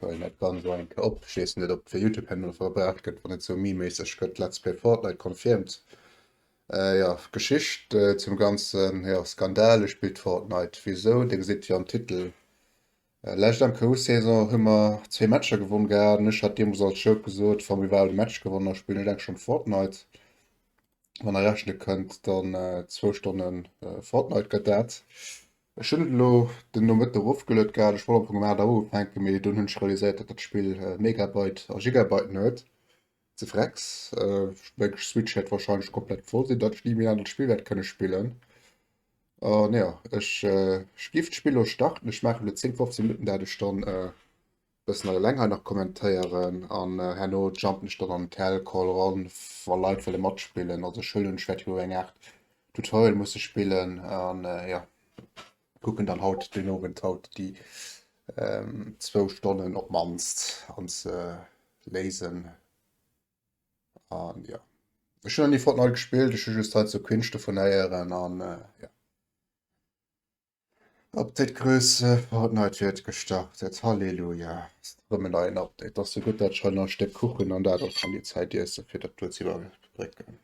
huelen dat Ganzt och eng Kéier op. Ech weess net, ob fir Youtube herno nach verbraucht gëtt, wann et sou meme-méisseg gëtt. Let's Play Fortnite confirmed. Jo, Geschicht zum ganzen, jo, Skandal. Ech spillt Fortnite. Wisou? Dir gesitt jo am Titel. Lescht MKU-Saison hu mer zwee Matcher gewonn gehat an ech hat deemools als Joke gesot, wa mir iwwerhaapt e Match gewonnen, da spillen ech enk schonn Fortnite. Wann der rechne kënnt, dann zwou Stonne Fortnite gëtt dat. Ech hunn et elo den Nomëtte erofgeluet gehat. Ech wollt am Fong um 8 Auer ufänken, mee dunn hunn ech realiséiert, datt dat Spill Megabyte a Gigabyten huet. Ze frex. Meng Switch wäert warscheinlech komplett voll sinn, datt ech ni méi en anert Spill wäert kënne spillen. An jo, ech giff d'Spill elo starten. Ech maachen elo 10, 15 Minutten, dat ech dann e bëssen eleng hei nach kommentéieren an herno jumpen ech dann an den Tel Call eran, wa Leit wëlle matspillen. Also ech huelen, ech wäert jo eng Aart Tutorial musse spillen an jo, kucken dann haut den Owend haut déi zwou Stonnen op d'mannst anzeléisen. An jo, ech hunn nach ni Fortnite gespillt, ech hu just hei zu Quinch dovun héieren an jo. Update Größe, Fortnite wird gestartet, Halleluja. Erëm en neien Update, ass jo gutt dat ech hei nach e Stéck Kuchen an dat och kann déi Zäit iesse fir dat do ze iwwerbrécken.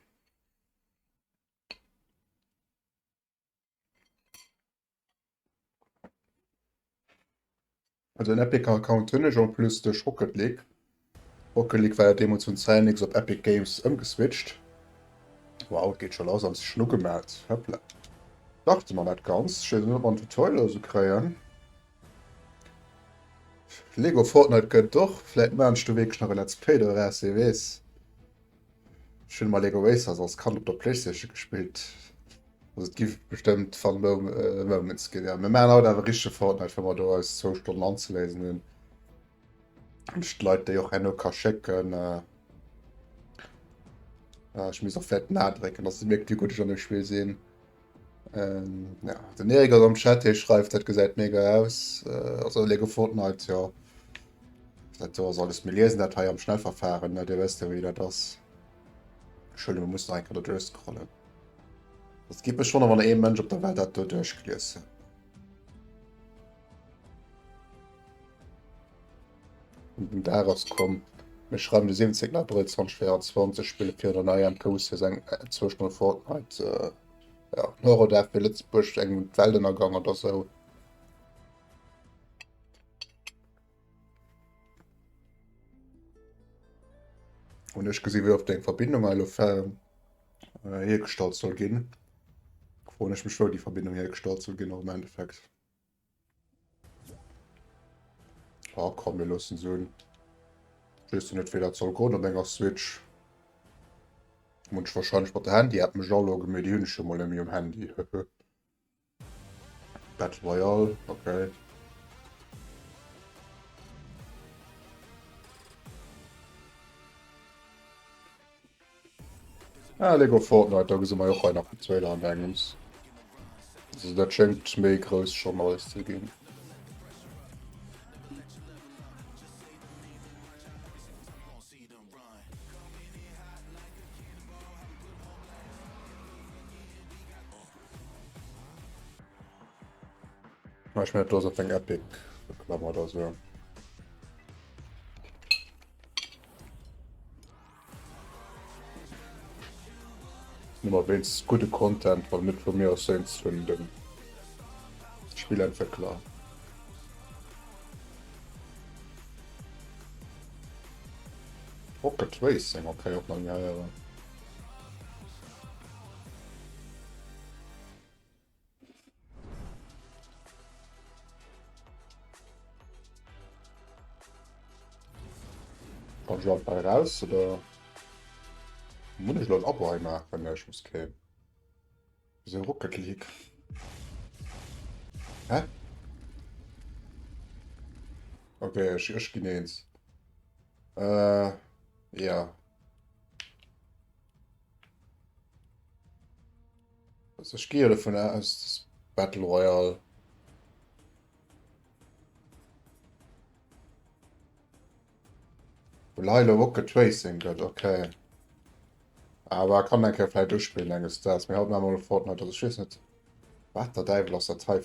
Also en Epic Account hunn ech en plus duerch Rocket League. Rocket League war jo deemools vun Psyonix op Epic Games ëmgeswitcht. Wow, et geet scho lass an sech schon ugemellt. Hoppla. Starte mer dat Ganzt. Ech weess net, ob mer en Tutorial oder sou kréien. Lego Fortnite gëtt och. Vläit maachen ech do wierklech nach e Let's Play doraus, wie weess. Ech hunn emmer Lego Racers als Kand op der Playstation gespillt. Also et gi bestëmmt Fun Moments ginn. Ja, mir maachen haut awer richtege Fortnite, wa mer do eis zwou Stonnen anzeléisen hunn. An ech d'Leit déi och herno ka schécken. Ech muss och vläit den A drécken, dass se mierkt, wéi gutt ech an dem Spill sinn. Ähm, ja, den Erik ass am Chat, hie schreift, dat gesäit mega aus. Äh, also Lego Fortnite, ja. Dat do ass alles. Mir liesen dat hei am Schnellverfahren, ne? Dir wësst ja, wéi dat ass. Entschuldigung, mir mussen nach eng Kéier do duerchscrollen. Dat geet mech wonnern, wann ee Mënsch op der Welt dat do duerchgelies huet. Und den Dag ass komm. Mir schreiwen de 17. April 2024, spille virun der neier MKU-Saison äh, zwou Stonne Fortnite. Äh, ja, en Horrordag fir Lëtzebuerg, engem d'Weltënnergang oder sou. Hun ech gesi wéi oft eng Verbindung hei elo äh, hiergestallt soll ginn. Froen ech mech wou déi Verbindung hiergestallt soll ginn och am Endeffekt. Ah, komm, mir loossen se un. Ech weess net, wéi dat soll goen op enger Switch. Muss ech wahrscheinlech mat der Handy-App mech aloggen, mee déi hunn ech jo mol net méi um Handy. Battle Royale, okay. Ah, Lego Fortnite, da gesi mer jo och hei nach den Trailer an engems. Also dat schéngt méi grouss schonn alles ze ginn. Ech mengen, do ass op eng Epic Reklam oder sou. Nëmmer wéinst gudde Content, wann net vu mir ass wéinst vun dem Spillentwéckler. Rocket Racing, okay, och nach ni héieren. Kann ich einfach raus oder muss ich lo Abo hei maachen? Nee, ich muss keen. Wieso Rocket League? Hä? Okay, ech, ech ginn eens. Äh, ja. Also ech gehe davon aus, dass Battle Royale. Lilo Rocket Racing gëtt, okay. Awer kann eng Kéier vläicht uspillen enges Daags. Mee haut maache mer mol Fortnite. Also ech weess net, wat der Däiwel ass dat hei?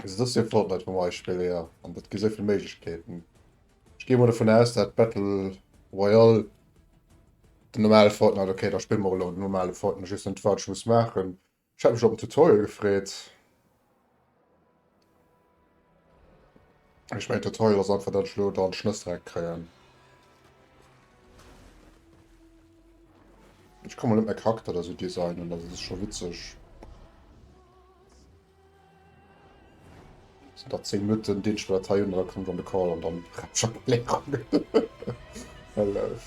Also das ist jo Fortnite wou mer hei spillen, jo. An dat gi souvill Méiglechkeeten. Ech gi mol dovun aus, dat Battle Royale, den normale Fortnite, okay, da spille mer elo den normale Fortnite, just net wat ech muss maachen. Ech hat mech op den Tutorial gefreet. Ech mengen Tutorial ass einfach, dat ech elo dann Schnëssdreck kréien. Ech kann mol net mäi Charakter da sou designen, also dat ass scho witzeg. Sind da 10 Minuten deen ech dat hei hunn, da kommt an de Call an dann Erklärung. Well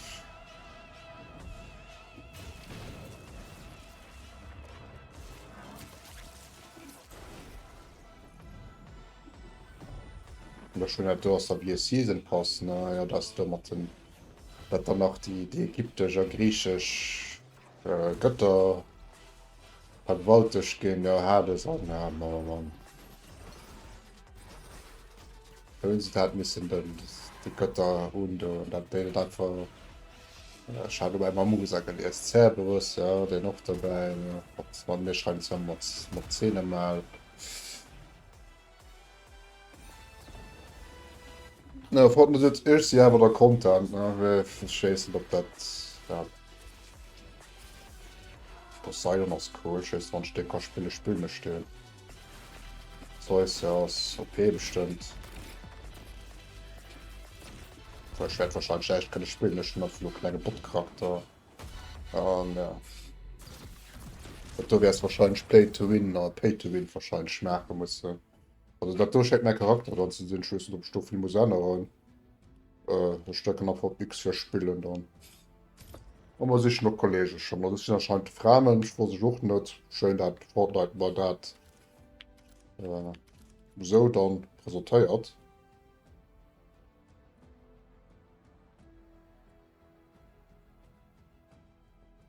An der schon do ass da wie e Season Pass ne ja das do mat den dat dann nach déi déi ägyptesch a griechesch äh, Götter vergewaltegt ginn, jo Hades an ja Mann oh Mann. Da hunn se dat missen den déi Götter hunn do an dat déi dat einfach ech hat op einmal Musa gelies Cerberus ja deen och dobäi mat mat mir schreiwen zwar mat mat Zeenemal. Na, Fortnite huet ech si awer der Content, ne? Ech weess net, ob dat ja. Poseidon ass cool, ech weess wann ech dee ka spille spillen ech deen. Zeus ja ass OP bestëmmt. Ech wäert wahrscheinlech näischt kënne spillen, ech hunn einfach lo klenge Bot-Charakter. An ja. Dat do wäers wahrscheinlech Play to win a Pay to win wahrscheinlech maache mussen. Also dat do schéngt mäi Charakter dann ze sinn. Ech weess net, ob ech do vill muss änneren. Äh, ech drécken einfach op X fir spillen dann. A mer sichen och Kollege schon. Also sinn anscheinend Framen, ech wosst ech och net. Schéin dat Fortnite mer dat äh, esou dann presentéiert.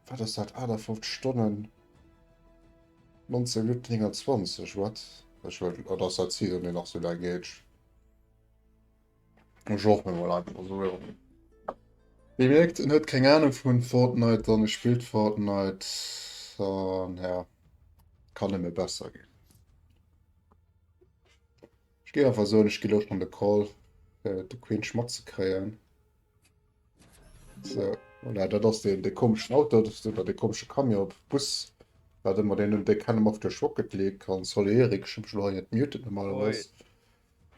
Wat ass dat 58 Stonnen 19 Minutten 29 what? Ech wëll oder ass dat Season deen nach sou laang geet? Ech och mir mol einfach sou jo. Dir mierkt en huet keng Ahnung vun Fortnite an e spillt Fortnite an ja kann nëmme besser ginn. Ech géif einfach soen ech gi lo schon de Call fir de Quinch matzekréien. So, voilà, dat ass deen, dee komeschen Auto, oder dee komesche Camion, Bus, wat ëmmer deen hunn, dee kenne mer duerch Rocket League an sorry Eric, ech hu mech elo hei net muted normalerweis.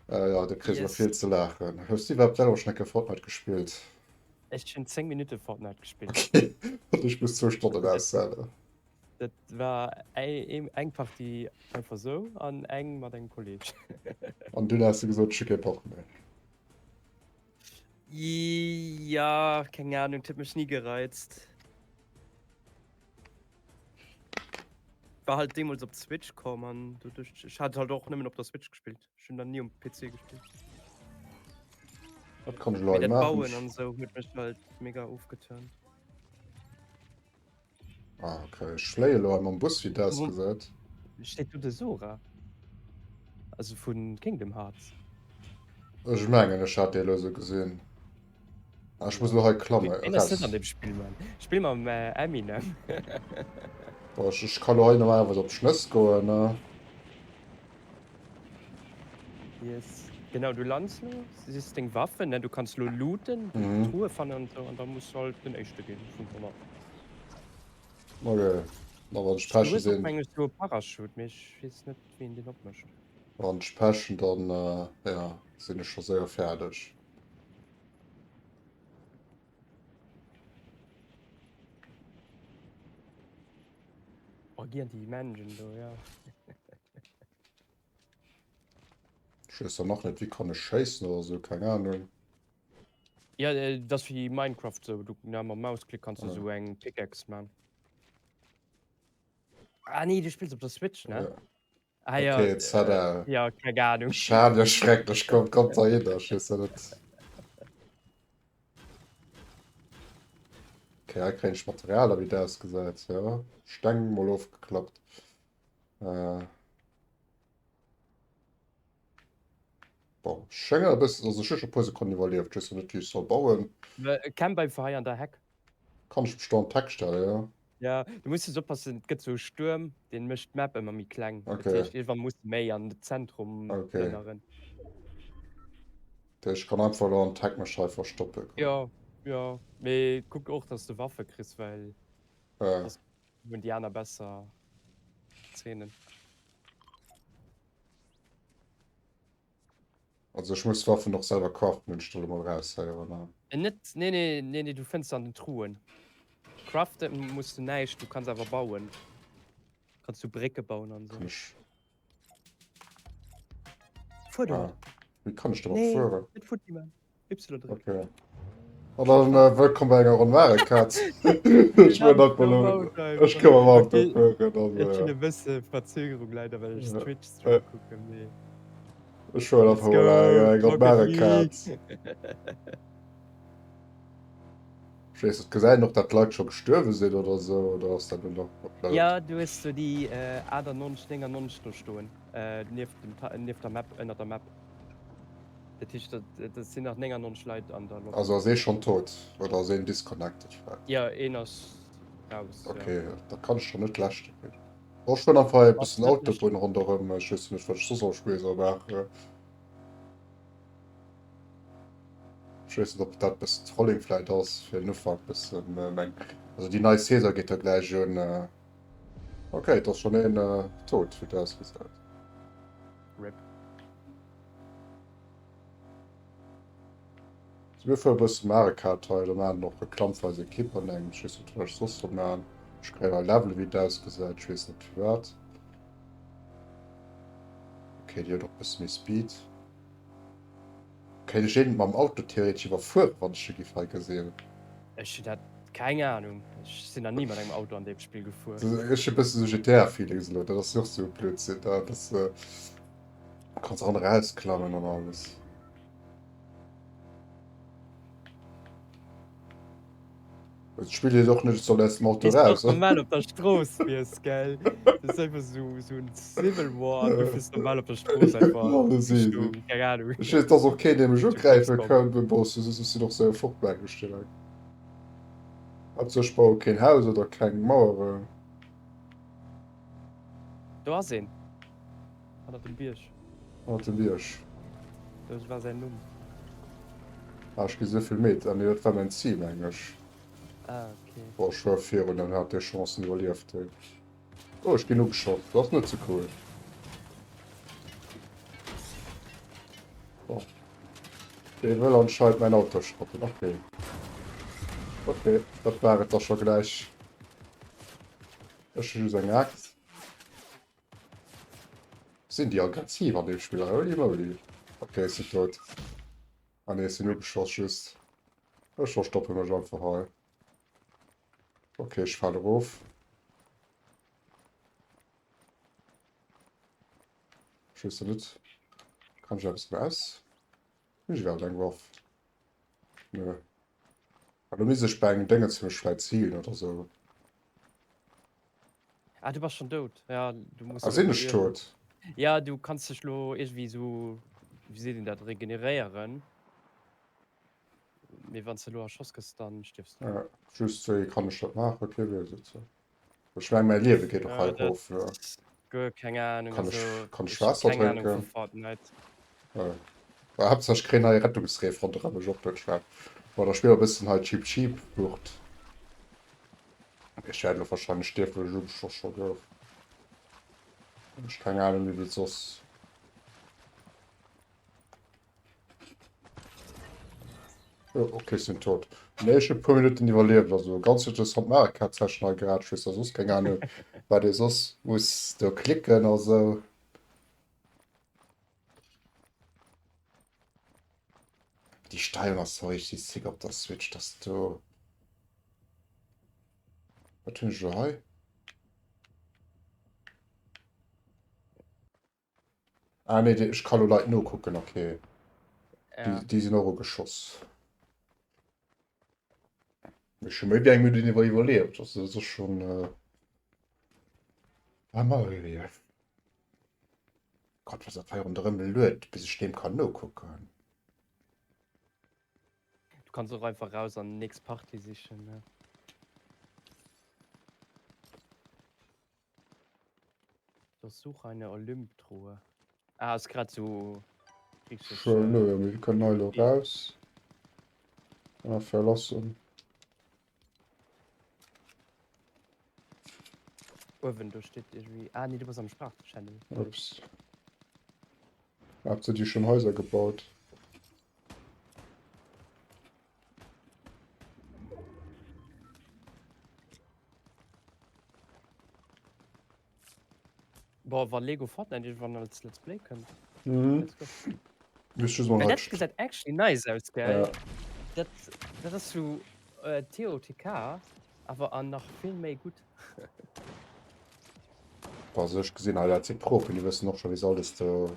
Äh, ja, do kriss ech vill ze laachen. Hues du iwwerhaapt selwer schon eng Kéier Fortnite gespillt? Ech hunn 10 Minutte Fortnite gespillt. Okay, an ech muss zwou Stonnen aushalen. Dat war eng Partie einfach sou an eng mat engem Kolleg. An dunn has du gesot, ech hu kee Bock méi. Ja, keng Ahnung, huet mech ni gereizt. War halt deemools op d'Switch komm an doduerch, ech hat halt och nëmmen op der Switch gespillt. Ech hunn dann ni um PC gespillt. Dat kann ech elo Mee hei dat maachen. Bauen an esou huet mech halt mega ofgeturnt. Ah, okay. Ech fléie elo hei mam Bus, wéi dat ausgesäit. Steet do de Sora? Also vu Kingdom Hearts? Ech mengen, ech hat dee elo esou gesinn. Ah, ech muss elo hei klamme. Ween ass net an dem Spill, Mann? Spill mam Eminem. Boah, ech, ech kann elo hei normalerweis op d'Schnëss goen, ne? Yes. Genau, du lands lo, siehst deng Waffen, ne? Du kannst lo looten, mhm. Truhe fannen und so, und dann musst du halt den éischte ginn vun 100. Okay. Na, wann ich Pech sinn. Meng ich so Parachute, mee ich weess net, wien den opmécht. Wann ich Pech hunn, dann äh, ja, sinn ech scho séier fäerdeg. Oh, gi an déi Mansion do, ja. Ech weess dann nach net, wéi kann ech schéissen oder sou, keng Ahnung. Ja, äh, dat ass wéi Minecraft sou, du na, mam Mausklick kanns du sou eng Pickaxe man. Ah nee, du spills op der Switch, ne? Ja. Ah ja, Okay, jetzt hat er. ja, keng Ahnung. Schade, schrecklech, kommt, kommt da hin, ech weess ja net. Okay, hei kréien ech Material, wéi dat ausgesäit, ja. Steng mol ofgeklappt. Äh. Bon, schénge e bëssen, also ech hu scho e puer Sekonnen iwwerlieft, ech weess nach net wéi ech soll bauen. Camp einfach hei an der Heck. Kann ech mech do an d'Heck stellen, ja. Ja, du muss just oppassen, et gëtt sou e Stuerm, deen mécht d'Map ëmmer méi kleng. Dat Okay. heescht, iergendwann muss de méi an d'Zentrum Okay. plënneren. Dat heescht, ech kann einfach elo an d'Heck mech hei verstoppe goen. Jo, jo, mee kuck och, dass de Waffe kriss, well Ja. soss hunn déi aner besser Zeenen. Also ech muss d'Waffen och selwer craften, hunn ech do elo mol eraushéieren, ne? Net, nee, nee, nee, nee, du fënns se an den Truhen. Craften muss du näischt, du kanns awer bauen. Kanns du Brécke bauen an Kann sou. ech. Fuer Ah, domat. wéi kann ech domat Nee, fueren? net futti man. Y drécken. Okay. An dann äh, wëllkomm bei enger Ronn Mario Kart. Ech wëll dat mal lo- Ech kann mam Auto Okay. fueren. Dann, Ech hunn äh, e bësse Verzögerung leider, well ech Ja. Twitch-Stream Ja. kucken, mee. ech fueren Let's einfach mal eng, eng go, Ronn Mario Rocket Kart. League! Ech weess net, gesäit een och, dat d'Leit scho gestuerwe sinn oder sou, oder ass dat elo nach upload? Ja, du hues do déi 98, 99 do stoen, nieft dem, nieft der Map, ënnert der Map. Dat heescht, dat sinn nach 99 Leit an der Lobby. Also ass ee schonn tot oder ass een disconnected vläicht? Jo, een ass raus, jo. Okay, da kann ech der net leschte ginn. Ech fueren einfach hei e Bass bëssen net leschte. Autobunn ronderëm, ech weess jo net wat ech soss am Spill soll maachen. Ech weess net ob dat bëssen Trolling vläicht ass fir den Ufank bëssen meng, also déi nei Saison geet jo gläich un. Okay, et ass schonn een tot wéi et ausgesäit. Rip. So, mir fuere bësse Mario Kart hei, da maachen och Reklamm fir eis Ekipp an engem. Ech weess net, wat ech soss soll maachen. Ech kréien hei Level, wéi et ausgesäit. Ech weess net firwat. Okay, déi huet och bësse méi Speed. Kéint ech een mam Auto theoretesch iwwerfueren, wann ech e giff hei gesinn? Ech hunn dat keng Ahnung. Ech sinn nach ni mat engem Auto an deem Spill gefuer. Ech hu bësse sou GTA-Feelings elo. Dat ass jo och sou e Blödsinn da, dass. Kanns an rausklammen an alles. Et spillt dir och net soll aus dem Auto raus. Normal op der Strooss wiers gell Dat ass einfach sou sou en Civil War an du fiers normal op der Strooss einfach Richtung keng Ahnung. Ech weess dass och keen dee mech ugräife kann, bon ech sinn och sou fort mengen ech direkt. Haaptsaach ech baue keen Haus oder keng Maueren. Do ass een. Hannert dem Bierg. Hannert dem Bierg. Do war säin Numm. Ah, ech gi souvill Meter. Ah nee, dat war mäin Zil, meng ech. Ah, okay. Boah, ech war virun, dann hat dee Chancen iwwerlieft hunn. Oh, ech ginn ugeschoss. Dat ass net sou cool. Oh. Dee wëll anscheinend mäin Auto schrotten. Okay. Okay, dat war et da scho gläich. Ech hu just eng Aaxt. Sinn déi aggressiv an deem Spill? Holy moly. Okay, ech sinn tot. Ah nee, ech sinn ugeschoss just. Ech verstoppe mech einfach hei. Okay, ech fale erof. Ech weess net. Kann ech eppes aus? Hunn ech iwwerhaapt eng Waff? Nö. Ah, do misst ech bei engem Déngens mech vläit zilen oder sou. Ah, du bass schon dout. Ja, du muss Ah, sinn ech tot? Ja, du kanns dech lo iergendwéi sou, wéi seet een dat, regeneréieren. Mee wann s de lo erschoss gëss, dann stierfs du. Ja, just wéi kann ech dat maachen? Kee weess et. Ech meng mäi Liewe geet och hei erof. Ja. Guer keng Ahnung. Kann also, ech, kann ech ech hu Waasser keng Ahnung vu drénken? Fortnite. Ja. Well Haaptsaach ech kréien hei Rettungsreef ronderëm mech och net schlecht. Bon, da spille mer e bëssen hei Cheep Cheep Flucht. Ech wäert elo wahrscheinlech stierwen, well ech ugeschoss scho gouf. Ech keng Ahnung wéi et soss. Oh, okay, sinn tot. Nee, ech hu puer Minutten iwwerlieft. Also ganz interessant Mario Kart Session hei grad. Ech weess da soss keng Ahnung, wat ee soss muss do klicken a sou. Déi Steierung ass sou richtig sick op der Switch, dass du. Wat hunn ech elo hei? Ah nee, ech kann lo Leit nokucken, okay. Ja. Déi, déi sinn och ugeschoss. Ech hu méi wéi eng Minutt iwwer iwwerlieft. Also dat ass schon äh, einmal iwwerlieft. Gott, was dat hei ronderëm luet, bis ech deem kann nokucken. Du kanns och einfach raus an nächst Party sichen, ne? Durchsuche eine Olymp-Truhe. Ah, ass grad sou richteg. Schön, nö, mir kënnen hei elo raus. A verlassen. Uewen do steet irgendwie. Ah nee, du bass am Sprachchannel. Ups. Habt ihr die schon Häuser gebaut? Boah, wa Lego Fortnite irgendwann als Let's Play kënnt. Mhm. Let's go. Muss just mal Well halt dat gesäit actually nice aus, gell? Ja. Dat, dat ass sou äh, TOTK, awer an nach vill méi gutt. Also ech gesinn hei dat si Profen, déi wëssen och scho wéi se alles do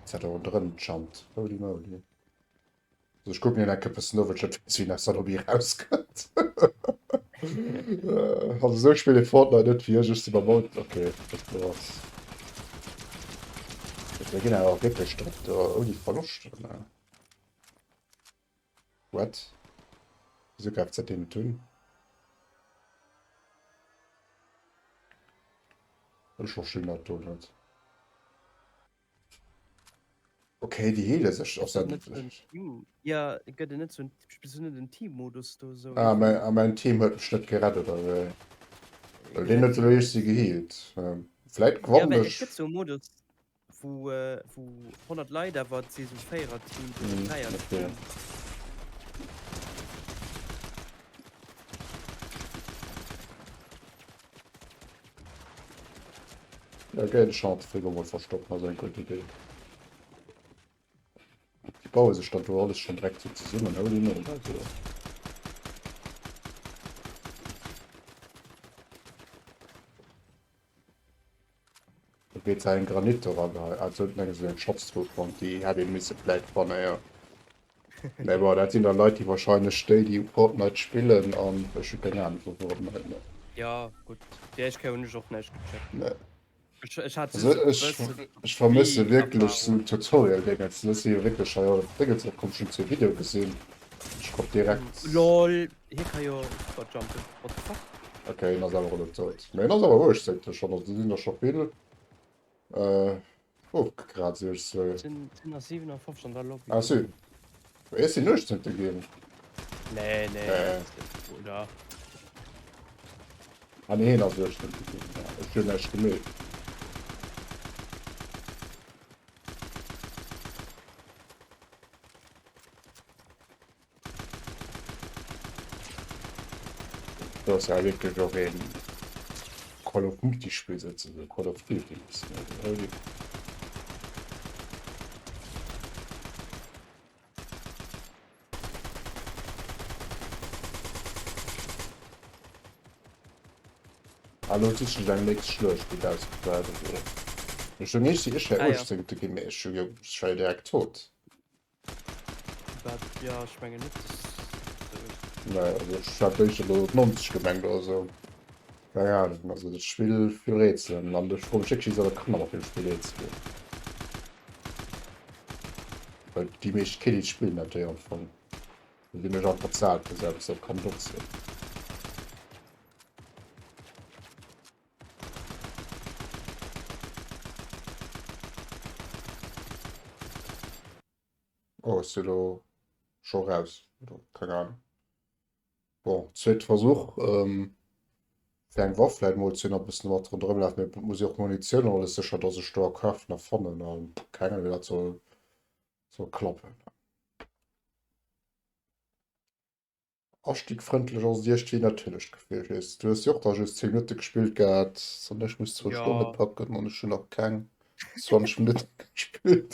Zet ronderëm jumpt. Holy moly. Also ech kucken hien enke bëssen no, well ech net weess, wéi en aus der Lobby erauskënnt. Also esou spillt ee Fortnite net wéi ech. Ech si beim Auto. Okay, dat do ass. Mir ginn awer wierklech drop do ouni Verloscht. What? Wieso greift dat deen net un? Ech verstinn dat do net. Okay, déi heele sech Ass dat net en Team? Ja, gëtt et net sou en, spills du net en Team-Modus do sou? Ah, mäin, ah, mäin Team huet mech net gerett, oder wéi? Well deen huet elo eescht si geheelt. Vläit Ja, gewannen well et ech. gëtt sou e Modus, wou, wou 100 Leit awer et si sou Véiererteams oder Mm, okay. Dräierteams. Ja, geil, ech hat de Frigo mol verstoppen, ass eng gutt Idee. Déi baue sech dann do alles schon direkt sou zesummen, holy moly, also. Do geet eng Granit eran, also huet eng sou eng Schatztruh fonnt, déi hätt ee misse vläit fannen, jo. Mee bon, dat sinn da Leit, déi wahrscheinlech déi, déi Fortnite spillen an ech hu keng Ahnung vu Fortnite. Ne. Ja gutt, déi éischt Kéier hunn ech och näischt gecheckt. Ne. Ech, ech hat Also just e ech, bësse ech vermësse wierklech sou Wii-Erfahrung. Tutorial-Dingens. Dat si jo wierklech hei op Dingens och komm, ech hunn zwee Videoe gesinn, ech krut direkt. Lol, hie ka jo superjumpen, what the fuck? Ok, hien ass awer elo dout. Mee hien ass awer 18. schonn, also do sinn der scho vill. Äh, ofgegrad sech sou. Sinn nach 57 an der Lobby. Ah si. Ech sinn 18. ginn. Nee, nee, Äh. oder? Ah nee, hien ass 18. ginn. Ja, ech hunn näischt gemeet. Do ass ja wierklech och een Call of Duty Spill souzesoen, Call of Duty bëssen. Ah, lo huet sech eng nächst Schluecht déi ausgefaart. Ech hunn ech ech wär Ah, ja. 18. ginn, mee ech hu jo ech war jo direkt tot. Wat ja ech mengen net Nee, also ech hat éischter elo 90 gemengt oder sou. Keng Ahnung, also dat Spill vill Rätselen an ech froe mech wierklech wéi se Kanner mat deem Spill eens ginn. Well déi meescht Kiddies spillen dat jo am Fong. Do sinn ech einfach ze al fir sou eppes, dat kann och sinn. Oh, ech si lo scho raus, oder keng Ahnung. Bon, zweete Versuch, ähm, fir eng Waff vläit mol ze hunn a bëssen mat ronderëm lafen, mee et muss jo och Munitioun an alles sécher, dass ech do a craften a fannen an keng Ahnung, wéi dat soll soll klappen. Astigfrëndlech ass et iergdwéi natierlech d'Gefill, weess du hues jo och da just 10 Minutte gespillt gehat an ech muss zwou Stonne Ja. packen an ech hunn nach keng 20 Minutte gespillt.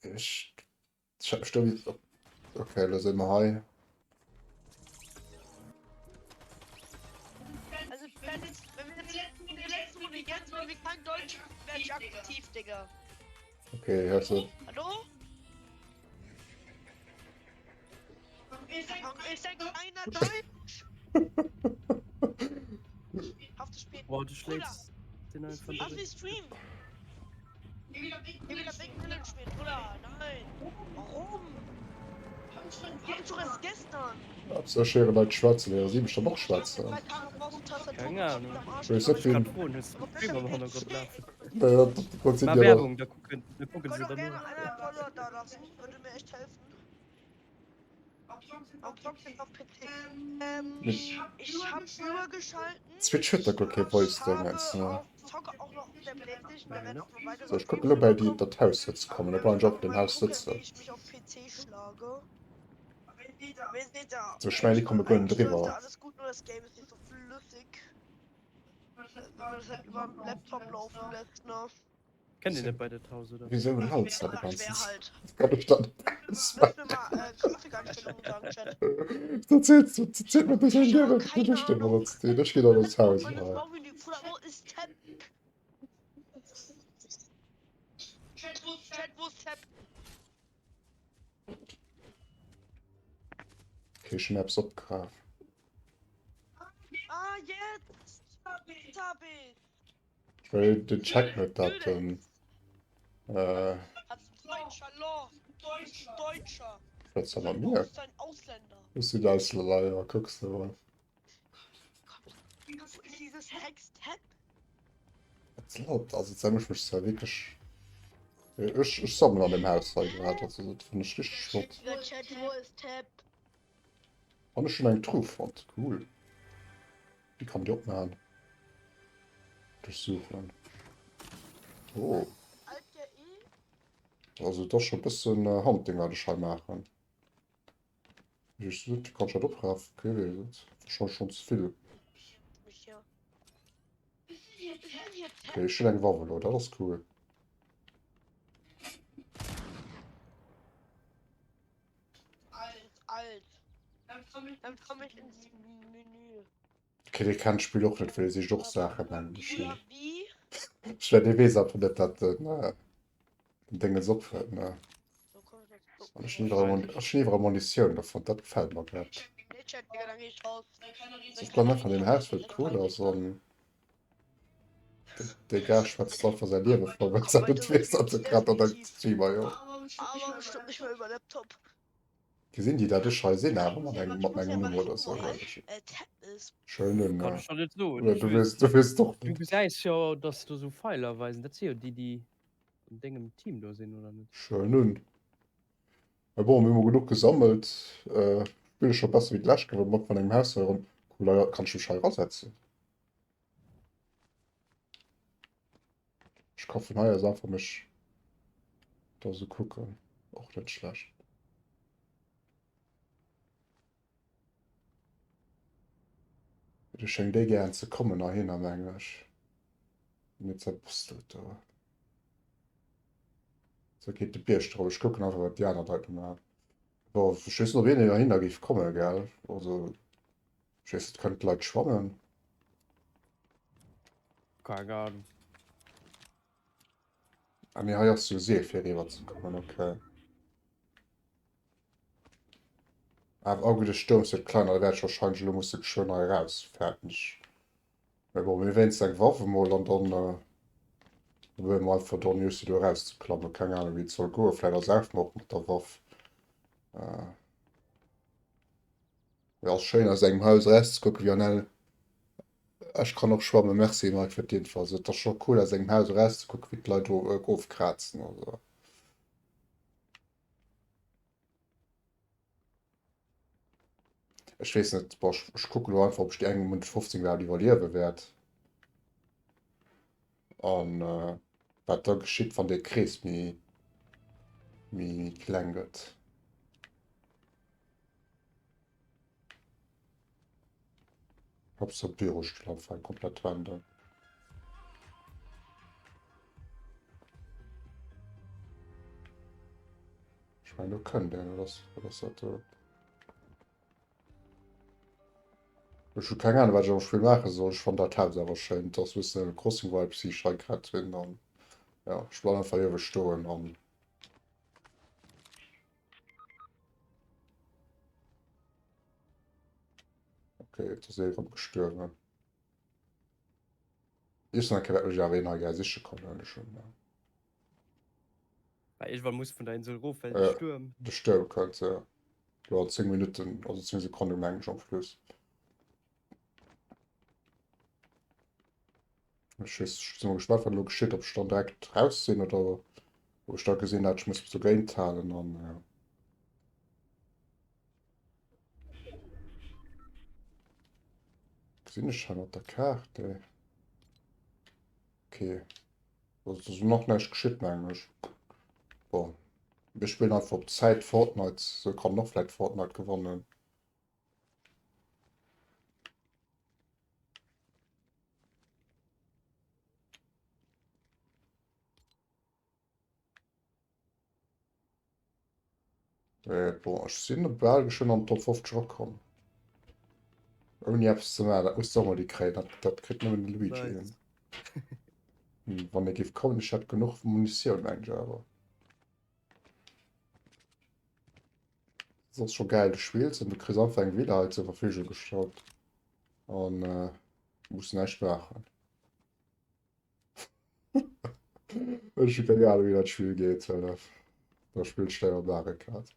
Ech ech hat mech do okay, lo si mer hei. Also wenn es, wenn wir jetzt in der letzten Runde jetzt, wenn wir kein Deutsch, werde ich aktiv, Digga. Okay, hörst du? Hallo? Warum ist denn keiner Deutsch? Auf das Spiel. Boah, du schlägst den einfach Auf direkt. den Stream. Ich will das Big Challenge spielen, Bruder. Nein. Warum? Hab ich doch erst gestern. Eppes ech héieren Leit schwätzen, héiere si mech dann och schwätzen? Keng Ahnung. Ech weess net Ech wien. grad froen, hues du Stream am Hannergrond lafen? Nee, dat dat sinn Mar déi awer. Werbung, da kucken, da kucken Könnt se auch dann gerne no. einmal ein Follower da lassen, würde mir echt helfen. Am Zocken auf PC. Ähm, ich hab nur geschalten. Twitch huet da guer kee Ich Voice habe Dingens, ne? auch, zocke auch noch auf der Playstation, da Nee, werden ne? auch noch weitere So, ech kucken Streams elo bei déi kommen. dat Haus sëtze kommen, da bleiwen ech och an Aber dem mal Haus gucken, wie sëtzen. ich mich auf PC schlage. Wer seht da? So, ech mengen déi Eigentlich, komme guer net eigentlich läuft da eriwwer. alles gut, nur das Game ist nicht so flüssig. Wenn man das halt über dem Laptop laufen lässt, ne? Kennt Dir net bei dat Haus oder? Wisou hälls dat de Ja, ganzen schwer Zäit? halt. Kann ech dat net Müssen wir ausmaachen? mal äh, Grafikeinstellungen sagen, Chat. Dat zielt dat zielt mir bis Ich habe eng keine Lëscht Ahnung. iwwer dat deen. Ech ginn an das Haus Meine hei. Frau will die Bruder, wo ist Tab? Chat, wo ist Tab? Okay, ech hunn eppes opgeraf. Ah, jetzt! Jetzt hab ich! Well den Check huet dat den äh, Schwätzt er mat mir? Ech sinn Auslänner, ja, kucks de mol. Et laut, also et mécht mech zwar wierklech, ech ech sammelen an deem Haus hei grad, also dat fannen ech richteg flott. An ech hunn eng Truh fonnt, cool. Wéi kann déi opmaachen? Durchsuchen. Oh. Also et ass scho bëssen Hunting wat ech hei maachen. Just net, kann ech dat oprafen? Okay, wéi dat wahrscheinlech schonn ze vill. Okay, ech hunn eng Waff elo, dat ass cool. Alt, alt. Dann komme ich ins Menü. Okay, dee kennt d'Spill och net, well dee sicht och Saachen, mengen ech. Oder wie? Ech well, dee weess einfach net, dat den, äh, den Dingens ophuet, ne? So komme ich jetzt. An ech hunn iwwerall Mun ech hunn iwwerall Munitioun do fonnt, dat gefält mer grad. Nee, Chat, Digga, dann geh ich raus. Also ech bleiwen einfach an deem Haus, well et cool ass an de Gars schwätzt einfach säi Liewe voll, well en net weess, datt e grad an engem Streamer, jo. Aber bestimmt nicht mehr über Laptop. Gesinn déi dat ech hei sinn awer mat engem mat mengem Numm oder sou? Wo alt äh, Tab ist. Schönen Kann ech der net soen. Oder Ech du weess weess du weess et och Du net. gesäis jo, dass do sou Feiler weisen. Dat si jo déi, déi an dengem Team do sinn, oder net? Schönen. Mä bon, mir hu mol genuch gesammelt. Äh, spille scho besser wéi d'lescht Kéier, well mat engem Haus hei ronn. Cool, hei kann ech mech hei erasetzen. Ech ka vun hei aus einfach mech da sou kucken. Och net schlecht. Du schéngt déi gären ze kommen heihinner, mengen ech. Mit der Post do. So geet de Bierg drop. Ech kucken einfach, wat déi aner Leit do maachen. Bon, ech weess net, ob een heihinner géif kommen, gell? Also, ech weess net, kënnen d'Leit schwammen? Keng Ahnung. Ah nee, hei ass jo Seel fir eriwwer ze kommen, okay. Awer oh gutt, de Stuerm ass jo klein, da wäert ech wahrscheinlech elo musse geschwënn hei eraus, fäerten ech. Mä bon, mir wéinst eng Waff emol an dann probéiere mer einfach dann just do erauszeklammen. Keng Ahnung wéi et soll goen, vläit ersafe mer och mat der Waff. Jo, ass schéin aus engem Haus erauszekucken, wéi an Hell. Ech kann och schwammen, merci Mike fir d'Info. Also et ass scho cool aus engem Haus erauszekucken wéi d'Leit do ofkrazen, also. Ech weess net, boah, ech, ech kucken elo einfach, ob ech déi eng Minutt 15 iwwerhaapt iwwerliewe wäert. An äh, wat da geschitt, wann de Krees méi, méi kleng gëtt. Hauptsache Bürostuhl einfach komplett wenden. Ich meine, du könnt ja, das, was dat do? Ech hu keng Ahnung, wat ech am Spill maache soll. Ech fannen dat Haus awer schéin. Et ass e bëssen Crossing Vibes, déi ech hei grad hunn. An ja, ech bleiwen einfach hei uewe stoen an Okay, et ass ee erëm gestuerwen. Iergendwann eng Kéier wäert mech awer een hei gär siche kommen, huelen ech un. Well iergendwann muss vun der Insel erof, well de Ja, Stuerm. de Stuerm kënnt, ja. Lo an 10 Minutten, also 10 Sekonnen mengen ech am Schluss. Ech weess, ech sinn mol gespannt, wat elo geschitt, ob ech dann direkt raus sinn oder ob ech da gesinn hat, ech muss mech dogéint halen an ja. Gesinn ech hei mat der Kaart, ey. Okay. Also, do ass nach näischt geschitt, mengen ech. Bon. Mir spillen einfach op Zäit Fortnite, sou kann en och vläicht Fortnite gewannen. Äh, bon, ech sinn bal geschwënn an d'Top 50 erakomm. Ouni eppes ze maachen, dat muss de och mol déi kréien. Dat, dat kritt nëmmen de Luigi hin. Nice. Hm, Wann e géif kommen, ech hätt genuch Munitioun, mengen ech awer. Das ass scho geil, du spills an du kriss einfach eng Villa hei zur Verfügung gestallt. An äh, muss näischt maachen. Ech hu keng Ahnung, wéi dat Spill geet. Da spillt ech léiwer Mario Kart.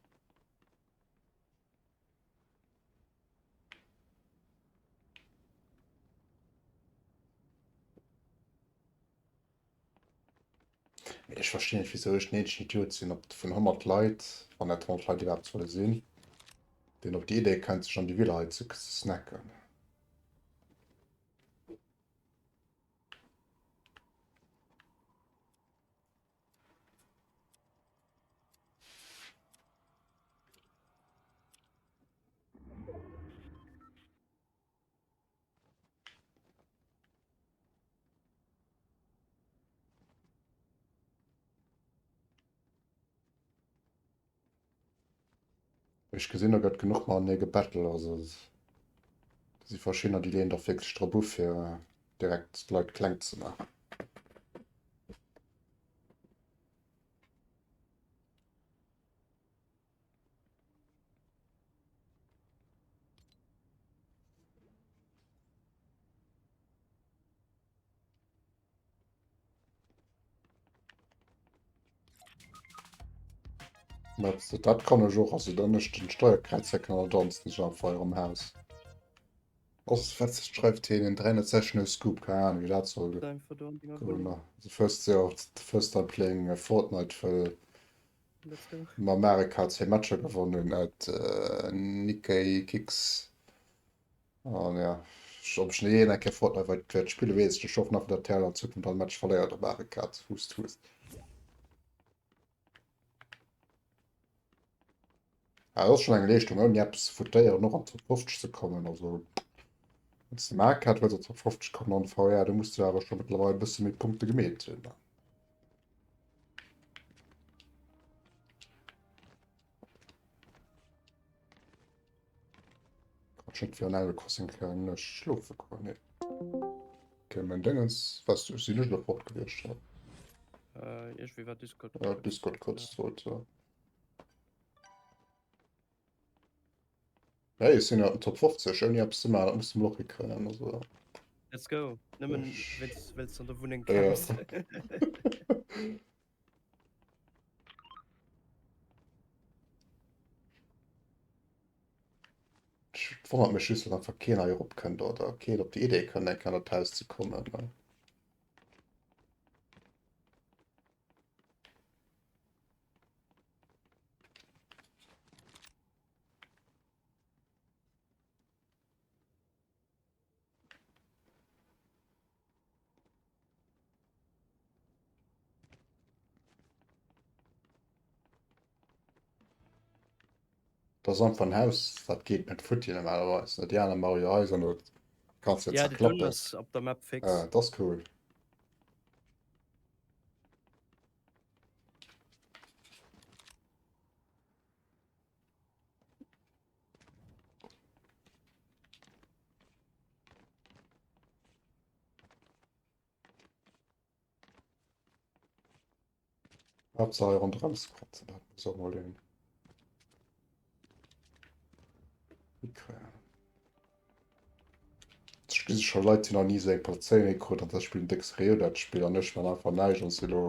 Mee ech verstinn net, wieso ech den eenzegen Idiot sinn, op vun 100 Leit, wann dat 100 Leit iwwerhaapt solle sinn, deen op déi Idee kënnt, sech an déi Villa hei ze snacken. Ech gesinn, do gëtt genuch matenee gebettelt. Also do si verschiddener, déi leeën dach wierklech drop u fir direkt d'Leit kleng ze maachen. Dat, dat kann ech och, also dann ech den Steuerkreuzhecken an danzen ech einfach am Haus. Ass wat schreift hien en 360 no Scoop, keine Ahnung wéi dat soll goen. The first, ja, the first time playing Fortnite wëll mam Mario Kart 2 Matcher gewonnen huet, Nikkei Kicks. An ja, ob ech nach jee eng Kéier Fortnite weit wäert spillen, weess ech net. Ech hoffen einfach, datt d'Terra an Zukunft all Match verléiert op Mario Kart. Hust, hust. Ah, dat ass schon eng Leeschtung, ouni eppes ze foutéieren, och an d'Top 50 ze kommen. Also, wann s de Mario Kart wëlls an d'Top 50 kommen an VR, do muss du awer scho mëttlerweil e bësse méi Punkte gemeet hunn. Anscheinend fir an Animal Crossing kann ech schlofe goen. Nee. Okay, mein Dingens, was du sinn ech lo fort gewiescht. Ja. Äh, irgendwie war Discord. Ja, Discord kurz tot, ja. Hey, ech sinn ja an Top 50, ouni eppes ze maachen, dat muss de mol och hikréien, also. Let's go. Nëmmen wéinst wéinst an der Wunneng Ja. camps. Et wonnert mech just, datt einfach keen hei erop kënnt oder keen op déi Idee kënnt, eng Kéier an dat Haus ze kommen. Dat ass einfach en Haus, dat geet net futti normalerweis. Déi aner Mario Haiser, do kanns de Ja, de Dunn zerklappen. ass op der Map fix. Ah, dat ass cool. Hauptsache hei ronderëm ze kratzen, dat muss och mol een hikréien. Ech gesi scho Leit, déi nach ni esou eng Platzéierung hikrut an da spillen déck seriö dat Spill an ech man einfach näischt an si lo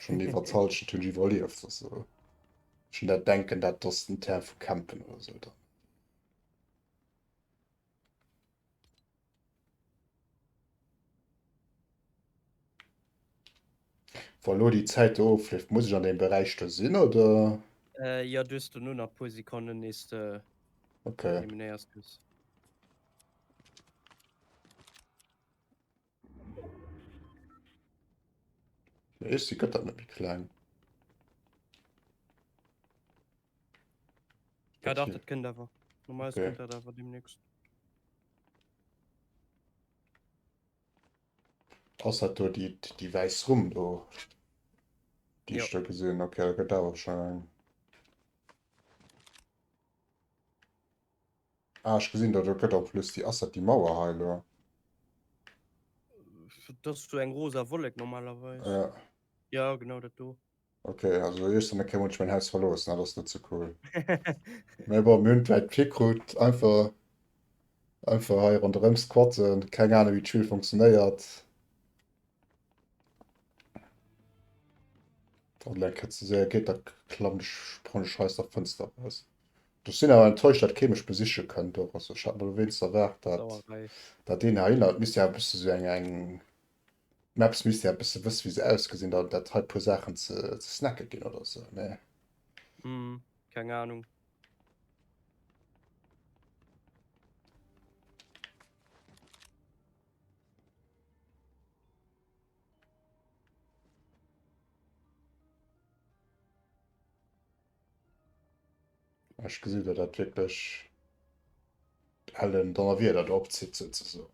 schonn iwwer d'Hallschent hunn ech iwwerlieft. Also. Ech hun dat denken dat ass den Term vu campen oder sou dann. Wa lo déi Zäit do ofleeft, muss ech an deem Beräich do sinn oder? Äh, jo, du hues dono nach e puer Sekonnen nees de Okay. eliminéiers gëss. Ech si gëtt dat net méi kleng. Ja dach, dat kënnt awer. Normalerweis okay. kënnt dat awer demnächst. Ass dat do déi, déi wäiss Rumm do, déi ech do gesinn? Okay, da gëtt awer schon eng. Ah, ech gesinn do, do gëtt en plus déi, ass dat déi Mauer hei elo? Dat ass sou eng rosa Wollek normalerweis. Ja. Ja, genau dat do. Okay, also ech dann okay, muss ich mein Haus verloossen, dat ass net so cool. Mee bon, mir hunn d'Wäit hikrut, einfach, einfach hei ronderëm squatten, keng Ahnung wéi d'Spill funktionéiert. Wann eng Kéier ze séier geet, da klammen ech, sprangen ech hei aus der Fënster eraus. Ech sinn awer enttäuscht, dat kee mech besiche kënnt och. Also ech hat mer dowéinst erwaart, dat, Sauerei. dat deen heihinner, et misst jo awer e bësse sou eng, eng, d'Maps misst jo e bësse wësse wéi se ausgesinn, dat, dat hei puer Saachen ze, ze snacke ginn oder sou, mee. Hm, keng Ahnung. Ech gesinn, datt dat wierklech ellen Donnerwieder do opzitt souzesoen.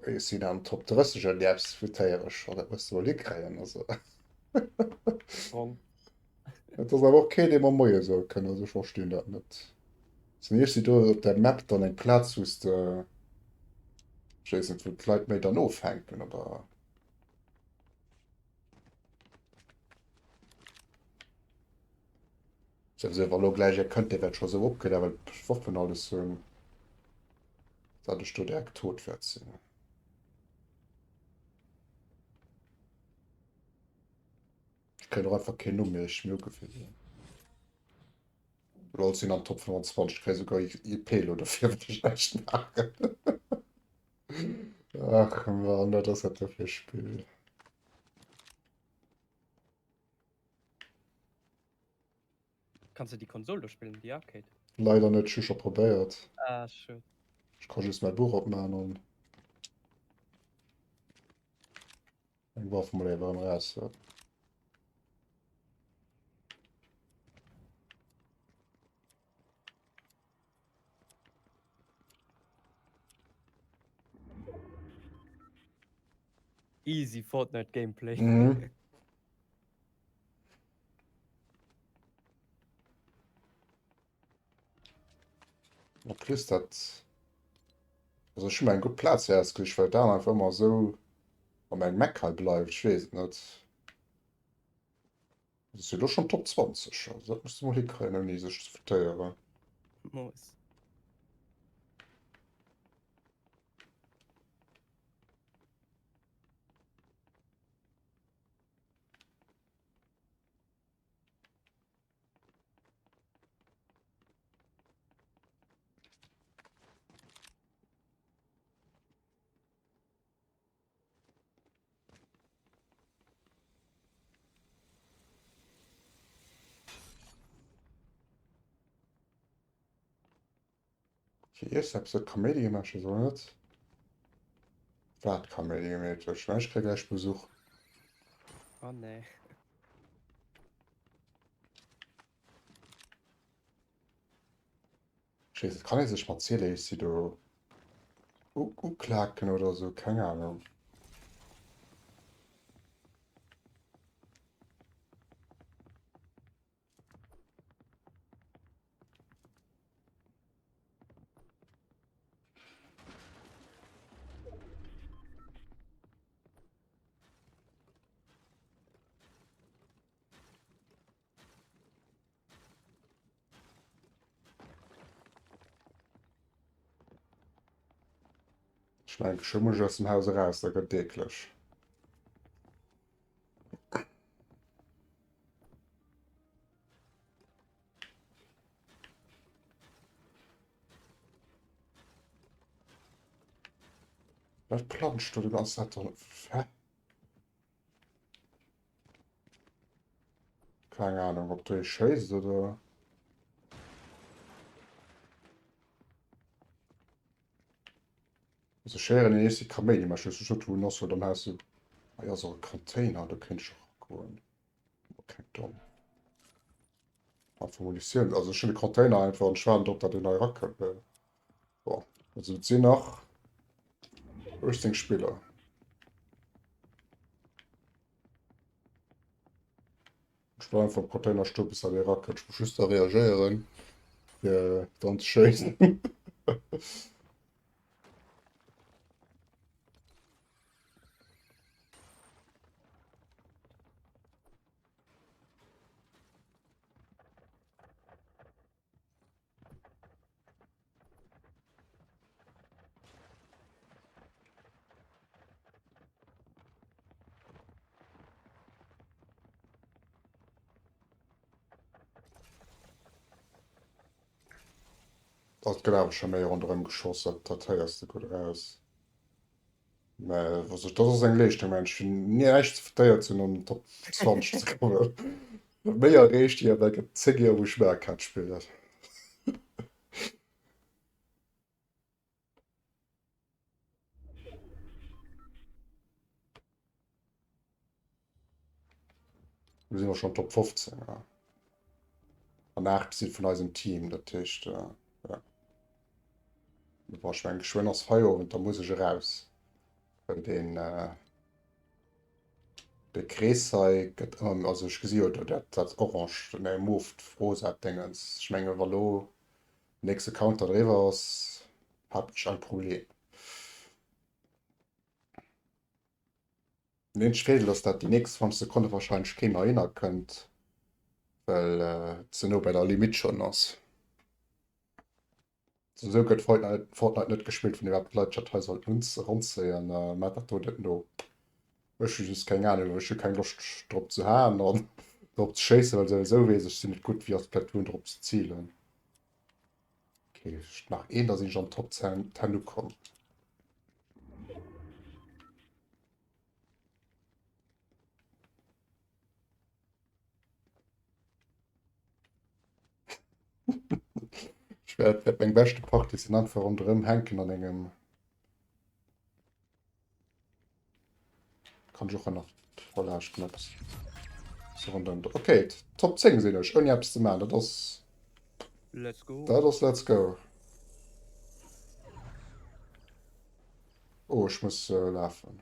Ech sinn an Top 30 an déi Apps votéiere ech schon, dat muss de mol hikréien. Also. Strong. Et ass awer och keen, dee mer Moie soe kënn, also ech verstinn dat net. Sinn ech si do op der Map dann eng Plaz, wou s de, ech weess net, wou d'Leit méi dann ofhänken oder. Souwisou, wa lo gläich ee kënnt, dee wäert scho sou opgelevelt Waffen alles hunn, dat ech do direkt tot wäert sinn. Ech kréien och einfach keen Numm méi richteg méi ugewisen. Lol, sinn an Top 25, kréie souguer IP lo dofir, wat ech näischt maachen. Ach Mann, wat ass dat do fir e Spill? Kanns de déi Konsol do spillen, déi Arcade? Leider net, ech hu scho probéiert. Ah, schued. Ech ka just mäi Buch opmaachen an eng Waff mol éiwer erëm eraushuelen. Easy Fortnite Gameplay. Mhm. En plus dat also ech hu mer eng gutt Plaz hei ausgesicht, well d'An einfach ëmmer esou an engem Eck hei bleift. Ech weess et net. Dat ass jo elo schonn Top 20, also dat muss de mol hikréien ouni sech ze vertéieren. Nice. Fir iech eppes huet Kaméidi gemaach, ech weess och net wat Kaméidi gemeet huet. Ech mengen ech kréie gläich Besuch. Oh nee. Ech weess net, kann ee sech mat Zeleissi do uklaken oder sou? Keng Ahnung. Ech mengen, geschwë muss ech aus dem Haus eraus, dat gëtt eekleg. Wat planscht do die ganze Zeit dran? Hä? Keine Ahnung, ob du ee schéisst oder... Also ech héieren een eessi Kaméidi, mä ech weess net wou en ass, well am Haus sou, hei ass och e Container, do kéint ech och eragoen. Okay, domm. Einfach Munitioun, also ech hunn de Container einfach an ech waarden drop, datt een hei erakënnt. Bon, also et sinn nach 18 Spiller. Ech bleiwen einfach am Container stoen, bis dat ee erakënnt. Ech muss just da reagéieren, fir dann ze schéissen. Dat gëtt awer scho méi ronderëm geschoss, dat, dat héiers de gutt eraus. Mä also, dat ass eng Leeschtung, mengen ech, fir näischt ze vertéiert ze hunn an Top 20 ze kommen. Méi erreecht déi awer gëtt 10 Joer wou ech Mario Kart spillen. Mir sinn och schon Top 15 ja. An 8 si vun eisem Team, dat heescht äh, ja. Bon, ech mengen geschwënn ass Feierowend, da muss ech eraus. Well den äh, De Krees hei gëtt ëmmer, also ech gesi jo do dat, dat orange, nee mooft, rosat Déngens. Ech menge wa lo den nächste Counter driwwer ass, hab ech ein Problem. Den eenzege Virdeel ass, dat déi nächst 20 Sekonne wahrscheinlech keen heihinner kënnt, well et ze no bei der Limite schonn ass. Esou gëtt Fortnite net gespillt, wann iwwerhaapt Leit dat hei sollten eranzéien. Maacht dat do net no. Ech hu just keng Ahnung, ech hu keng Loscht drop ze haen an drop ze schéissen, well souwisou weess ech, sinn net gutt wéi a Splatoon drop ze zilen. Ok, nach een, da sinn ech an d'Top 10 ukomm. Ech wäert, wäert meng beschte Partie sinn einfach ronderëm hänken an engem. Kann ech och ënner voilà, ech kann eppes so rondëm. Okay, Top 10 sinn ech, ouni eppes ze maachen. Dat ass Let's go. Dat ass let's go. Oh, ech muss äh, lafen.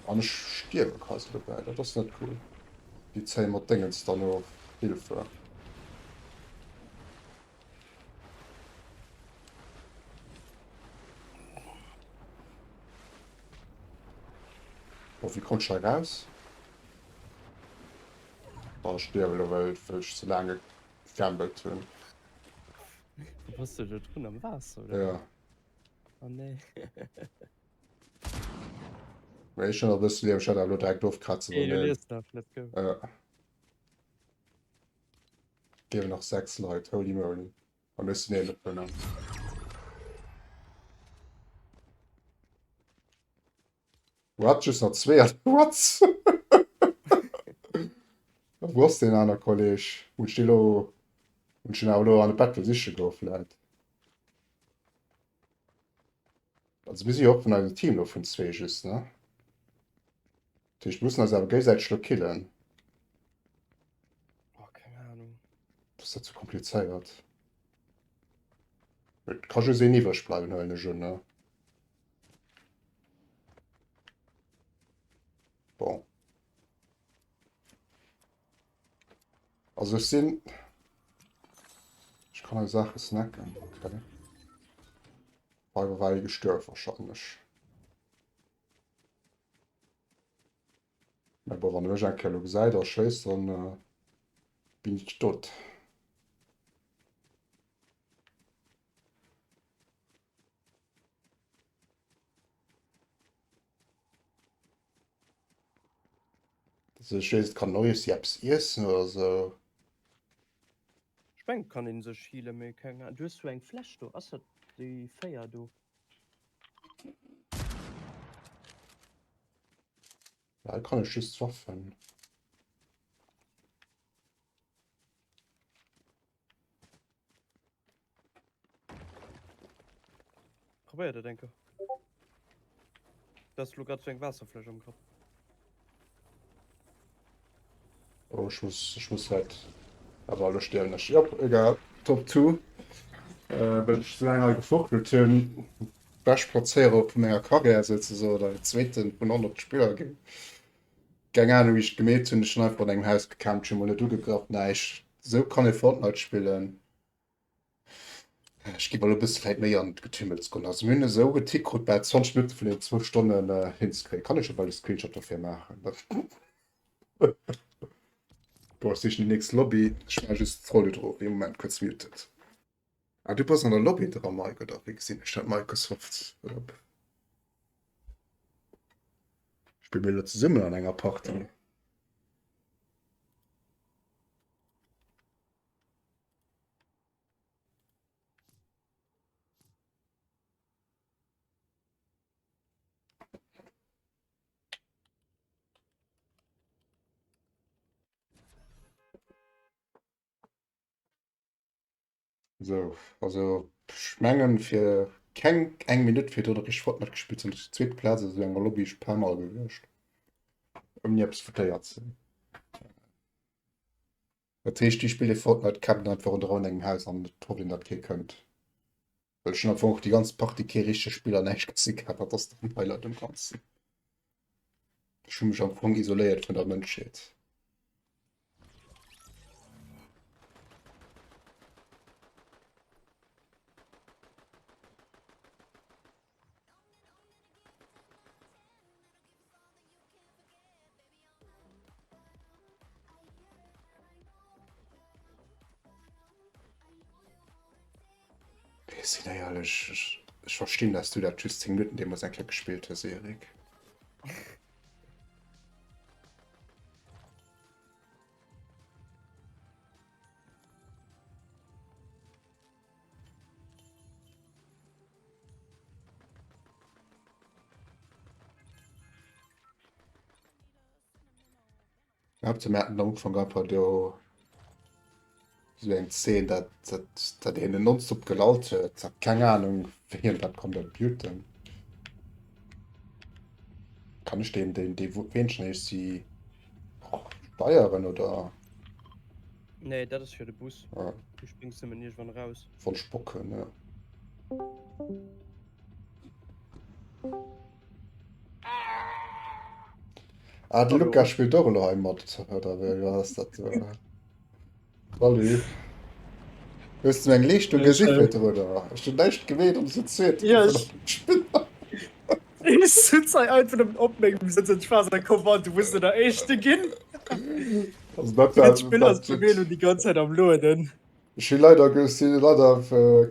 An ech stierwe quasi dobäi, dat ass net cool. Déi zéie mat Déngens dann of. Hilfe. Oh, wéi konnt ech hei raus? Oh, ech stierwe lo, well ech ze laang gegambelt hunn. Wo bass du do drun am Waasser oder? Ja. Oh nee. Mee ech hunn nach e bësse Liewen, ech hätt awer elo direkt ofkratzen Hey, du sollen. liefs nach, let's go. Ja. Liewen nach 6 Leit, holy moly. An ech sinn een dovunner. What? Just nach zwee? What? Wou ass deen aner Kolleg? Hunn ech dee lo, hunn ech den awer lo an de Battle siche goe vläit? Also mir si jo och vun eisem Team lo vun zwee just, ne? Dat heescht, mir mussen eis awer géigesäiteg lo killen. Oh, keng Ahnung. Das ass dat ze komplizéiert. Et ka just een iwwreg bleiwen, huelen ech un, ne? Bon. Also ech sinn... Ech kann hei Saache snacken. Okay. Fiber war eh gestuerf wahrscheinlech. Mä bon, wann e mech eng Kéier elo gesäit a schéisst, dann äh, bin ich tot. Also ech weess, et kann och si eppes iessen oder sou. Ech mengen et kann een sech healen, mee keng Ahnung. Du hues sou eng Fläsch do, ass dat déi 4 do? Ja, hei kann ech just Waffen. Probéier dat eng Kéier. Du has lo grad sou eng Waasserfläsch am Grapp. Oh, ech muss, ech muss halt awer alle stellen. Ech, ja, egal. Top 2. Äh, well ech so laang hei gefuchtelt hunn. Bescht Platzéierung vu menger Karriär souzesoen, oder zweeten vun 100 Spiller ginn. Keng Ahnung wéi ech et gemeet hunn, ech hunn einfach an engem Haus gecampt, ech hunn mol net ugegraff, näischt. Esou kann ee Fortnite spillen. Ech gi mol e bësse vläit méi an d'Getümmels goen. Also mir hunn esou gutt hikrut, bal 20 Minutte vun den zwou Stonnen hinzekréien. Kann ech jo bal e Screenshot dofir maachen. Boah, ech sichen déi nächst Lobby. Ech maache just d'Roll drop. Ee Moment, kuerz muted. Ah, du bass an der Lobby dra, Mike, oder wéi gesinn ech dat? Microsoft. Spille mir elo zesummen an enger Partie? Sou, also ech mengen fir keng eng Minutt virdrun richteg Fortnite gespillt ze hunn, déi zweet Plaz ass esou enger Lobby ech paar Mol gewiescht, ouni eppes votéiert ze hunn. Dat heescht, déi spillt ee Fortnite campt einfach ronderëm an engem Haus an et hofft een, datt kee kënnt. Well ech hunn am Fong och déi ganz Partie kee richtege Spiller näischt gesi gehat, dat ass den Highlight um Ganzen. Ech hu mech am Fong isoléiert vun der Mënschheet. Ech sinn éierlech, ech, ech verstinn, dass du dat just 10 Minutten deemools eng Kéier gespillt hues, Erik. Hauptsache mir haten am Ufank einfach do so eng Szene, dat, dat, dat een nonstop gelallt huet. Hab keng Ahnung, wéi en dat konnt unmuten. Kann ech den, den, dee Weenchen ech si och steieren oder? Nee, dat ass fir de Bus. Ja. Du spréngs nëmmen iergendwann eraus. Wann ech Bock hunn, ja. Ah, de Luca spillt och elo hei mat, oder wéi ass dat? Salut. Hues du meng Leeschtung gesi virdrun, oder? Ech hunn näischt gemeet an du sëtz zweet. Ja, ech- Ech sëtz hei einfach nëmmen op mengem Sëtz an ech war esou, komm an, du muss der Éischte ginn. Also dat war, Dat Spill ass bei mir elo déi ganz Zäit am Lueden. Ech hu leider, ech si leider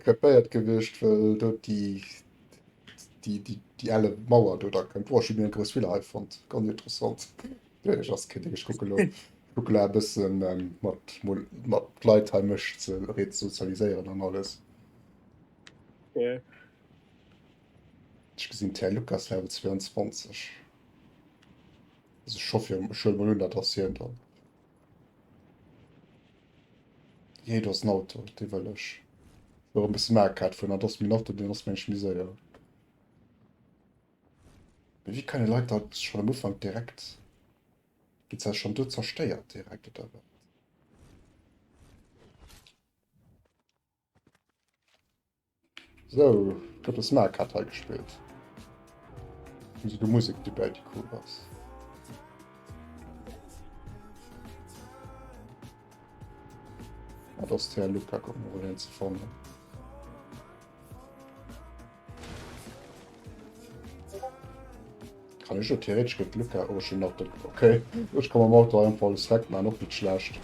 krepéiert gewiescht, well do déi, déi, déi, déi elle Mauer do da kënnt. Boah, ech hu mir eng grouss Villa hei fonnt. Ganz interessant. Ech ass keen Ding, ech kucke lo, kucke lo e bëssen mat, mol mat Leit hei mech ze resozialiséieren an alles. Okay. Ech gesinn d'Här Lucas Level 22. Also ech hoffe, ech huele mol un, dat ass hien dann. Jee, do ass en Auto, dee wëll ech. Ech wëll e bësse Maarkaart fueren, an dat ass mäin Auto, deen ass mengen ech méi séier. Mee wéi kënne Leit dat schonn am Ufank direkt, ginn se schonn do zerstéiert direkt oder wat? Sou, gëtt es Mario hei gespillt. Hunn se du Musek dobäi, déi cool ass. Ah, das ist der Luca, guck mal, wo den ze fannen. Kann ech jo theoretisch gëtt Luca oh, schon nach den okay. Ech kann mam Auto einfach alles weg machen, och net schlecht.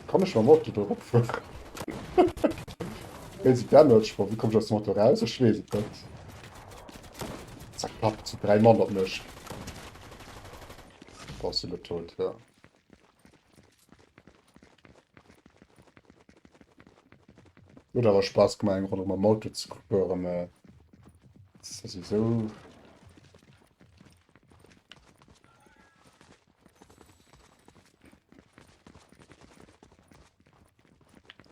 Kann ech mam Auto do eropfueren? Basic Damage, boah, wéi komm ech aus dem Auto raus? Ech weess et net. Zack, papp, zu 3 Mann op mech. Boah, ass elo tot, ja. Huet awer Spaass gemaach, eng Ronn mam Auto ze fueren. Das ass esou.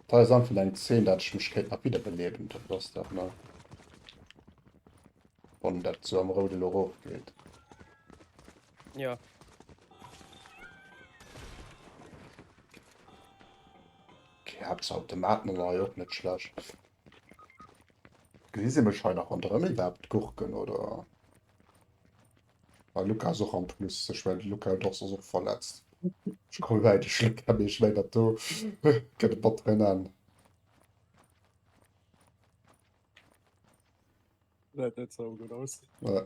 Da ass einfach eng Zeen, dat ech mech kéint nach wiederbeleben. Dat ass dat, ne? Wann dat sou am Roude lo erofgeet. Ja. Okay, Hauptsache Automaten war jo och net schlecht. Gesi se mech hei nach ronderëm iwwerhaapt gurken oder? Ah, Luca ass och am Plus. Ech mengen, de Luca huet och ass och verletzt. Ech komme wäit, ech Luca, mee ech mengen dat do gëtt e batteren Enn. Dat net sou gutt aus. Ja.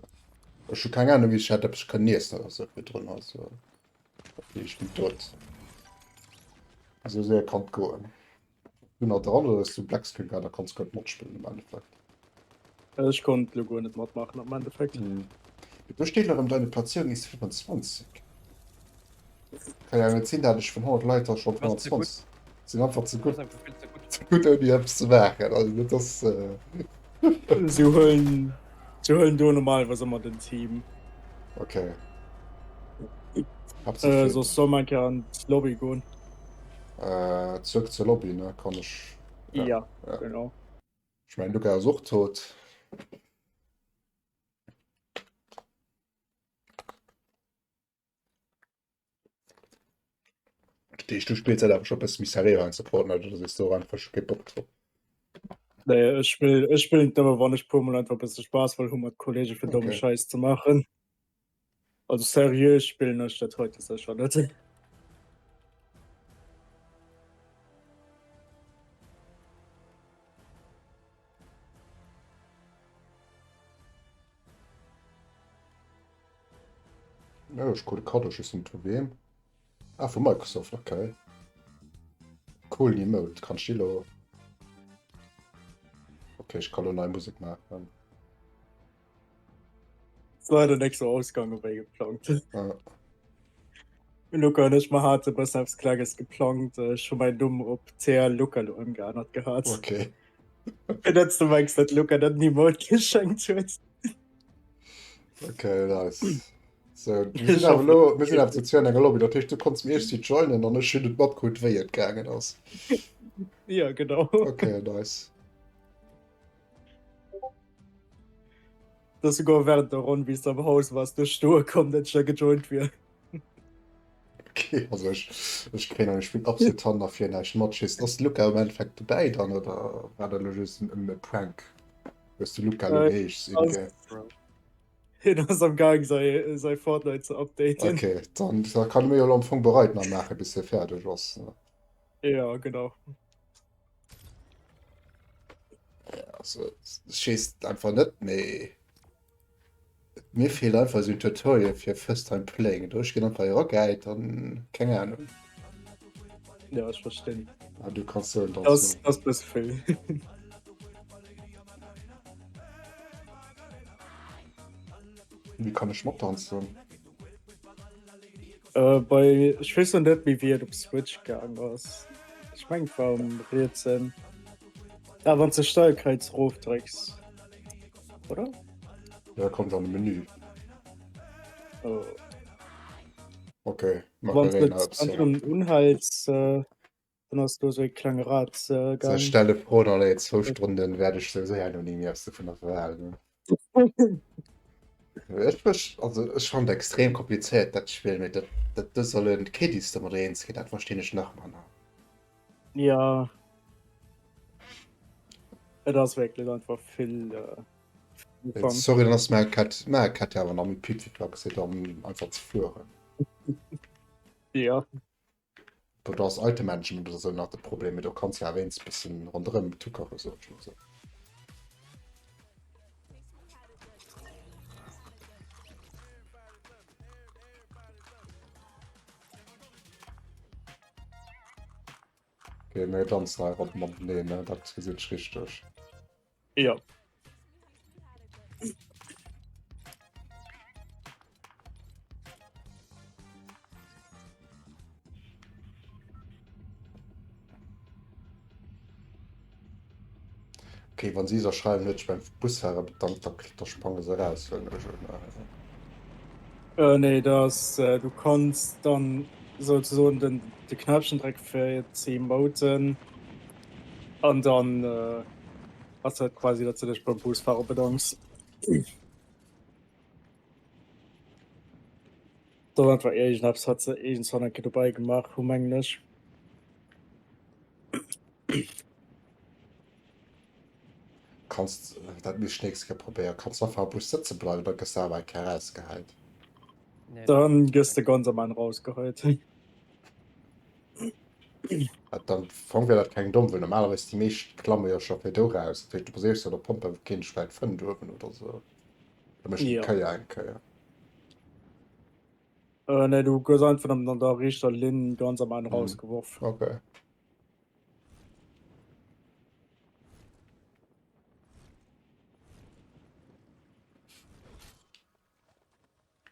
Ech hu keng Ahnung, wéi ech hätt eppes kënnen iessen oder sou virdrun. Also, okay, ech bin tot. Esou séier kann et goen. Du nach dran oder hues du Blackscreen gehat a konns guer net matspillen am Endeffekt? Ech konnt lo guer net matmaachen am Endeffekt. Hm. Do steet elo erëm deine Platzierung ist 25. Kann ja net sinn, dat ech vun 100 Leit da schon Du bass ze gutt. 25 sinn einfach ze Du gutt bass einfach vill ze gutt. ze gutt ouni eppes ze maachen. Also dat ass äh, Si huelen si huelen do normalerweis ëmmer den Team. okay. Haaptsaach Äh, soss soll mer eng Kéier an d'Lobby goen. Äh, zurück zur Lobby, ne? Kann ech. Ja, Ja, ja. genau. Ech mengen, Luca ass och tot. Dat heescht, du spills dat awer scho bësse méi seriö heiansdo Fortnite oder sees du och einfach, ech hu kee Bock drop? Nee, ech spill, ech spillen et nëmme wann ech puer mol einfach e bësse Spaass wëll hu mat Kollege fir domme Okay. Schäiss ze maachen. Also seriö spillen ech dat heute sécher net. Oh, ech krut e Kaddo, ech weess net vu weem. Ah, vu Microsoft, okay. Cool Emote, kann ech déi lo. Okay, ech ka lo nei Musek maachen. Ass leider nek sou ausgaangen wéi geplangt. Ja. Luca an ech mer hate bëssen eppes Klenges geplangt. Ech hu mäin Numm op CL Luca lo ëmgeännert gehat. Okay. Fir net ze mengs, dat Luca dat Emote geschenkt huet. Okay, nice. So, mir sinn awer lo, mir sinn awer zu zwee an enger Lobby, dat heescht du konns mir iergendwéi joinen an ech hunn net matkrut wéi et gaangen ass. Ja, genau. Okay, nice. Dat souguer während der Ronn, wéi s du am Haus wars, duerch stoe komm, dat ech da gejoint wier. Okay, also ech, ech kréien an ech bin absolut han nach fir näischt matschiessen. Ass de Luca am Endeffekt dobäi dann oder war dat lo just en, en Prank? Hues du Luca lo Äh, geheescht? ass- Okay. Hien ass am Gaang säi, säi Fortnite ze updaten. Okay, dann da kann mir jo am Fong bereit nach maache bis hie fäerdeg ass. Ja, genau. Also ech weess einfach net mee mir feelt einfach esou en Tutorial fir First Time Playing. Do ech ginn einfach eragäit an keng Ahnung. Ja, ech verstinn. Ah, du kanns soen, Das, dass das bësse vill. Wie kann ech mattanzen? Äh, bei ech weess noch net méi wéi et op Switch gaang ass. Ech meng et war um rietsen. Ah, wann s de Steierkreuz rofdrécks, oder? Ja, kommt an de Menü. Oh. Okay, Wann du Macarena et eppes, ja. un unhälts, äh, dann ass do sou e klenge Rad äh, So, gaang. stelle froh, dann ey, zwou Stunden werde ich sowieso ja noch nie mehr vun der Wahl. Ne? Ech, ech, also ech fand extrem kompliziert dat Spiel mit dat, dat, dat sollen Kiddies damit eens gehen, dat verstehe ich nach manner. Ja. Et ass wierklech einfach vill äh, Ufank. Sorry, dann ass mä Cat, mä Cat awer nach méi Pipifax dann einfach ze fueren. Ja. Do da ass Item Management oder sou nach de Problem, mee do kanns ja wéinst bëssen ronderëm tuckere sot ech mol sou. Okay, mir danzen hei rop mateneen, ne? Dat gesinn ech richteg. Ja. Okay, wann si se schreiwen, huet sech beim Busfahrer bedankt, da, da sprange se raus, huelen ech un. Äh, nee, das, äh, du kanns dann souzesoen den, de Knäppchen drécke fir ze emoten an dann äh, ass dat quasi, datt du dech beim Busfahrer bedanks. Dat war iergendeppes hat se iergendzwann eng Kéier dobäi gemaach hu mengen ech. Kanns, dat misst ech nächst Kéier probéieren, kanns einfach am Bus sëtze bleiwen, da gëss de awer eng Kéier erausgehäit. Nee, Dann gëss de ganz am Enn rausgeheit. Dat am Fong wär dat keng domm, well normalerweis déi meescht klamme jo scho fir do raus. Dat heescht, du baséiers jo op der Pompe, wou keen dech vläit fënnt uewen oder sou. Da mécht déi Ja. Kéier eng Kéier. Äh, nee, du gëss einfach nëmmen an der riichter Linn ganz am Enn Mhm. rausgeworf. Okay.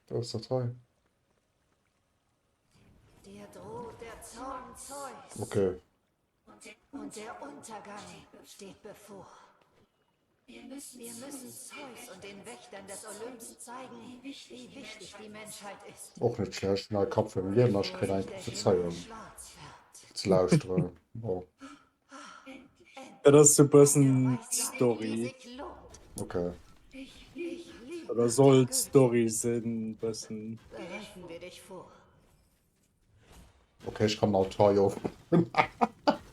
Do ass dat hei. Dir droht der Zorn Zeus. Okay. Und der Untergang steht bevor. Wir müssen, Wir müssen Zeus und den Wächtern des Olymps zeigen, wie wichtig die Menschheit ist. Och net schlecht. Nei Kapp fir Liewen ass kréint eng Prophezeiung ze lauschteren. Bon. Dat ass sou bëssen d'Story. Okay. Oder soll d'Story sinn bëssen. Bereiten wir dich vor. Okay, ech kann den Altar jo ofbauen.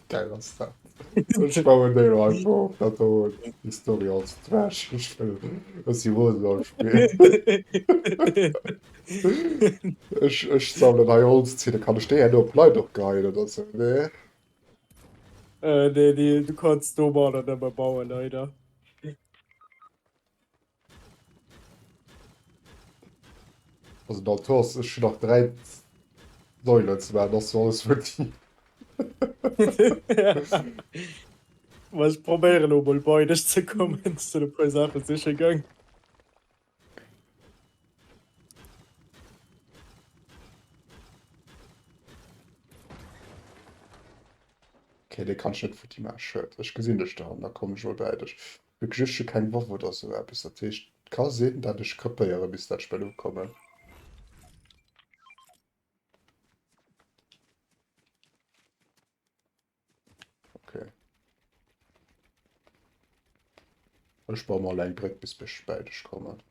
Geil ass dat. Ech bauen deen elo einfach of, dat do déi Story als Trash. Ech wëll ech si rosen am Spill. Ech ech sammelen hei Holz, da kann ech déi herno op Leit och geheien oder sou, nee? Äh, nee, nee, du kanns domadder nëmme bauen, leider. Also den Altar ass, ech hunn nach 3 Säulen ze maachen, ass jo alles futti. Ma ech probéieren elo mol bei dech ze kommen, ech sinn e puer Saache siche gaang. Okay, dee kann ech net futti maachen, schued. Ech gesinn dech dann, da kommen ech mol bäi dech. Wierklech, ech hu keng Waff oder sou eppes, dat heescht, et ka sinn, dat ech krepéiere bis dat Spill ukommen. Okay. Ech baue mol eng Bréck bis ech bäi dech kommen.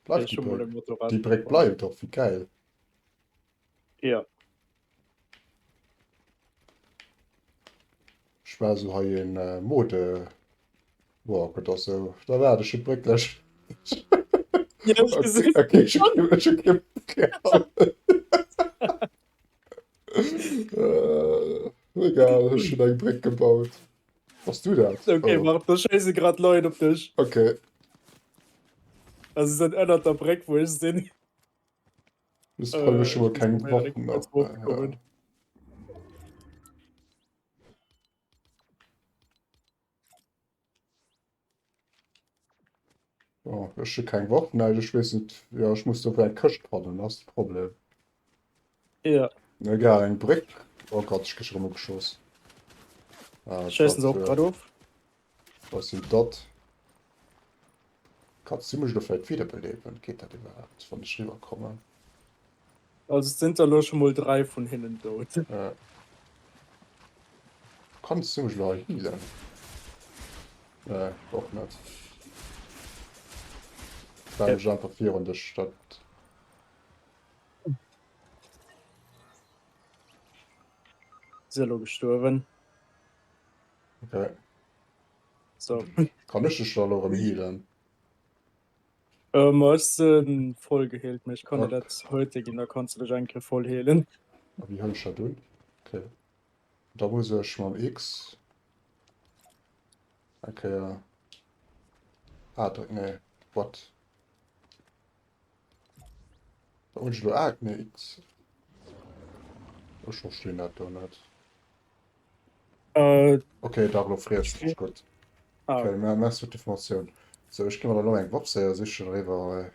Bleift Ech déi hu mol e Bréck? Motorrad Déi Bréck gebaut. bleift och, wéi geil. Ja. Ech war sou hei en Mode Walk oder sou. Da waart ech hun d'Bréck gläich. Ja, ech gesinn. Okay, ech hu ech hu kee Egal, ech hunn eng Bréck gebaut. Bass du dat? Okay, Oh. wart, da schéisse grad Leit op dech. Okay. Also se sinn ënnert der Bréck, wou ech sinn. Just äh, Äh, schon mal ech muss keng probéieren, Waffen kuerz nach. hochzekommen. Ja. Oh, ech hu keng Waffen, nein, ech weess net. Ja, ech muss do eng Këscht fannen, das ist de Problem. Ja. Egal, eng Bréck. Oh Gott, ech krieg erëm ugeschoss. Ah, Schéissen se Gott, och äh, grad of. Was sind dat? Kanns du mech elo vläit wiederbeleben? Geet dat iwwerhaapt, wann ech riwwerkommen? Also et sinn der elo scho mol 3 vun hinnen dout. Ja. Kanns du mech elo hei healen? Nee, och net. Stell mech einfach virun dech, dat. Si elo gestuerwen. Okay. So. Kann ech dech da elo erëm healen? Ähm, ech sinn voll geheelt, mee ech kann dir Ok. dat heute ginn, da kanns du dech eng Kéier voll heelen. A wéi huelen ech dat un? Okay. Da muss ech mam X eng Kéier A drécken. Nee, what? Da hunn ech elo A, nee X. Ech verstinn dat do net. Äh, Okay, dach elo friessen ech gutt. ah, Okay, mer merci fir d'Informatioun. Sou, ech gi mer dann elo eng Waff séier sichen eriwwer.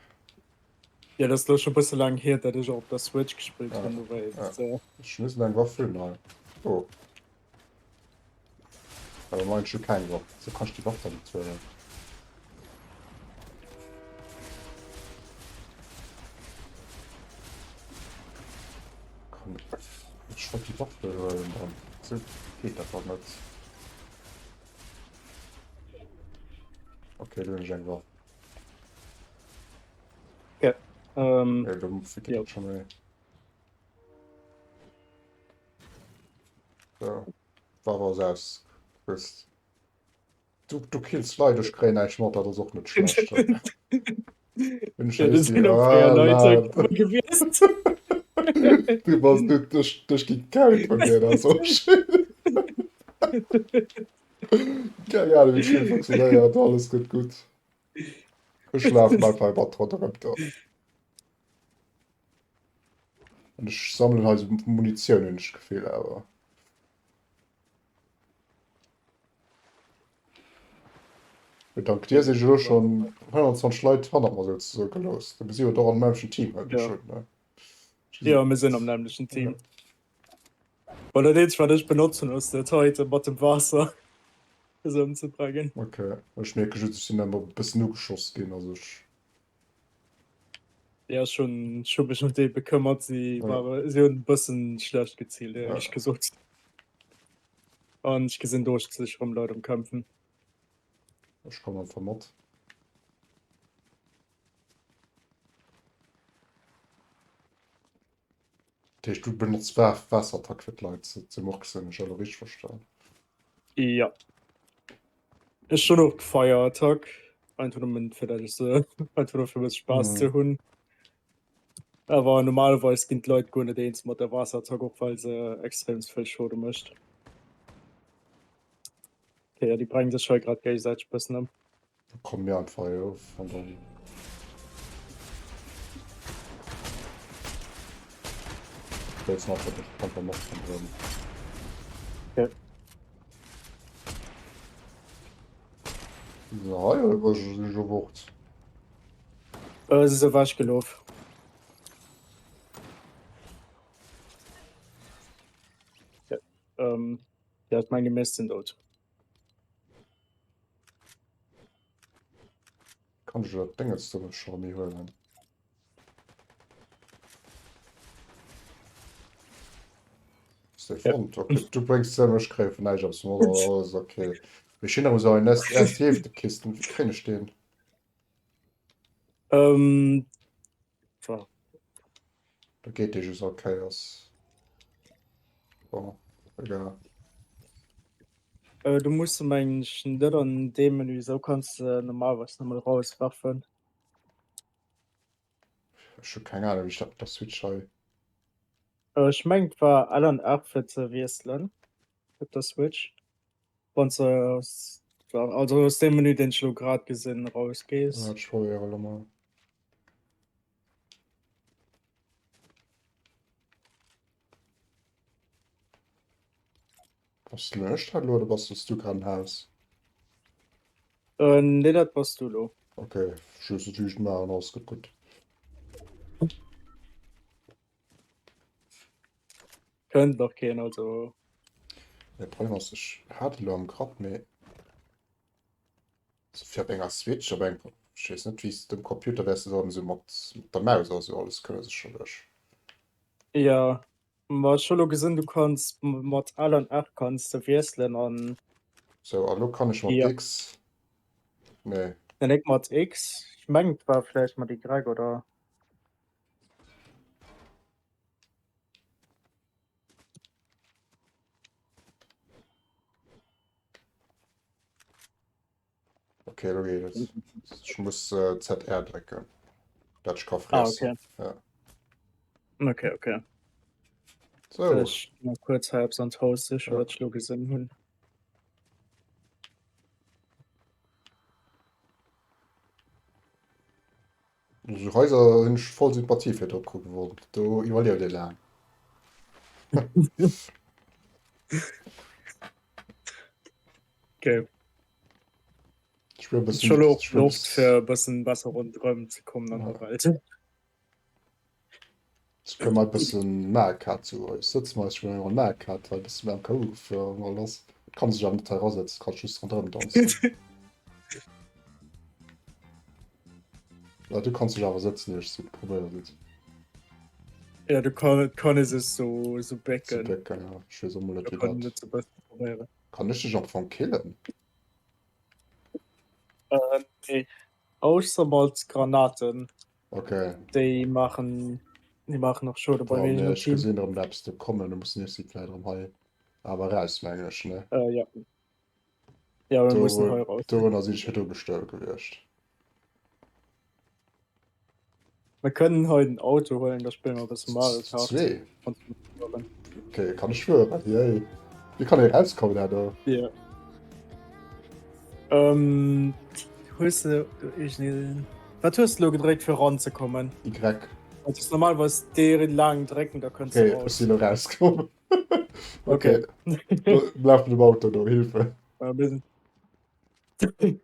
ja, dat ass elo scho bësse laang hier, dat ech och op der Switch gespillt Ja, hunn, dowéinst. ja. Äh, Ech muss eng Waff hunn hei. Oh. Awer nein, ech hu keng Waff. Sou kann ech déi Waff dann net huelen. Kann ech wollt déi Waff do huelen dann. Sou geet dat dann net. Okay, do hunn ech eng Waff. Okay. Ähm, Ja, do geet jo. dat scho méi. So. Waff ass aus. Bist. Du, du kills Leit, ech kréien näischt mat, dat ass och net schlecht. Bin Ja, das sind auch fréier Leit gewiescht. Du bass du dech dech gi kalt vun dir, dat ass och schön. Keng Ahnung, wéi d'Spill funktionéiert, alles gëtt gutt. Ech lafen einfach iwwer ronderëm do. An ech sammelen hei sou Munitioun hunn ech d'Gefill awer. Mee dank dir sinn ech elo schonn 120 Leit hannert mer souzesoe gelooss. Du si jo och am nämmlechten Team hei Ja. schon, ne? Ja, mir sinn am nämmlechten Team. Well dat eenzegt wat ech benotzen ass dat heite mat dem Waasser se ëmzebréngen. Okay, ech mierke just ech sinn ëmmer e bëssen ugeschoss ginn, also ech Ja ech hunn ech hu mech ëm déi bekëmmert, si Ja. ware si hunn e bëssen schlecht geziilt Ja. éierlech gesot. An ech gesinn do sech erëm Leit um kämpfen. Ech kommen einfach mat. Dat heescht du benotz Wa Waasserattack fir d'Leit ze ze murksen, ech elo richteg verstan? Ja. Ech hunn och d'Feierattack, einfach nëmmen fir dat ech se einfach nur fir e bësse Spaass ze Mhm. hunn. Awer normalerweis ginn d'Leit guer net eens mat der Waasserattack, och well se extrem vill Schuede mécht. Okay, ja, déi brengen sech hei grad géigesäiteg bëssen ëm. Da kommen mir einfach hier of an dann. Jetzt nach einfach noch von drin. Okay. So, hei oder was ist schon Wort? Äh, se ass ewech gelaf. Ja, ähm, ja, ich meine, die meisten sind tot. Kann ech dat Déngens do scho méi huelen? Ist der Ja. fonnt? Okay, du bréngs se ech kréie vun näischt eppes mat, aber alles okay. Mir stinn erëm esou en Erst-Hilfe-Kisten. Wéi kréien ech deen? Ähm, wa- Da geet dee just all Kéiers. Bon, egal. Äh, du muss se mengen ech net an deem Menü, sou kanns de normalerweis nëmmen rauswerfen. Ech hu keng Ahnung, wéi ech dat mat der Switch hei. Äh, ech mengen et war L an R fir ze wiesselen op der Switch. Wann s de aus, also aus deem Menü deen ech elo grad gesinn rausgees. Ja, ech probéiere elo mol. Bass du elo ech dat elo oder bass du grad en Haus? Äh, nee, dat bass du elo. Okay, ech loosse et just maachen, alles gëtt gutt. Kënnt nach keen, also. De Problem ass, ech hat elo am Grapp, mee So fir op enger Switch, op engem, ech weess net wéi s de um Computer wäers de dann esou mat mat der Maus a sou alles kënne sécherlech. Jo, ma ech hu lo gesinn du kanns mat L an R kanns de wiesselen an. Sou a lo kann ech mat Jo. X, nee. Nee, net mat X, ech mengen et war vläicht mat Y oder. Okay, lo geet et. Ech muss äh, ZR drécken. Dat ech ka Ah, friessen. okay. Ja. Okay, okay. So. Ech mal kurz hei eppes an d'Haus sichen, Ja. wat ech lo gesinn hunn. Esou Haiser hunn ech voll Sympathie fir drop kucke wollt. Do iwwerlieft ee laang. Okay. Ech spier e bëssen. Scho lo och Loft fir e bëssen besser ronderëm ze kommen an der Welt. Ech kënne mei bëssen Maerkat zu eis sëtzen, mei ech mat Maerkat hei bëssen beim KU gefuer an lass. Kann sech awer net hei erasetzen, kann just ronderëm danzen. Ja, du kanns dech awer sëtzen, ier ech se probéiert et. Ja, du kann, kann e sech so, so bécken. So bécken, ja. Ech weess och mol net, wéi dat. Net so bëssen probéieren. Kann ech dech am Fong killen? Äh, nee. Ausser mat Granaten. Okay. Déi maachen, déi maachen nach Schuede bei mir am Team. Ech gesinn erëm eppes do kommen, da mussen ech si vläit erëm hei awer raus, mengen ech, ne? Äh, ja. Ja, mir mussen hei raus. Dorunner sinn ech virdru gestuerwe gewiescht. Mir kënnen hei den Auto huelen, da spille mer e bësse Mario Kart. Zwee? Okay, kann ech fueren? Yay. Wéi kann ee rauskommen da do? Ja. Ähm, hues de iergendeen. Wat hues de lo gedréckt fir eranzekommen? Y. Dat ass normalerweis dee laang drécken, da kënns du Okay, raus. ech sinn elo rauskomm. Okay. Okay. Laf mit dem Auto do, Hilfe. Ja, mir sinn.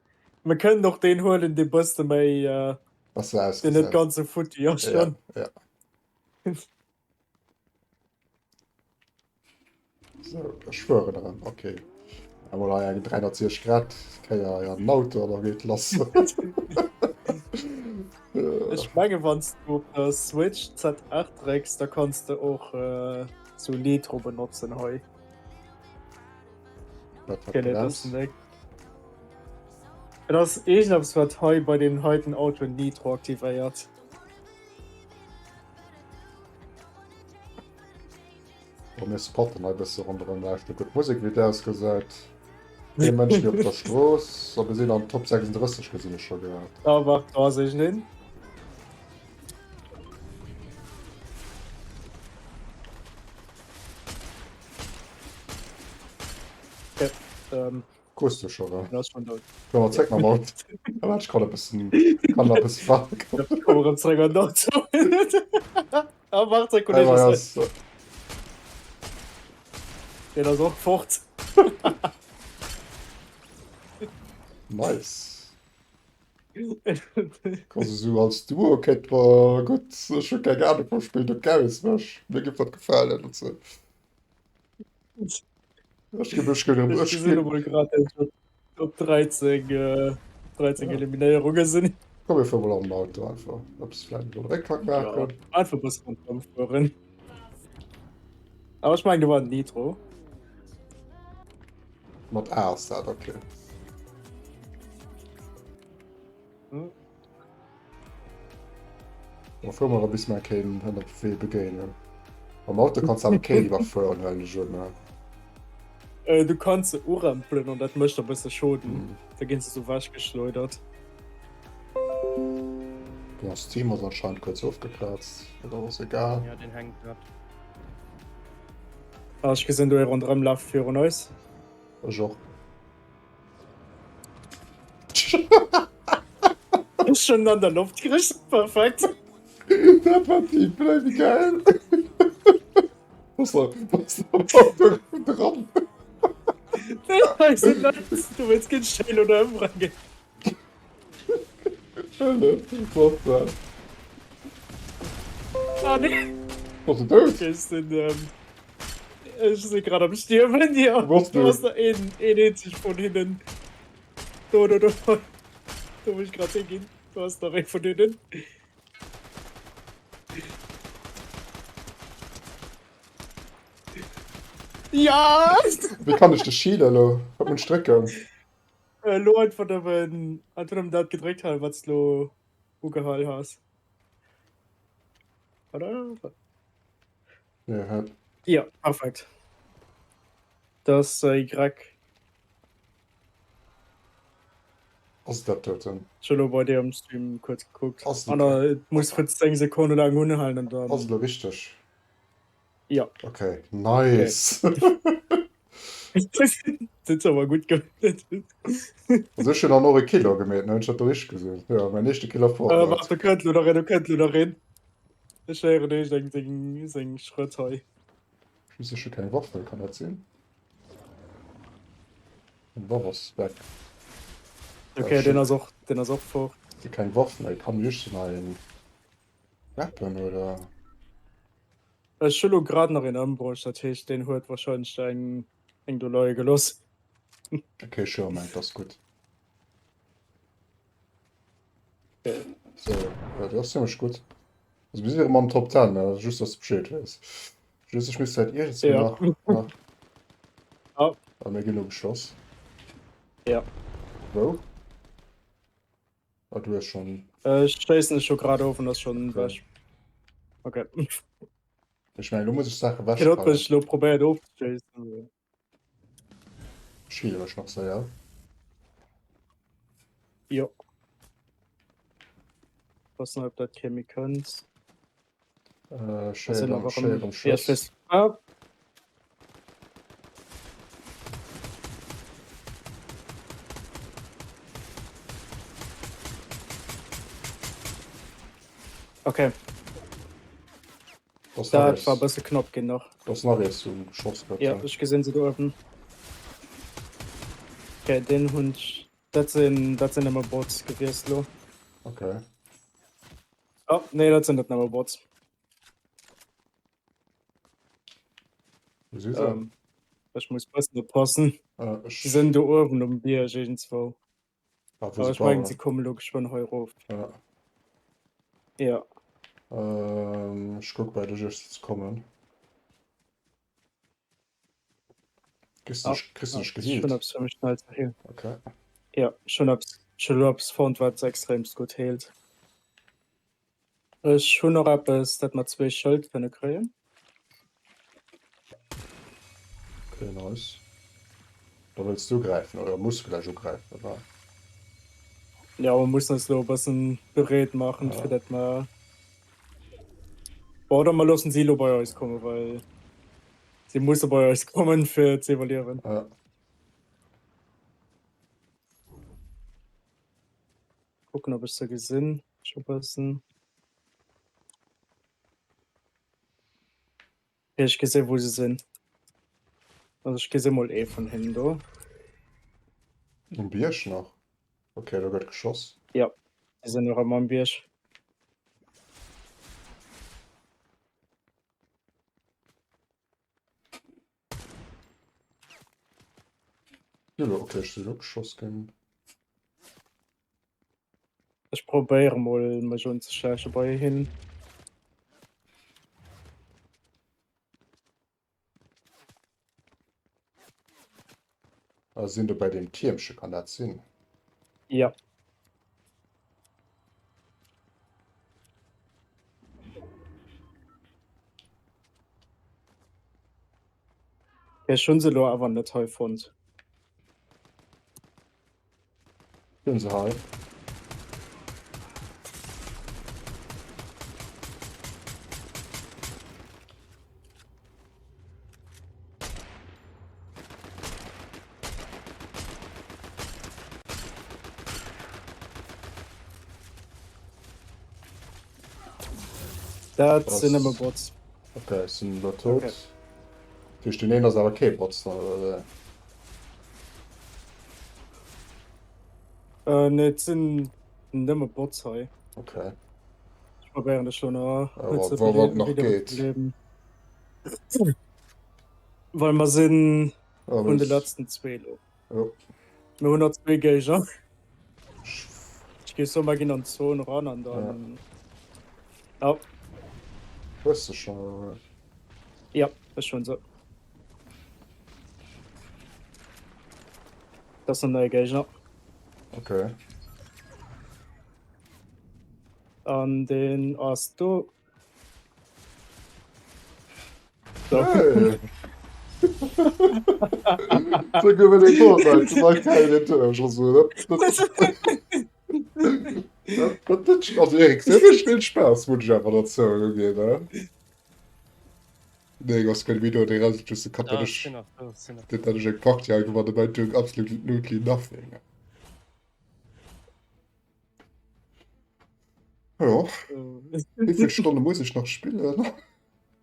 Mir kënnen och deen huelen, dee bësse méi, äh, Besser deen net ausgesäit. ganz sou futti ass Ja, schonn. ja. So, ech fueren erëm. Okay. Emol hei eng 360 Grad Kéier hei an den Auto an da geet lass. Ech menge wann s du op der Switch Z8 drécks, da kanns de och äh, zu Nitro benotzen hei. Wat wat Okay, nee, das bremst? net. Et ass iergendeppes wat hei bei den heiten Autoen Nitro aktivéiert. Bon, mir spotten hei bësse ronderëm, lauschteren gutt Musek wéi et ausgesäit. Kee Mënsch méi op der Strooss a mir sinn an Top 36 gesinn ech scho grad. Da waart, do ass iergendeen. Okay, ähm. Kuss du schon ja? schon dout. Komm mal zeig mal mal. Ja, ich kann ein bisschen, kann ein bisschen fahren. Komm erëm zréck an d'Auto. Ah, warte, der Kollege ass hei. Deen ass och fort. Nice. Also so als Duo kéint mer gutt, ech hu keng Ahnung vum Spill, du kenns mech, mir géif dat gefalen und so. Ech ginn ech ginn Ech ech gesinn ginn. emol grad dass ech op 13 äh, 13 Ja. Eliminéierunge sinn. Komm mir fuere mol an den Auto einfach. Eppes vläicht emol Réckgang Ja, maachen. einfach e bësse ronderëm fueren. Awer ech mengen do war Nitro. Mat A ass dat, okay. Hm. Da fuere mer bis mer keen ënner Wee begéinen. Am Auto kanns du awer keen iwwerfueren, huelen ech un, ne? Äh, du kanns se urempelen an dat mécht e bësse Schoden. Mhm. Da ginn se sou wechgeschleudert. Bon, Steam ass anscheinend kuerz ofgeplazt, dat ass egal. Ja, den hänkt grad. Ah, ech gesinn do ee ronderëm lafe virun eis. Ech och. Schon an der Luft kricht perfekt. Dat war Teamplay, wie geil. Was da, was da dran? Du willst kein Schäl oder ëmbréngen. Was da? Ah, nee. Bass du dout? Okay, ech sinn, ähm, ech sinn grad am Stierwen, ja. Wo bass du? Du ass der een, een eenzeg vun hinnen. Do, do, do. Do wou ech grad higinn. Do ass nach ee vun hinnen. Ja! Wéi kann ech dech healen elo? Wat muss ech drécken? Elo einfach nëmmen, einfach nëmmen dat gedréckt halen, wat s de elo ugehal has. Oder? Ja, hä? Ja, perfekt. Das äh, Y. Ass dat doten? Ech hu lo bei dir am Stream kuerz gekuckt. Ass An da et muss fir 10 Sekonne laang unhalen an dann. Ass et lo richteg? Ja. Okay, nice. Okay. Dat ass awer gutt gemeet. Also ech hunn dann och e Killer gemeet, ne? Ech hat do richteg gesot. Ja, mäin éischte Killer Äh, Fortnite. waart, do kënnt lo nach een, do kënnt lo nach een. Ech héieren eréischt eng seng, seng Schrëtt hei. Just ech hu keng Waffen, kann dat sinn? Meng Waff ass weg. Okay, den ass och, den ass och fort. Ech hu keng Waff méi. Kann ech se nach een Weapon oder? Ech hu lo grad nach een ëmbruecht, dat heescht deen huet wahrscheinlech eng, eng do leie gelooss. Okay, sure, man, dat ass gutt. So, ja, dat ass zimmlech gutt. Also mir sinn erëm am Top 10, ne? Just dass du Bescheed weess. Just ech misst vläit iergendswou Ja. nach, nach. Ah. Ah, mir ginn ugeschoss. Ja. Wou? Ah, du hues schonn. Ech schéissen ech scho grad of an ass schonn Okay. ewech. Okay. Ech mengen, lo muss ech Saache Hien huet ewechkreien. mech lo probéiert ofzeschéissen. Ech heale mech nach séier. Jo. Pass net op dat kee méi kënnt. Äh, Da sinn schéier awer schéier erëm am Ja, ech Schoss. weess. Ah. Okay. Das nach Dat war ees. bësse knapp ginn nach. Das nach ees um Schoss gëtt. Ja, ech gesinn se do uewen. Okay, den hunn ech. Dat sinn, dat sinn nëmme Bots gewiescht lo. Okay. Oh, nee, dat sinn net nëmme Bots. Wo si se? Ähm, ech muss bëssen oppassen. Äh, ech... Se sinn do uewen um Bierg iergendzwou. Ah, wou Aber se ech mengen, bauen. se kommen lo geschwënn hei erof. Ja. Ja. Ähm, ech kuck bei dech ech ze kommen. Kriss du Ah, dech, kriss du ah, dech schon gehealt? eppes fir mech schnell ze healen. Okay. Ja, schon eppes, schon elo eppes fonnt, wat extremst gutt healt. Ech hunn och eppes, dat mer zwee Schëld kënne kréien. Okay, nice. Da wëlls du ugräifen oder muss du gläich ugräifen, oder? Ja, mer mussen eis elo e bëssen bereet maachen, Ja. fir dat mer. Bon, oder mer loossen si elo bei eis kommen, well si musse bei eis kommen, fir ze iwwerliewen. Ja. Kucken, ob ech se gesinn. Scho bëssen. Okay, ech gesi wou se sinn. Also ech gesi mol ee vun hinnen do. Um Bierg nach? Okay, do gëtt geschoss. Ja, si sinn nach ëmmer am Bierg. Okay, ech sinn ugeschoss ginn. Ech probéiere mol mech unzeschläiche bei hinnen. Ah, sinn do bei deem Tiermche, kann dat sinn? Ja. Ech hunn se elo awer net hei fonnt. Hunn se hei. Dat sinn nëmme Bots. Okay, ech sinn elo tot. Okay. Dat heescht, deen een ass awer kee Bots dann, oder wéi? Äh, nee, et sinn nëmme Bots hei. Okay. Ech probéieren dech lo nach Ja, ze wa wat nach wieder geet. beleben. Well mer sinn Ja, vun de wenn's- letzten zwee lo. Jo. Mir hunn nach zwee Géigner. Ech géif soen, mer ginn an d'Zon ran an dann. Ja. Hues de schon, oder wéi? Ja, ech hunn se. Dat ass en neie Géigner. Okay. An deen ass do. So. Hey. So gouf et ee Fortnite, du war kein Enttäuschung, schon so, ne? Dat, dat, dat, also Erik, dat mécht vill Spaass, muss ich einfach dazu ginn, ne? Nee, ass guer Video dee raus just de Cut, Ah, dat ech sinn nach do, sinn nach dat ech eng Party hei gewanne bei doing absolutely nothing. Jo, wéi vill Stonne muss ech nach spillen?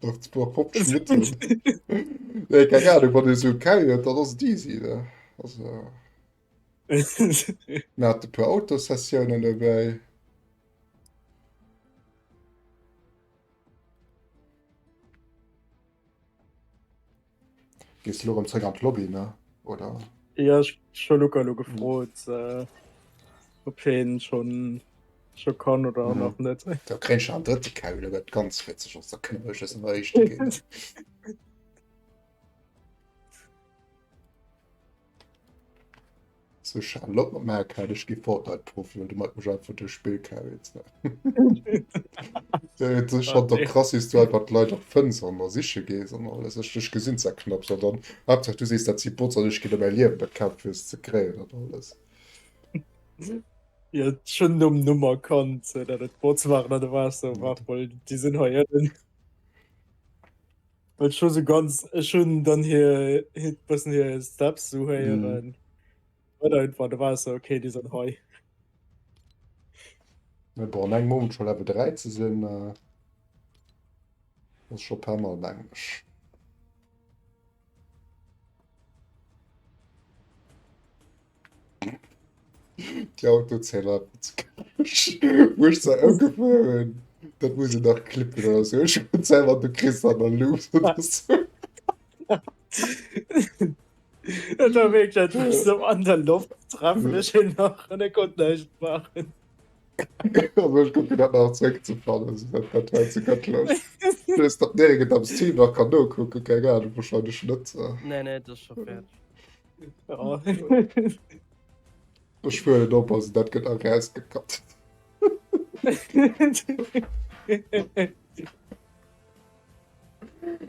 Nach 52 Minutten. Nee, keng Ahnung, wann ee sou Carry huet, dann ass et easy, ne? Also, mir hate puer Autosessiounen dobäi. Gees du lo rëm zréck an d'Lobby, ne? Oder? Ja, ech hu Luca lo gefrot, äh, ob hien schon scho kann oder mhm. nach net. Da kréich an drëtte Kaul, dat gëtt ganz witzeg ass, da kënne mer just an der éischte ginn. So Charlotte mat menger Karte, ech gi Fortnite-Profi an du mat mech einfach duerch Spill carries. Dat ass schon doch krass, wéi s du einfach d'Leit och fënns an da siche gees an alles. Ech, ech gesinn zwar knapps an dann, Haaptsaach du sees, dat si Bots an ech ginn ëm mäi Liewen dat Kap fir se ze kréien an alles. Jo, schon nom Numm erkannt, dat et Bots waren an du waars sou, waart mol, déi sinn hei ënnen. Well ech hu sou ganz, ech hunn dann hir, hir bëssen hir Steps sou héieren. Mm. Oder einfach, da war es so, okay, déi sinn hei. Mä bon, an engem Moment scho Level 3 ze sinn, äh, ass scho paar Mal, mengen ech. Déi Autozähler einfach ze kräsch. Wou ech se ëmgefuer hunn, dat muss een nach clippen oder sou. Ech hunn selwer du kriss an der Luucht oder sou. Dat war wierklech, dat war sou an der Loft treffen ech hien nach an e konnt näischt maachen. Also ech kucken dat nach zréckzefannen, also dat, dat war ze gëttlech. Just datt Nerik et am Stream nach kann nokucken, keng Ahnung, wahrscheinlech net. Nee, nee, dat ass scho fäerdeg. Ja. Ech schwören op, also dat gëtt nach rausgecut.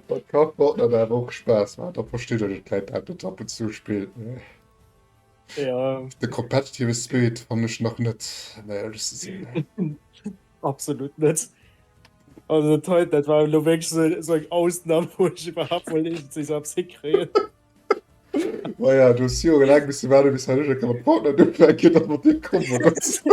Dat kann Fortnite awer och Spaass maachen, da versteet ech et d'Leit dat net ab und zu spillen. Ne? Ja. De competitive Spirit fannen ech nach net, um éierlech ze sinn. Absolut net. Also dat heut, dat war elo wierklech sou, sou eng Ausnam, wou ech iwwerhaapt mol iergendwéi sou eppes hikréien. Ma ja, du hues jorelaang misse waarden, bis hei ech mat Fortnite ufänken, datt mat dir komm ass.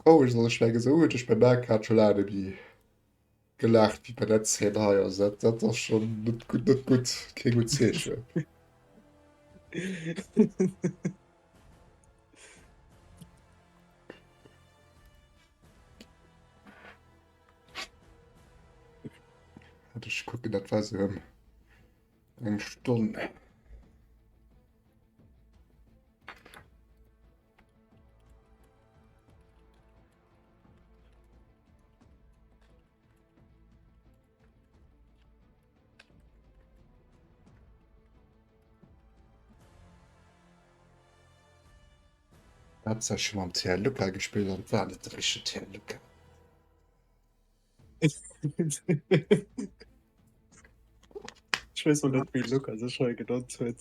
Traureg ass, ech mengen, esou huet ech bei Minecraft scho laang net méi gelaacht wéi bei der Szene hei. Also dat, dat ass schon net gutt, net gutt, kee gutt Zeechen. Ech kucken, dat war sou ëm eng Stonn. Haaptsächlech mam TL Luca gespillt an war net de richtegen TL Luca. Ech weess och net wéi Luca sech hei genannt huet.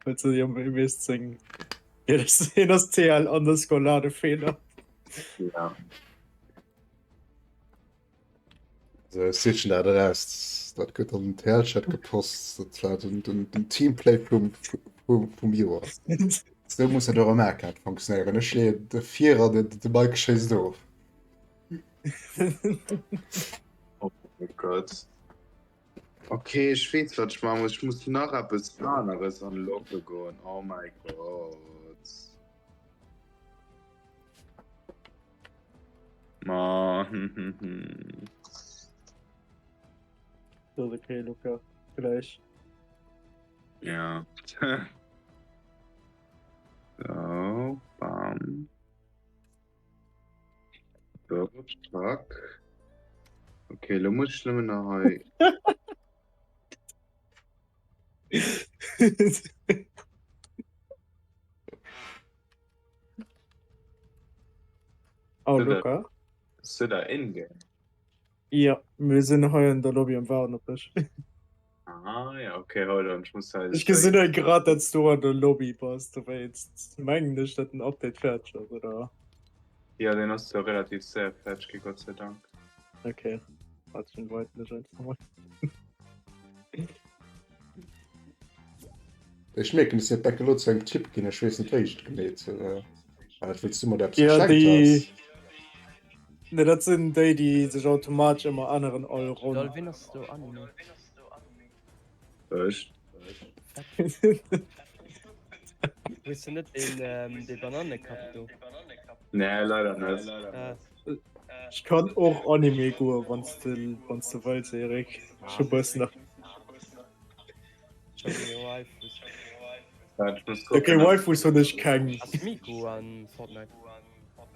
Huet se jo meest seng Hien ass TL underscore Ladefeeler. Ja. Also ech sichen dat eraus, dat gëtt an den TL-Chat gepost. Dat war den, den, den Teamplay vum, vum, vum Joer. Sou muss dat och am Arcade funktionéieren. Ech leeën de vir an den, de Mike schéisst of. Oh Gott. Okay, ech weess wat ech maache muss. Ech muss nach eppes aneres unlocke goen. Oh my God. Ma Das ist okay, Luca. Vielleicht. Ja. So, bam. So, zack. Okay, lo muss ech nëmmen nach hei. Oh, Luca. Sidd der in-game? Ja, mir sinn hei an der Lobby am Waarden op dech. Ah. Ah ja, okay, hold on, ech muss hei. Ech gesinn hei grad, datt s du an der Lobby bass, dowéinst mengen ech, datt den Update fäerdeg ass, oder? Ja, deen ass jo relativ séier fäerdeg gi, Gott sei Dank. Okay, warte, ech inviten dech einfach mol. Ech mierken, ech sinn back elo zu engem Typ ginn, ech weess net wéi ech et gemeet hunn. War dat wéi s du mer dat eppes Ja, geschenkt déi. has? Ne, dat sinn déi, déi sech automatesch ëmmer änneren all Ronn. Lol, wien ass do Anime? Ech. Hues du net deen, ähm, dee Banannekapp do? Nee, leider net. Ah. Ech kann och Anime goen, wann s de, wann s de wëlls, Eric. Ech hu bëssen nach. Show me your waifus. Warte, ich muss Okay, gucken. Waifus hunn ech keng. Ass Miku an Fortnite?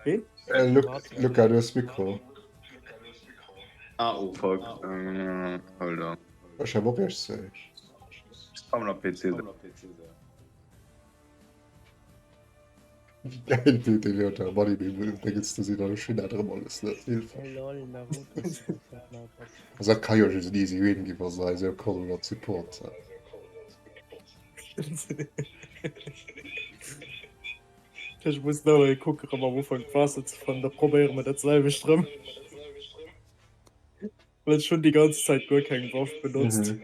Ween? Äh, Luc, Luca, du hues Mikro. Ah, oh fuck. Äh, hold on. Ech hab och eescht ze. Ich kann am PC sein. Wéi geil déi déi Wörter am Anime Dingens do sinn, an ech hunn dat erëm alles net. Hilfe. Lol, Naruto ass an Fortnite. Also dat ka jo just en easy win gi wa se eis esou kommen mat Support. Ech muss nach emol kucken, rëm am Ufank d'Waasser ze fannen, da probéiere mer dat selwecht rëm. Well ech hunn déi ganz Zäit guer keng Waff benotzt. Mhm.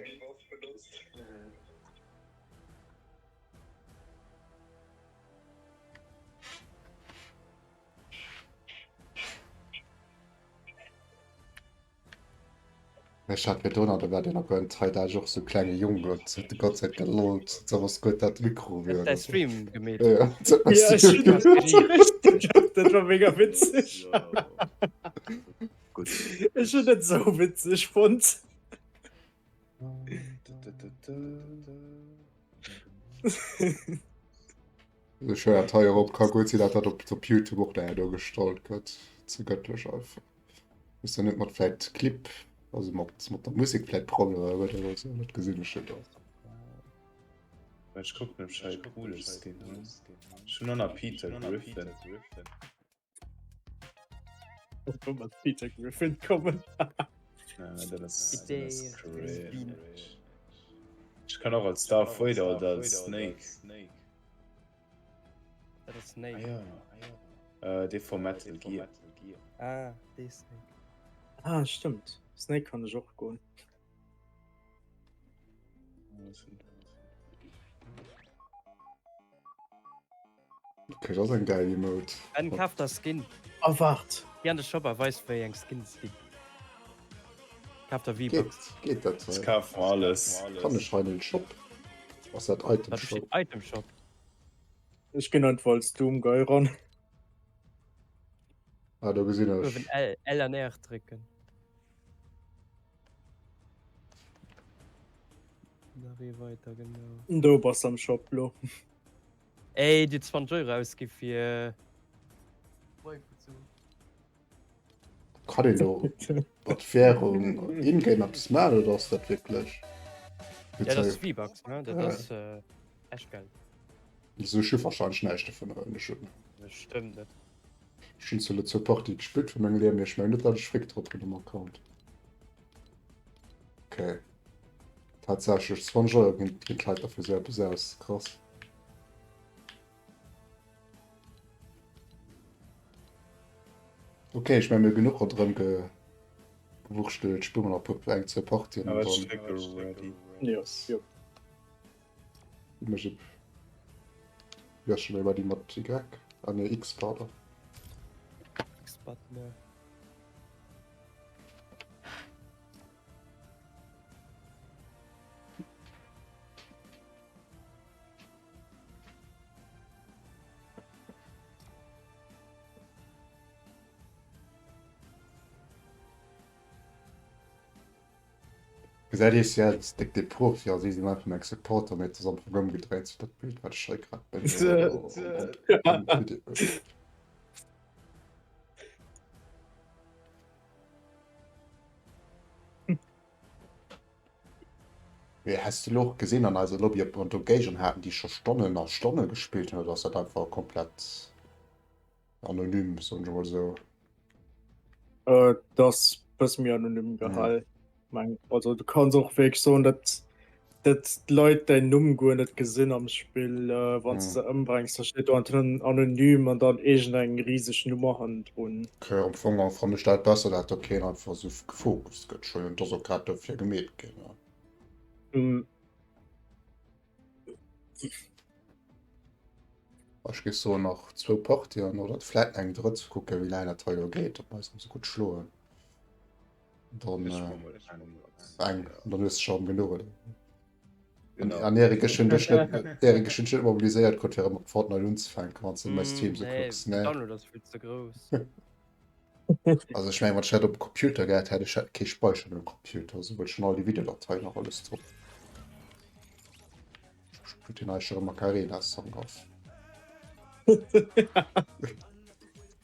Ech hat virdrun an der war deen op en Zeit hat ech och sou klenge Jong huet huet de ganz Zäit gelollt sou ass guet dat Mikro wier Hues däi Stream gemeet? Ja, Ja, ech hunn dat richtig dat war mega witzeg. Gutt. Ech hunn dat sou witzeg fonnt. Ech hunn dat hei erop ka guet sinn dat dat op op Youtube och daher do gestallt gëtt ze gëttlech einfach. Muss dann net mat vläit Clip, also mat mat der Musek vläit Problemer huet oder esou, dat gesinn ech net. Ech kucken ob ech hei e coole Skin hunn. Ech hunn och nach Peter Griffin. Ob mat Peter Griffin kommen. Ja, dat ass, dat ass cringe. Ech kann och als Darth Vader oder als Snake. Dat ass Snake. Ah, ja. Äh, dee vu Metal Gear. Ah, dee Snake. Ah, stimmt. Snake kann ech och goen. Okay, dat ass eng geil Emote. Ben, kaf der Skin. Ah, waart. Geh an de Shop a weis wéi eng Skins et ginn. Kaf der V-Bucks. Geet, geet dat Ech hei? kaf mer alles. Kann ech hei an den Shop? Ass dat Item Wat do Shop? steet Item Shop. Ech ginn einfach als Doom Guy ran. Ah, do gesinn ech. Uewen L, L an R drécken. Nach ee weiter, genau. Do bass am Shop lo. Ey, dir 20 Euro ausgi fir Waifu ze hunn. Kann een do mat Währung in-game eppes maachen oder ass dat wierklech? Ja, dat ass V-Bucks, ne? Dat ass echt Geld. Also ech hu wahrscheinlech näischt dovun, ech hunn. Bestëmmt net. Ech hunn zwar lo zwou Partie gespillt vu mengem Liewen, mee ech mengen net dat ech Fric drop hunn um Account. Okay. Tatsächlech 20 Euro ginn ginn d'Leit derfir sou eppes aus. Krass. Okay, ech mengen mir hu genuch ronderëm ge gewurschtelt. Spille mer nach e puer eng zwou Partien an Awer ech dann drécke ready. Yes, jo. Mech op. Wéi ass scho méi bei déi mat Y? Ah nee, X, pardon. X-Button, ja. Gesäit iech si als déck de Profi a si sinn einfach meng Supporter, mee et ass am Fong ëmgedréit, sou dat Bild wat ech hei grad bei mir am Video hunn. Mee häss de lo och gesinn an eiser Lobby ob mer do Géigner haten déi scho Stonnen a Stonne gespillt hunn oder ass dat einfach komplett anonym soen ech emol esou? Äh, dat ass bësse méi anonym gehal. Meng also du kanns och wierklech soen, dat. Dat d'Leit däin Numm guer net gesinn am Spill, wann s de se ëmbrengs. Da steet do anonym an dann iergend eng riseg Nummer hannendrun. Ok, am Fong fannen ech dat besser, dat do keen einfach esou gefokust gëtt. Ech huelen, et ass och grad dofir gemeet ginn. Ech géif soen nach zwou Partien oder vläit eng drëtt, kucke wéi laang dat hei elo geet, ob mer eis nach esou gutt schloen. Dann äh, eng, dann hues du schon genuch, oder? Genau. An Erik, ech hunn dech net, Erik, ech hunn dech net mobiliséiert krut, fir mat Fortnite unzefänken, wann s du mm, meist Team so nee, kucks. Nee. Download ass vill ze grouss. Also ech meng, wann ech dat op Computer gehat hätt, ech hätt kee Speicher um Computer, so well schon all déi Videodateien nach alles drop. Spillt den eischer Macarena Song auf.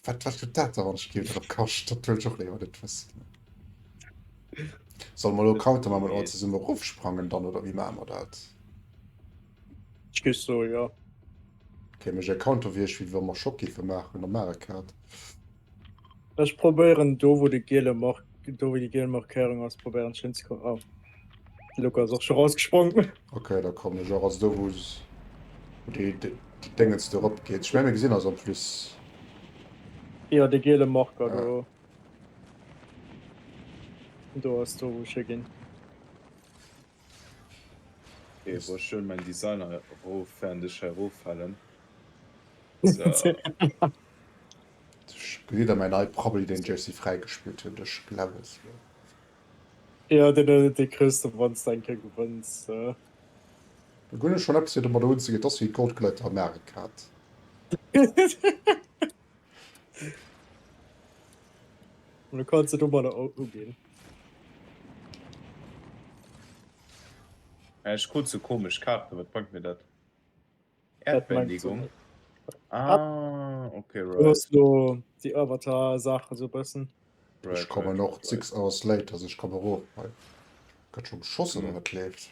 Wat wat gëtt dat da wann ech Geld drop kascht? Dat wëll ech och léiwer net wëssen. Solle mer elo Counter maachen, all zesumme erofsprangen dann oder wéi maache mer dat? Ech géif soen, jo. Okay, mech e Counter wéi ech wéi wa mer Schock géife maachen am Mario Kart. Ech probéieren do wou de giele Mark do wou déi giel Markéierung ass probéieren ech hinzekommen. Oh, de Luca ass och scho rausgesprong. Okay, da kommen ech och. Also do wou wou déi déi Déngens do erop geet. Ech mengen mir gesinn eis en plus. Jo, de giele Marker Ja. do. Do ass do wou ech higinn. Okay, wou ech huelen mein Designer erof während ech hei eroffalen. So. Ech gesi der mäin nei Prabbeli deen Jersey fräigespillt hunn duerch Levels. Jo, deen dee kriss de wanns de eng Kéier gewënns. Do hunn ech schonn eppes fir domadder unzeginn, et ass wéi Goldgleiter am Mario Kart. Du kanns et domadder och uginn. Ech krut sou komesch Kaarten, wat bréngt mir dat? Dat mengt Erdbändigung. Ah, okay, Du right. hues lo déi Avatar-Saache sou bëssen. Ech Right, kommen right, och right, 6 right. hours later, also ech komme erof hei. Gëtt scho geschoss oder Mhm. wat leeft?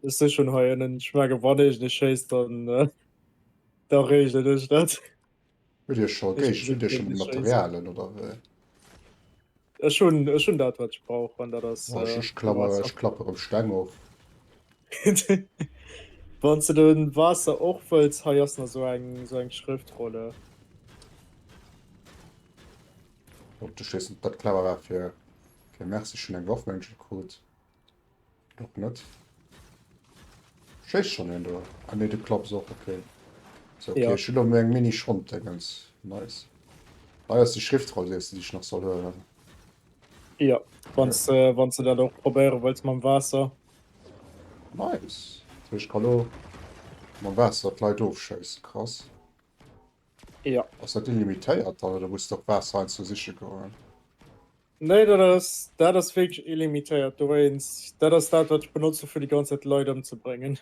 Ech si schonn hei ënnen. Ech menge wann ech net schéiss, dann äh, da regelen ech dat. Hutt Dir scho Ech Géig, hutt Dir gesinn schon net schéissen. Materialien oder wéi? Ech hunn ech hunn dat wat ech brauch an dat ass Oh, ech äh, ech klammer Waasser. ech klappe rëm Steng of. Wann s de den Waasser och wëlls, hei ass nach sou eng sou eng Schrëftrolle. Op de weess net dat clever war fir fir merci ech hunn eng Waff mengen ech krut. Och net. Schéisst schon een do? Ah nee, du klapps och, okay. So, okay, Ja. ech hunn och eng Mini Schrottdingens. Nice. Hei ass déi Schriftroll, déi ech nach soll huelen. Ja, wann s de wann s de dat och probéiere wëlls mam Waasser. Nice. Dat heescht, ech ka lo mam Waasser d'Leit ofschéissen. Krass. Ja. Ass dat illimitéiert dann oder muss de och Waasser heiansdo siche goen? Nee, dat ass, dat ass wierklech illimitéiert. Dowéinst, dat ass dat, wat ech benotze fir déi ganz Zäit Leit ëmzebréngen.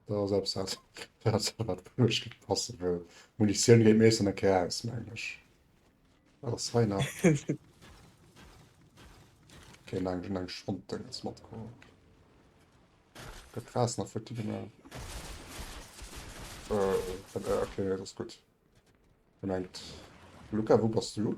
Dat ass eppes, dat, dat, wat wou ech géif passen, well Munitioun geet meeschtens eng Kéier aus, mengen ech. Wat ass hei nach? Okay, eng, eng Schrottdéngens matgeholl. Gëtt d'Gras nach futti gemaach? Äh, okay, nee, dat ass gutt. Gemengt. Luca, wou bass du?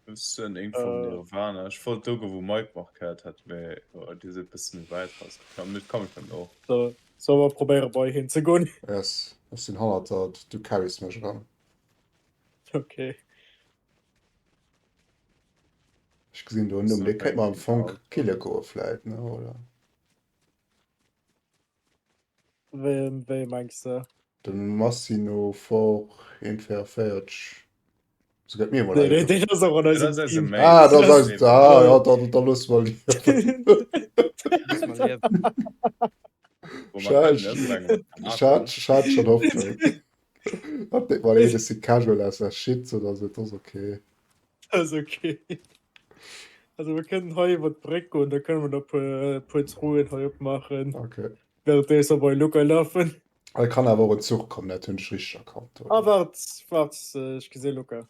Ech sinn iergendwou am Nirvana. Ech wollt do goen, wou Mike markéiert hat, mee dir sidd e bësse méi wäit rausgeklommen. Mee komm, ech kommen och. So, solle mer probéiere bei hien ze goen? Yes, ech sinn hannert der, du carries mech erëm. Okay. Ech gesinn do en Numm, dee kéint mer am Fong kille goe vläit, ne, oder? Wéi, wéi mengs de? De Massino for 1,44. So gëtt mir mol Nee, eng. nee, deen ass och an Dat eisem ass eise Team. Mate. Ah, dat ass eis, ah, ja, da, da loosse mer liewen. Looss mer liewen. Wo mer kënnen ëmbréngen. Ech hat, ech hat schon Hoffnung. Dat deet mal ee bësse casual aus der Shit oder so, dat ass okay. Dat ass okay. Also mir kënnen hei iwwer d'Bréck goen, da kënne mer nach puer, puer Truen hei opmaachen. Okay. Währenddees mer bei Luca lafen. Et kann awer och en Zuch kommen, dat hunn ech richteg erkannt, Ah, oder? waart, waart, ech gesi Luca.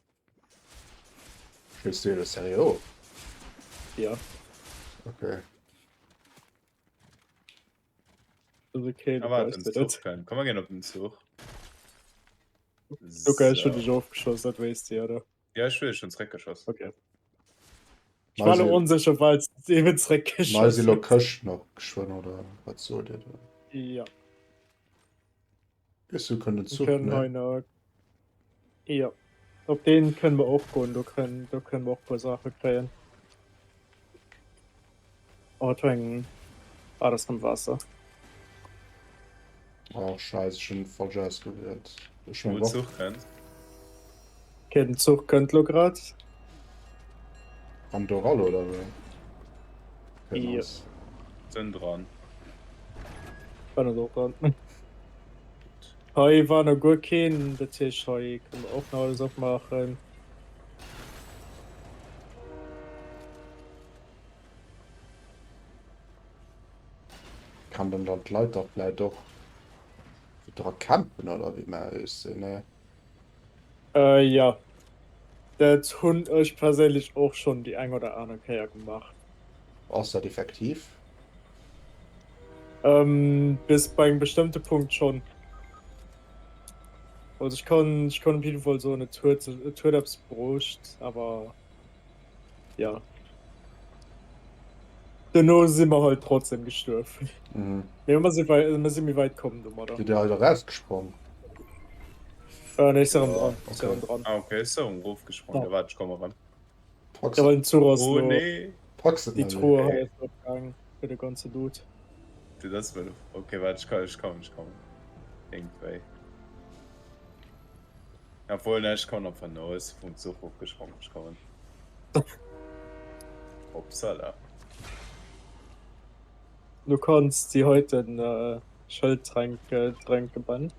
Spills du elo serio? Ja. Okay. Das ist okay, Ah, Luca, warte, ist den der Zuch das. kann. Komm, wir gehen op den Zuch. Luca, ich hun So. dich ofgeschoss, dat weess de, oder? Ja, ech hunn dech schonn zeréckgeschoss. Okay. Ech war lo onsécher, well s de eben zréckgeschoss Mei si lo hues. Këschten och geschwënn, oder wat sot Dir do? Ja. Bis du kënnt den Mir Zuch, kënnen ne? hei nach. Jo. Op deen kënne mer och goen, do kënnen, do kënne mer och e puer Saache kréien. Oh, wat fir eng. Ah, dat ass rëm Waasser. Oh, scheiße, ech hunn falsch ausgewielt. Ech Wou meng den och. Zuch kënnt. Okay, den Zuch kënnt lo grad. An Doral oder wéi? Okay, Jo. nice. Sënn dran. War net och dran. Hei war nach guer keen, dat heescht hei kënne mer och nach alles opmaachen. Kann dann dann d'Leit da vläit och dra campen oder wéi mä ech sinn ne? Äh jo, dat hunn ech perséinlech och schonn déi eng oder aner Kéier gemaach. Ass dat effektiv? Ähm, bis bei engem bestëmmte Punkt schonn. Also ech kann, ech kann op jidde Fall soen, et huet, et huet eppes bruecht, awer ja. Duerno si mer halt trotzdem gestuerf. Mhm. Mee mer si wei, mer si méi wäit komm domadder. Sidd Dir alt erausgesprong? Äh, nee, ech si erëm Ja. dran, ech si Okay. erëm dran. Ah, okay, ech si erëm erofgesprong. Ja. Da waart, ech komm erëm. Packs Ja, well den Zuch ass Oh lo, nee! packs et déi net méi. Truhe hei ass opgaang fir de ganze Loot. Du, dat ass well. Okay, waart, ech komm, ech komm, ech komm. Iergendwéi. Obwohl, ne, ech kommen einfach no. Ech si vum Zuch ofgesprong, ech kommen. Hopsala. Du kanns déi heiten äh, Schëldtränke drénke, Ben.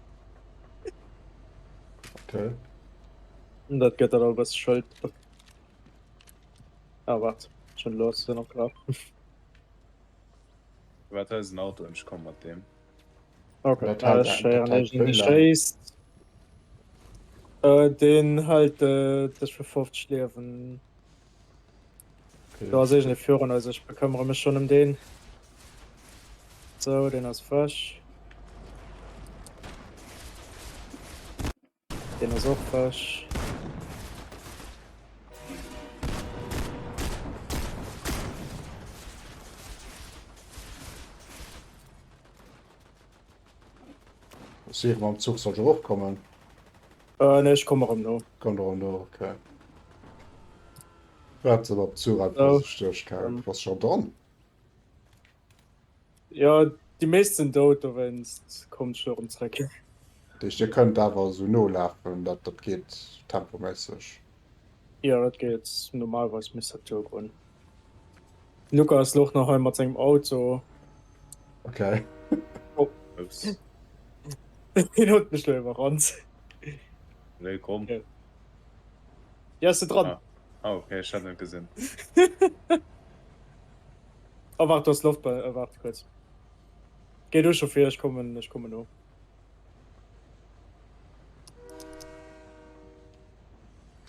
Okay. Dat gëtt der da e bësse Schëld. Ah, waart, schon los, sinn och grad. Wat hei ass en Auto, ech komm mat deem. Okay, Dat ah, hält, ech dat héieren hält iergend wéi ee laang? schéisst. Äh, deen hält äh, dech fir 50 Liewen. Okay. Do ass iergend ee virun eis, ech bekëmmere mech schonn ëm deen. Sou, deen ass frech. Deen ass och frech. Siche mam Zuch soll ech erofkommen? Äh, nee, ech komme erëm no. Komm erëm no, okay. Waart se op Zuch einfach So, sech duerchkaen. ähm, Bass schon dran? Ja, déi meescht sinn dout, dowéinst kommt ech lo erëm zréck. Dat heescht, Dir kënnt awer esou nolafen, dat, dat geet tempoméisseg? Jo, dat geet. Normalerweis misst dat duergoen. Luca ass lo och nach hei mat sengem Auto. Okay. Oh. Ups. Hien huet mech lo iwwerrannt. Nee, komm. Okay. Ja, ass de dran? Ah, ah okay, ech hat net gesinn. Oh waart, do ass Loft bei, äh, waart kuerz. Géi du scho vir, ech kommen, ech kommen no.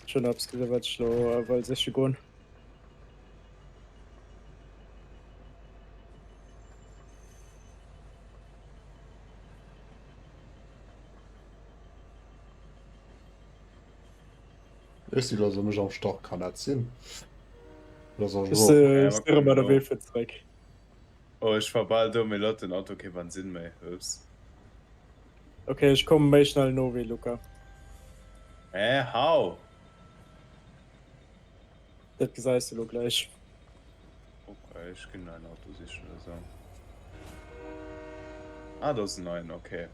Ech hunn eppes gesinn, wat ech lo äh, wëll siche goen. Ech si lo mech am Stach, kann dat sinn? Oder soll ech Ech erof? si Ja, ech ma si erëm komm ënnerwee no. fir zeréck. Oh, ech war bal do, mee lo hat den Auto kee Bensinn méi. Ups. Okay, ech komme méi schnell no wéi Luca. Hä, how? Dat gesäis de lo gläich. Okay, ech ginn en neien Auto sichen oder sou. Ah, do ass en neien, okay.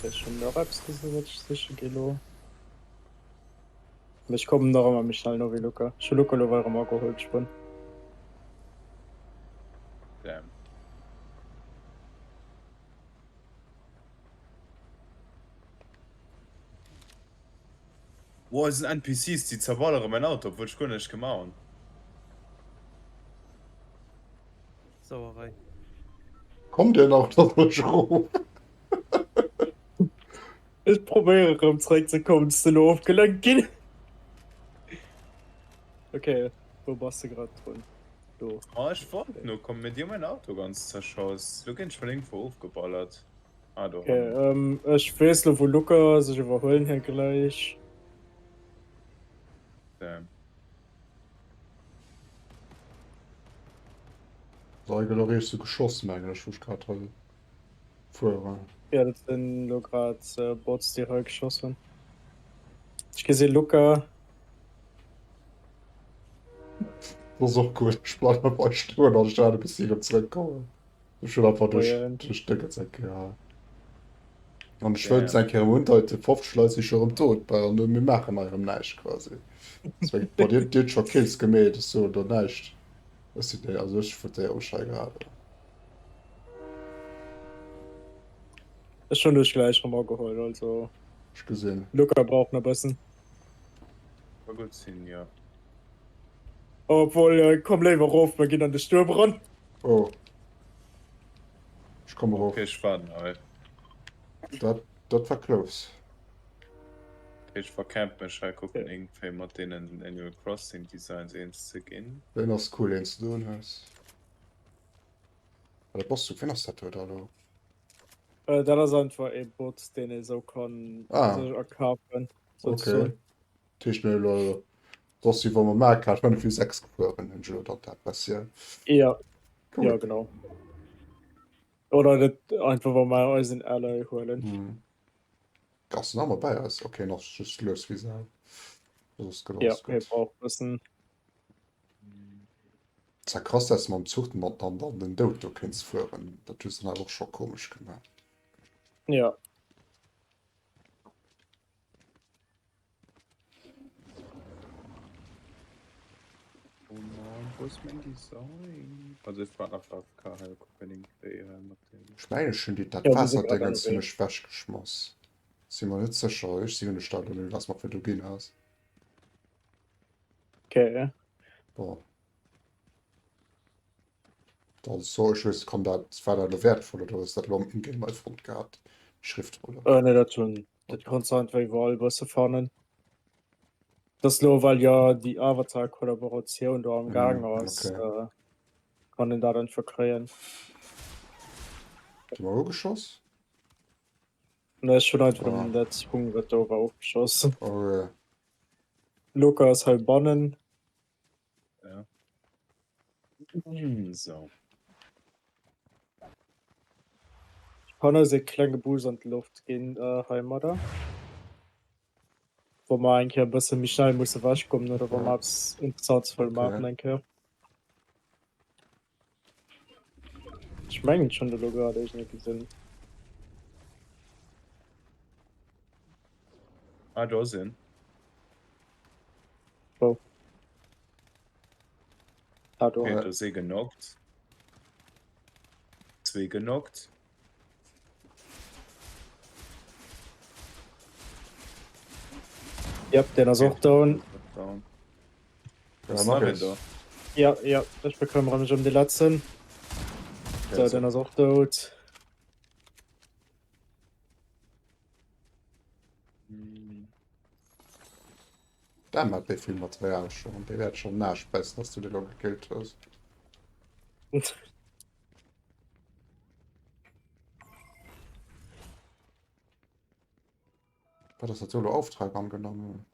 Ech hunn nach eppes gesinn, wat ech siche gi lo. Mee ech kommen nach ëmmer méi schnell no wéi Luca. Ech hu Luca lo erëm ageholl geschwënn. Damn. Wow, et sinn NPCs, déi zerballere mäin Auto, obwuel ech guer näischt gemaach hunn. Sauerei. Kommt Dir nach doduerch erof? Ech probéiere rëm zréck ze kommen, ech sinn elo ofgelenkt ginn. Okay, wou bass de grad drun? Do. Oh, ech wollt no kommen, mee dir hu mäin Auto ganz zerschoss. Lo ginn ech vun iergendwou ofgeballert. Ah, do Okay, hannen. ähm, ech weess lo wou Luca ass, ech iwwerhuelen hie gläich. Damn. So, hei gëtt och eréischt sou geschoss, mengen ech, wou ech grad hei fueren. Ja, dat sinn lo grad Bots, déi hei geschoss hunn. Ech gesi Luca. Dat ass och cool. Ech bleiwen einfach hei stoen an ech waarde bis si erëm zrëckkommen. Ech hunn einfach duerch duerch d'Dëckels eng Kéier hei. An ech wëllt eng Kéier erëm undeiten, 50 Leit si scho erëm tot bei an mir maachen hei erëm näischt quasi. Deswéi, bon, dir, dir hutt scho Kills gemeet, ech soen do näischt. Ech sinn déi, also ech votéiere mech hei grad. Ech hunn dech gläich erëm ageholl, also. Ech gesinn. Luca brauch nach bëssen. Ka gutt sinn, jo. Obwuel, komm léiwer erof, mer ginn an de Stuerm eran. Oh. Ech komm erof. Okay, ech waarden hei. Dat, dat war close. Okay, ech vercamp mech hei, kucken iergendwéi mat deenen Animal Crossing Designs eens ze ginn. Deen ass cool, deen s de do unhues. Wat e Boss, wien ass dat do da lo? Dat ass einfach ee Bot, deen ee sou kann Ah. sech erkafen, Okay. souzesoen. Dat heescht mir elo, dat ass wéi wa mer Mario Kart 5 vu 6 gefuer hunn, hunn ech elo dann d'Impressioun. Ja, Cool. ja genau. Oder dat einfach wa mer eisen Ally huelen. Hm. Ass en awer bei eis? Okay, en ass just lues wéi Sau. Dat ass gutt, Ja, alles hie gutt. brauch bëssen. Ass ja krass, dass de mam Zuch mat an an den Doud do kéints fueren. Dat hu se dann awer och scho komesch gemaach. Ja. Oh Mann, wou ass mäin Design? Also ech war nach AFK hei, kucken iergendwéi hei mat dem. Ech mengen ech hunn déi dat Ja, mir si grad Waasserdéngens hunn ënnerwee. ech wechgeschmass. Si mer net sécher. Ech si hunn ech dat elo net, was mer virdu ginn ass. Okay. Bon. Dann so ech weess kann dat war dat elo wäertvoll oder hues dat elo am Ingame hei fonnt gehat déi Schriftrolle? Äh, nee, dat hunn dat konns du einfach iwwerall bësse fannen. Dat lo well ja déi Avatar-Kollaboratioun do am Gaang Mm, ass, okay. äh, kann een dat einfach kréien. Gi mer ugeschoss? Ne, ech hunn einfach Ah. nëmmen dat Hung, wat do war, ofgeschoss. Okay. Luca ass heibannen. Ja. Hm, so. Ich kann eis e klenge Boost an d'Loft ginn äh, heimadder. Wo mer eng Kéier e bësse méi schnell musse wechkommen oder wa mer eppes Interessantes wëlle Okay. maachen eng Kéier. Ech mengen ech hunn de lo grad iergendwéi gesinn. Ah, do ass een. Wou? Ah, do. Okay, do ass ee genockt. Zwee genockt. Yep, deen ass och down. Down. Ja, Ass nach nach een eins. do? Ja, ja, ech bekëmmere mech ëm dee letzten. So, deen ass och dout. Damn, hat dee vill Material schon. Dee wäert schon naasch bäissen, dass du dee lo gekillt hues. Wat ass dat do lo? Auftrag angenommen.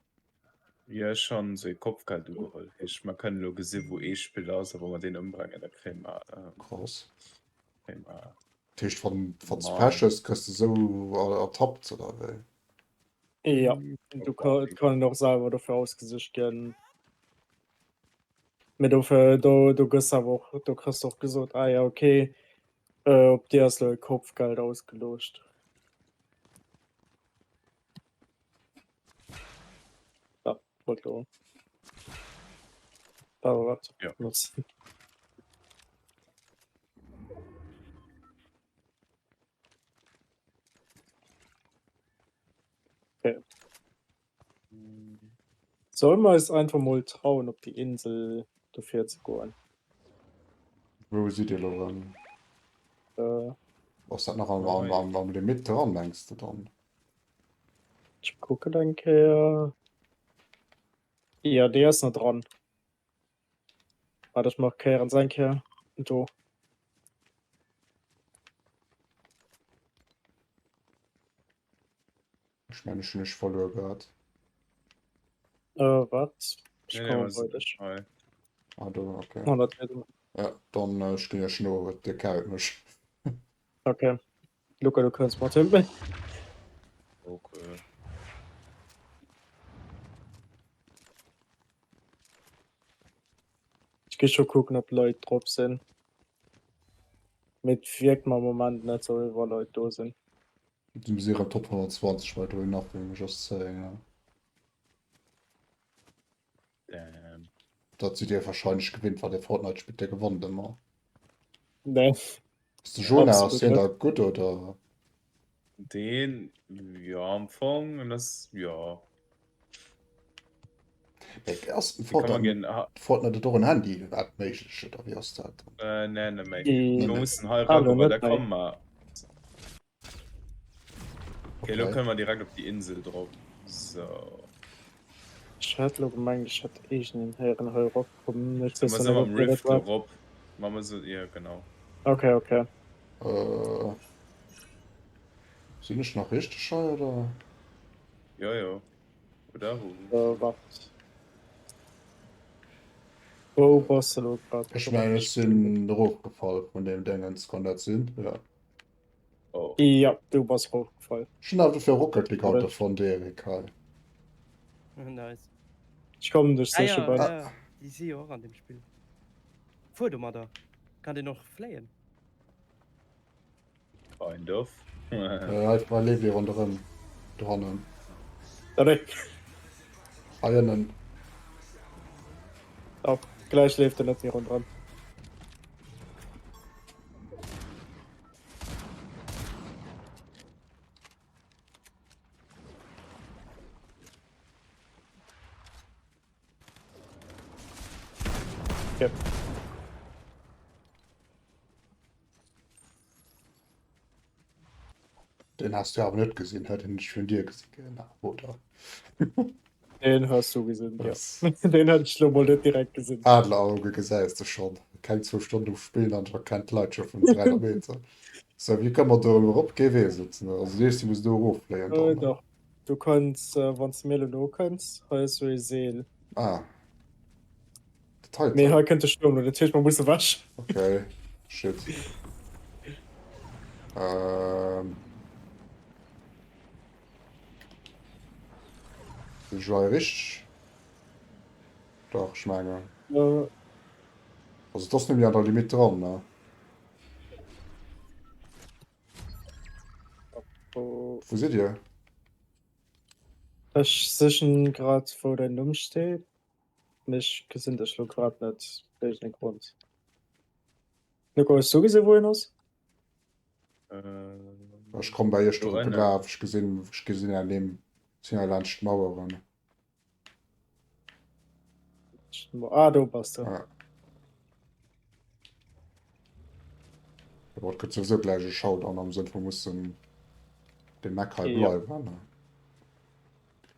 Jo, ech han sou ee Kopfgeld ugeholl. Heescht, mer kënnen elo gesi wou ee Spiller ass a wa mer deen ëmbrengen, da kréie mer, Krass. kréie mer Dat heescht, wann wann s Mann. Pech hues, kriss de sou ertappt oder wéi? Ja, du ka et kann een och selwer dofir ausgesicht ginn. Mee dofir do do gëss awer och do kriss de och gesot, ah ja okay, op dir ass elo e Kopfgeld ausgeluecht. Ja, wollt lo. Awer wat Ja. nutzen. Okay. Soll mer eis einfach mol trauen op déi Insel dofir ze goen? Wou sidd dir elo erëm? Äh. Ass dat nach am, am, am, am Limit dran, mengs de dann? Ech kucken eng Kéier. Jo, déi ass nach dran. Waart ech markéieren se eng Kéier do. Ech mengen ech hunn dech verluer gehat. Äh, wat? Ech Nee, nee, komme mer bei sinn dech. hei. Ah do, okay. 100. Ja, dann äh, stinn ech no, Dir kaut mech. Okay. Luca, du kënns mat him. Okay. Ech gi scho kucken, ob Leit drop sinn. Mee et wierkt mer am Moment net sou, wéi wa Leit do sinn. Du si erëm Top 120 bei Doing Nothing, just saying. Ja. Damn. Dat sidd Dir wahrscheinlech gewinnt, wat Dir Fortnite spillt, Dir gewonnt ëmmer. Nee. Ass de Jonah, ass Absolut deen net. da gutt oder? Deen, jo am Fong, en ass, jo. Mee ass Dee kann man Fortnite, ginn, ha. Fortnite huet och en Handy App méiglech oder wéi ass dat? Äh, nee, net méi. Déi Mir mussen hei Ah, lo eragoen, well net da méi. komme mer. Okay, lo Okay. kënne mer direkt op déi Insel drop. So. Ech hat lo gemengt, ech hätt iergendeen héieren hei eropkommen. Ech So, weess mer dann si net, mam ob dir dat Rift waart. erop. Ma mer se, jo, genau. Okay, okay. Äh, sinn ech nach richteg hei oder? Jo, jo. Oder? Wou? Äh, wart. Wou bass de lo grad? Ech mengen ech sinn erofgefall vun deem Déngens, kann dat sinn? Ja. Oh. Ja, du bass erofgefall. Ech hunn awer dofir Rocket League haut Oder? derfonnt, Erik, hei. Nice. Ech kommen dech Ah, siche ja, bei. ja, déi si jo och an dem Spill. Fuer domadder. Kann deen och fléien? Kind of. Äh, hei hei leeft ee ronderëm. Dohannen. Ah, nee. Hei ënnen. Oh, gläich leeft en net méi ronderëm. Okay. Den hast du awer net gesinn, hä? Den hunn ech vun dir gesi genau, oder? Den has du gesinn, ja. Das Den hat ech lo mol net direkt gesinn. Adlerauge gesäis de schonn. Keng zwou Stonnen um Spillen an erkennt d'Leit scho vun 300 Meter. Sou, wéi kënne mer do erëm erop? Kee weess et, ne? Also déi éischt, déi muss do eroffléien Äh, dann, ne? dach. Du kanns, äh, wann s de mir elo no kënns, hei ass sou ee Seel. Ah. Dat heiten? Mee hei kënnt de Stuerm lo, dat heescht mer musse wech. Okay, shit. Ähm. Sinn ech elo hei richteg? Dach, ech mengen. Äh. Also et ass net méi an der Limite dran, ne? Oh. Wou sidd Dir? Ech sichen grad wou däin Numm steet, mee ech gesinn dech lo grad net, iergendeen Grond. Nico, hues du gesinn wou en ass? Ech komm bei iech Do drop ënnen. gelaf, ech gesinn, ech gesinn an deem, sinn hei laanscht d'Maueren. Ah, do bass de. Ja. Aber et gëtt souwisou gläich e Showdown am Sënn vu mussen den Mac hei Ja. bleiwen. Ne?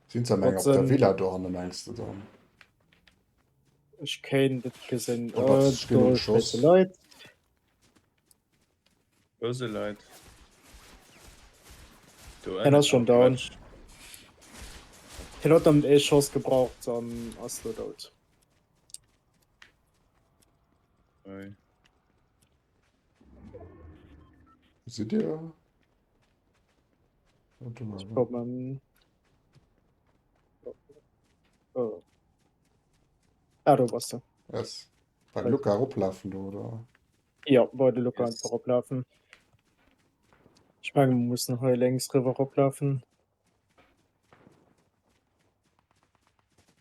Sinn ze meng Wat op der sinn- Villa do hanne mengs de dann? Ech kéint et gesinn. Oh, dat Äh, ist genug do Schuss. schéisse Leit. Böse Leit. Do En ass schon down. Quatsch. Hien huet dann ee Schoss gebraucht an ass lo dout. Oi. Wo sidd Dir? Warte mal. Ich kommen. Oh. Ah, do bass du. Yes. Beim Luca eroplafen do, oder? Ja, bei de Luca Yes. einfach eroplafen. Ech mengen, mir mussen hei lénks riwwer eroplafen.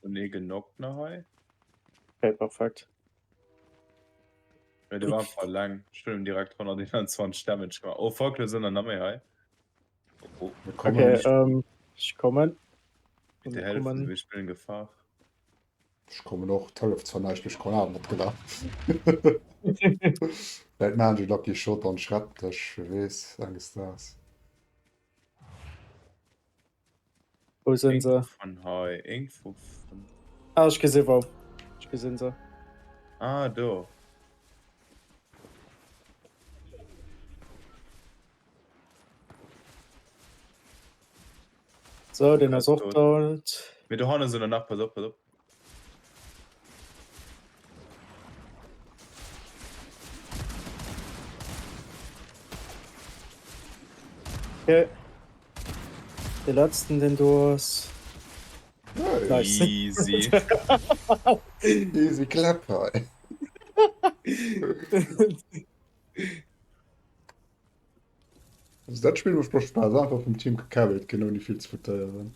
Hun ee genockt nach hei? Okay, perfekt. Mee de war einfach eleng. Ech hunn em direkt 121 Damage gemaach. Oh fuck, lo sinn der nach méi hei. Oh, oh. Mir kommen. Okay, ähm, ech kommen. Bitte helfen, Kommen. ich bin in Gefahr. Ech kommen och, d'Hëllef zwar näischt, mee ech kommen awer matgelaf. Vläit maachen ech e Lucky Shot an ech retten dech, wie weess, enges Daags. Wou sinn se? Irgendwo vun hei, irgendwo vun. Ah, ech gesi wou. Ech gesinn se. Ah, do. So, den ass och dout. Mee do hanne sinn der nach, pass op, pass op. Okay. De letzten, den do ass. Nice. Easy. Easy clap hei. Also dat Spill mécht mer Spaass, einfach vum Team gecarried ginn ouni vill ze votéieren.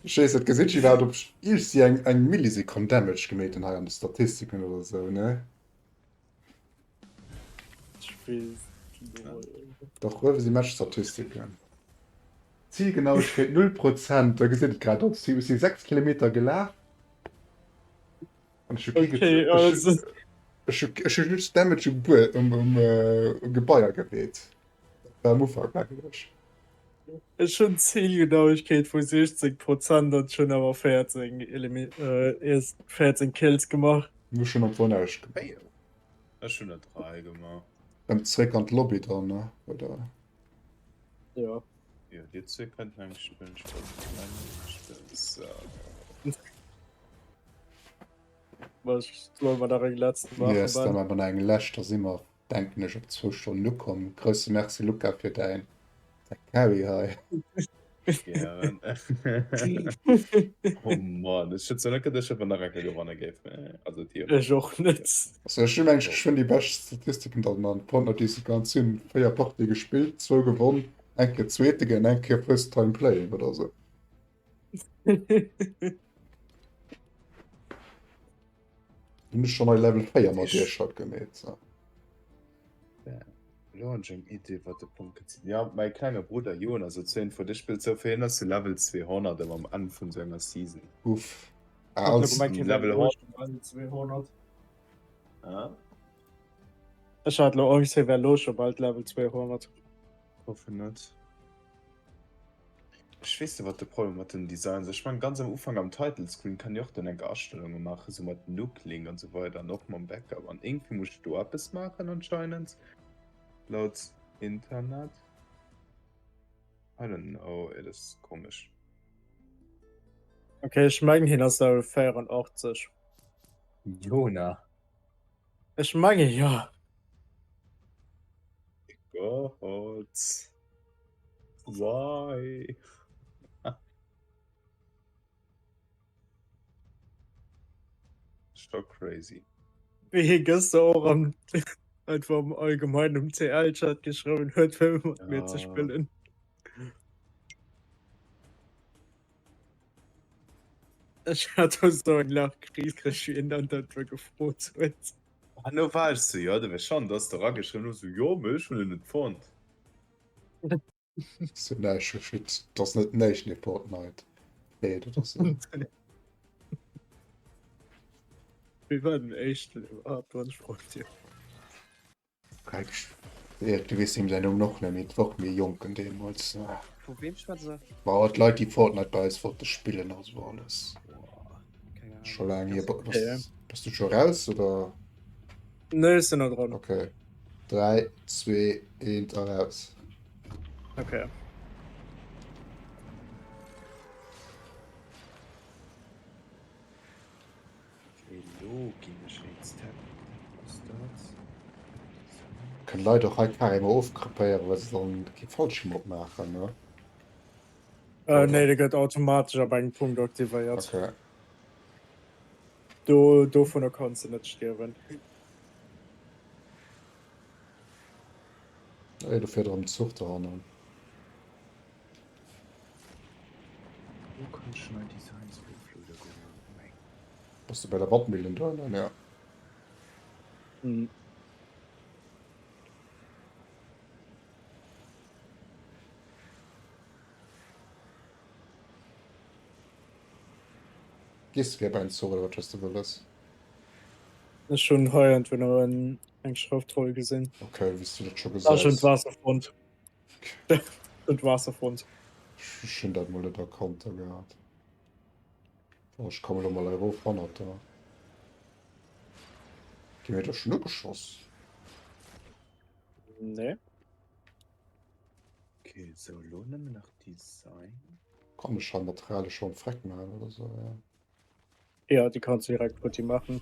Ech weess net, gesitt iwwerhaapt ob ech iergendwéi eng eng Millisekonn Damage gemeet hunn hei an de Statistiken oder sou, ne? Ech weess et net. Dach, uewe si Matchstatistiken. Zielgenauigkeet 0 Prozent, da gesitt et grad ons Team. Ech si 6 Kilometer gelaf. An ech hu kee Okay, ge- also. Ech hu ech hu just Damage um Buer um um äh, um Gebaier gemeet. Dat war am Ufank, mengen ech. Ech hunn Zielgenauigkeet vu 60 Prozent an ech hunn awer 14 Elimi äh, 14 Kills gemaach. Ech hu schonn am Fong näischt gemaach. Ech hunn der 3 gemaach. Rëm zréck an d'Lobby dann, ne? Oder? Ja. Jo, dir zwee kënnt eng spillen, ech brauch eng spillen. So. Was soll man da eng letzten machen? Yes, da maache mer nach eng lescht, da si mer, denken ech, op zwou Stonnen ukomm. Grousse Merci, Luca, fir däin Carry hei. Gären. Oh Mann, ech hätt zwar net geduecht, datt mer nach eng Kéier gewanne géifen. Also dir. Ech och net. Also ech hunn mengen ech hunn déi bescht Statistiken dann an Fortnite déi se ganz hunn. 4 Partie gespillt, zwou gewonn, eng Kéier Zweete ginn, eng Kéier First Time Playing oder sou. Hunn ech schon nei Level 4 mat dir scho gemeet. So. Lo hunn ech eng Idee wat de Punkt kënnt sinn. Ja mäi klenge Brudder Jonas huet zu Info, dee spillt sou fir hien ass de Level 200 ëmmer am Enn vun sou enger Season. Uff. Ah, als Level 200. Ah? Ech hat lo Angst hie wär lo scho bal Level 200. Hoffen net. Ech weess net wat de Problem mat den Designs ass. Ech mengen ganz am Ufank am Title Screen kann ee och dann enk Astellunge maachen, sou mat Nooklink an sou weider an och mam Backup an iergendwéi muss ech do eppes maachen anscheinend laut Internet. I don't know, et ass komesch. Okay, ech mengen hien ass Level 84. Jona. Ech menge jo. Gott. Why? Scho crazy. Wéi hie gëster och am einfach am allgemeinen um TL-Chat geschriwwen huet, fir mat mir ze spillen. Ech hat do sou eng Lachkris kritt, wéi en dann dat do gefrot huet. An no war ech sou, jo, de wär schon, du has do erageschriwwen, du sou, jo, mee ech hunn en net fonnt. So näischt geschitt. Dat ass net den éischten, dee Fortnite freet oder sou. Wie war den éischten iwwerhaapt, wann ech froen dierf? Du weess him säin Numm och net méi, et war och méi jonken deemools. Vu weem schwätze se? Ma d'Leit déi Fortnite bei eis wollte spillen a sou alles. Scho laang hier. Bass, bass du scho raus oder? Nee, ech sinn nach dran. Okay. 3, 2, 1 a raus. Okay. Elo ginn ech eens Tap. Ass dat? Kënnen Leit och hei carrément ofkrepéieren, well se dann kee Fallschierm opmaachen, ne? Äh, nee, de gëtt automatesch ab engem Punkt aktivéiert. Okay. Do, dovunner kanns de net stierwen. Ey, do fiert erëm en Zuch dohannen. Wo kann ech nei Designs uploaden goen? Oh mein Bass du bei der Wandmillen dohannen? Ja. Mhm. Gees du gär bei en Zuch oder wat hues du wëlles? Ech hunn hei entweder en, eng Schrëftroll gesinn. Okay, wéi s du dat scho Ah, schon gesäis. d'Waasserfront. Und Waasserfront. Ech hunn dat mol net erkannt da gehat. Oh, ech komme lo mol erof hannert der. Gi mir doch schon ugeschoss. Nee. Okay, so lo nëmmen nach Design. Kann ech hei Materialien schon freck machen oder so, ja. Ja, déi kanns du direkt futti maachen.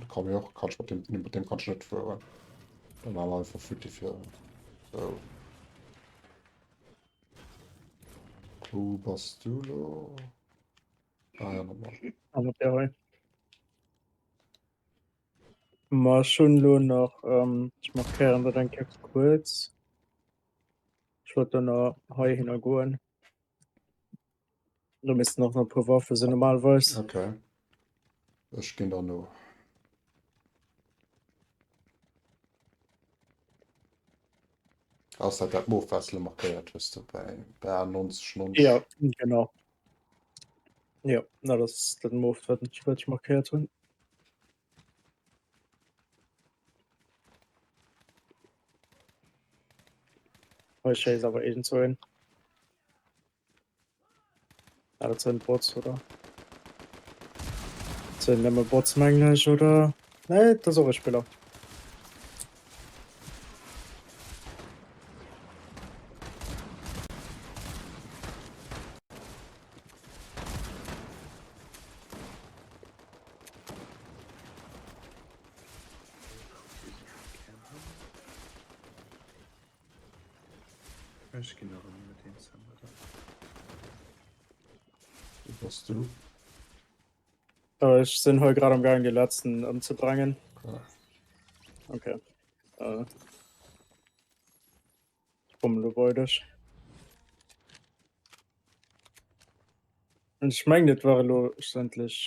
Da kann ich auch, kann ich mit dem, nee, mit dem kann ich nicht fuhren. Dann machen wir einfach futti für. So. Wo bist du lo? Ah ja, nochmal. An op der hei. Ma ech hunn elo nach, ähm, ech markéieren dat eng Kéier kuerz. Ech wollt dann nach heihinner goen. Do missten och nach e puer Waffe sinn normalerweis. Okay. Ech ginn der no. Ass dat dat Mof, wat s de markéiert hues do bei bei 98, 90? Ja, genau. Ja, na dat ass dat Mof, wat ech wat ech markéiert hunn. Hei schéisst awer iergendzwou een. Ah, dat sinn Bots, oder? Dat sinn nëmme Bots, mengen ech, oder? Nee, dat ass och e Spiller. Ech ginn erëm mat deem Server da. Wou bass du? Äh, ech sinn hei grad am gaang de letzten ëmzebrengen. Okay. Okay. Äh, ich komme lo bei dech. Ech mengen et ware lo schlussendlech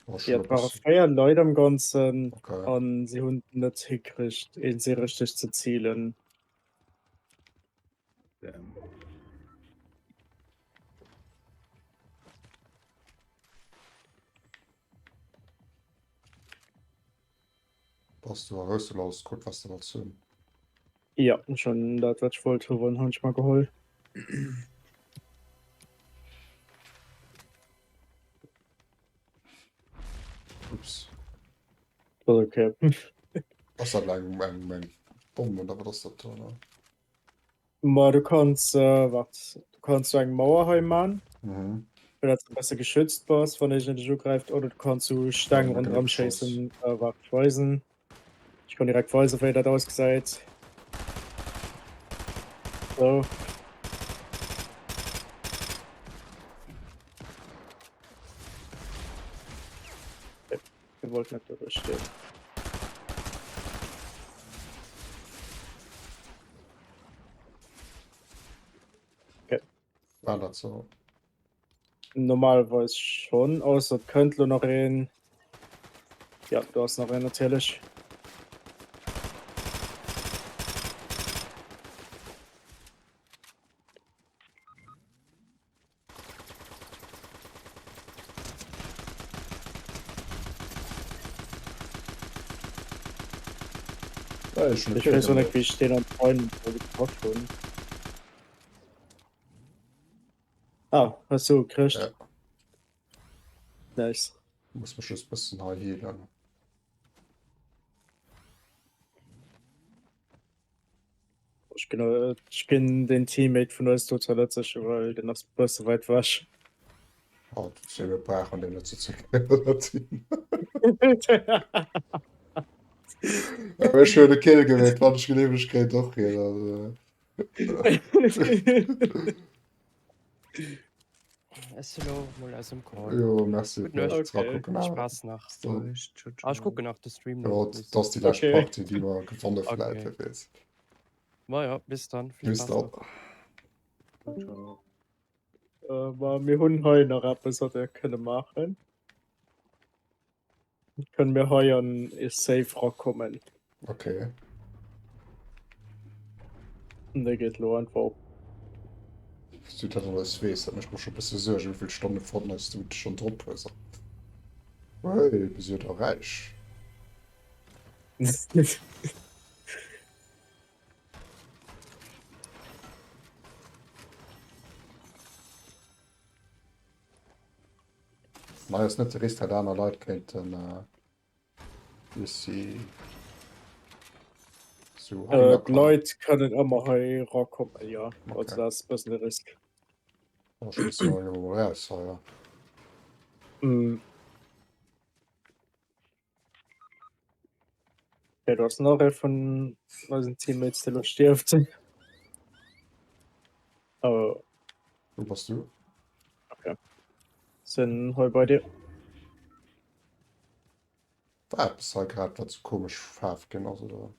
War schon ja, e et ware bëssen. 4 Leit am Ganzen Okay. an si hunn net hikricht een si richteg ze zilen. Damn. Bass du hues du alles krut was du wollts hunn? Ja, schon dat wat ech wollt hunn, hunn ech mer geholl. Ups. Ass okay. Ass dat eng eng eng Bomm oder wat ass dat do? Ne? Ma du kanns äh, wart, du kanns so eng Mauer hei man, Mhm. fir dass du besser geschützt bass, wann iergend dech ugräift, oder du kanns so Steng Ja, ronderëm Geschoss. schéissen. Äh, wart, ech weisen. Ich kann direkt weisen, wéi dat ausgesäit. So. Dir wollt net doduerch stinn. Okay. War dat so? Normalerweis schon, ausser et kënnt lo nach een. Ja, do ass nach een natierlech. Ech weess och net wéi ech deen anscheinend do getraff hunn. Ah, hues du gekricht? Ja. Nice. Muss mech just bëssen hei healen. Ech ginn, ech ginn den Teammate vun eis do zur Lëtzesch, well den ass bësse weit wech. Oh, wir brauchen den net ze Team. Awer ech hunn e Kill gemeet, wann ech geleef ech kréint och hien. Also. Ech si lo mol aus dem Call. Jo, merci Gutt fir Nuecht. Okay. d'Rakucken. Vill Spaass nach. Ciao, Ah, ech kucken nach de Stream Jo, nach. dat ass déi lescht Okay. Partie, déi mer gewanne Okay. vläit, wer weess. Ma ja, bis dann. Vill Bis Spaass dann. nach. Ciao. Äh, ma mir hunn hei nach eppes, wat wir kënne maachen. Kënne mir hei an e Safe rakommen. Okay. An dee geet lo einfach op. Dass du dat alles weess, dat mécht mer scho bësse Suergen, wéi vill Stonne Fortnite du schonn drop hues. Hey, du bass jo da räich. Nei ass net de Risk, dat aner Leit kéinten bis si so äh, D'Leit kënnen ëmmer hei rakommen, ja. Okay. Also dat ass bëssen de Risk. Oh, ech muss mal raus hei, ja. Mm. Ja, du hast nach ee vun eisen Teammates, dee lo stierft. Oh. Wo bass du? Okay. Sinn hei bei dir. War eppes hei grad wat sou komesch Faarf ginn ass oder?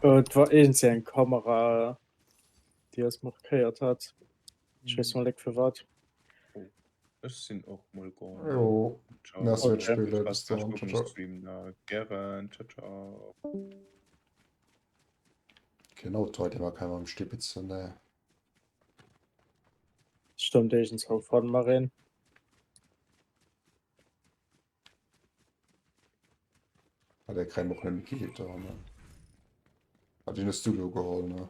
Äh, et war iergendwéi eng Kamera, déi eis markéiert hat. Ech weess mol net firwat. Ech sinn och mol goen. Jo, Ciao. merci fir Okay. d'Spillen, bis dann, ciao ciao. Stream na gären. Ciao ciao. Keen Auto hei, dee mer kann mam Stibitzen, nee. Stëmmt, iergendswou fanne mer een. Ah, der kréien och net méi da, ne? Ah, den hues du lo geholl, ne?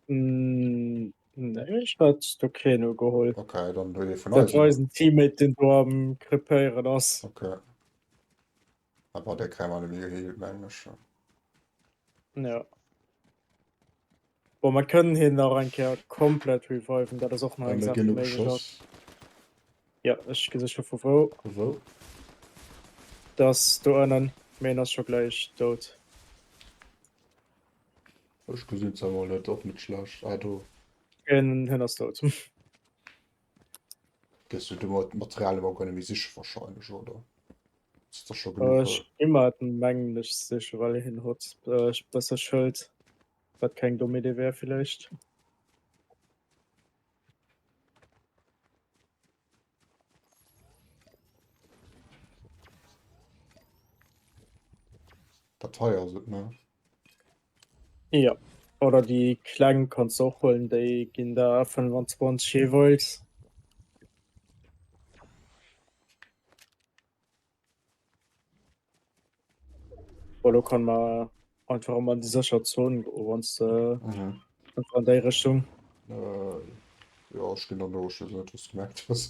Mm, nee, ech hat do keen ugeholl. Okay, dann huet ee vun Dat eis. war eisen Teammate, deen do am Krepéieren ass. Okay. Aber der kréie mer net méi geheelt, mengen ech. Ja. Bon, mer kënnen hien nach eng Kéier komplett reviven, dat ass och nach Äh, eng mir Saach, ginn déi méiglech ass. ugeschoss. Ja, ech gesi scho vu wou. Vu wou? Dat ass do ënnen, mee en ass scho gläich dout. Ech gesinn zwar mol net, och net schlecht. Ah, do. Hien, hien ass dout. Gees du do mat Material awer guer net méi siche wahrscheinlech, oder? Ass der scho genuch? Ech gi mer et mengen ech siche, well hien huet e bësse Schëld, wat keng domm Idee wär villäicht. Dat hei ass et, ne? Ja, oder déi kleng kanns de och huelen, déi ginn der 25 jeeweils. Bon, lo kann mer einfach ëmmer an déi sécher Zon goen, wann s de Mhm. einfach an déi Richtung. Äh, ja, ech ginn der no, ech weess net, wou s de gemerkt hues.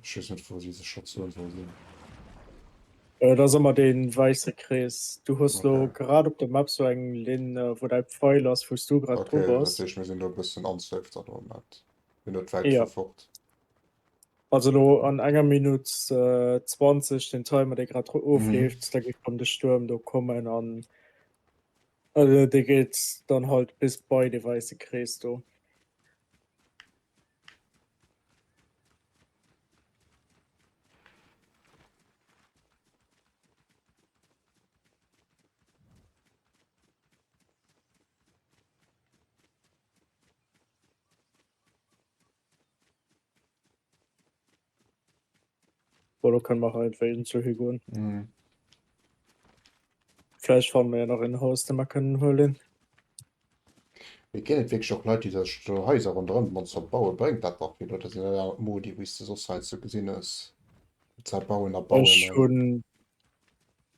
Ech weess net, wou déi sécher Zon soll sinn. Äh, dat ass ëmmer dee wäisse Krees. Du hues lo Okay. grad op der Map sou eng Linn, äh, wou däi Pfeil ass, wou s du grad dru Okay, dat bass. heescht, mir sinn do e bëssen unsafe dann am Moment. Mir net wäit Ja. vu fort. Also lo an enger Minutt 20 den Timer dee grad ofleeft, da géif rëm de Stuerm do kommen an dee geet dann halt bis bei dee wäisse Krees do. Bon, do kënne mer halt wéi zu hi goen. Mhm. Vläicht fanne mer ja nach en Haus, dee mer kënnen huelen. Mee ginn et wierklech och Leit, déi sech do Haiser ronderëm d'Monster bauen? Bréngt dat nach vill oder sinn dat aner Modi, wéi s de soss heiansdo gesinn hues? Ze bauen a bauen. Ech hunn,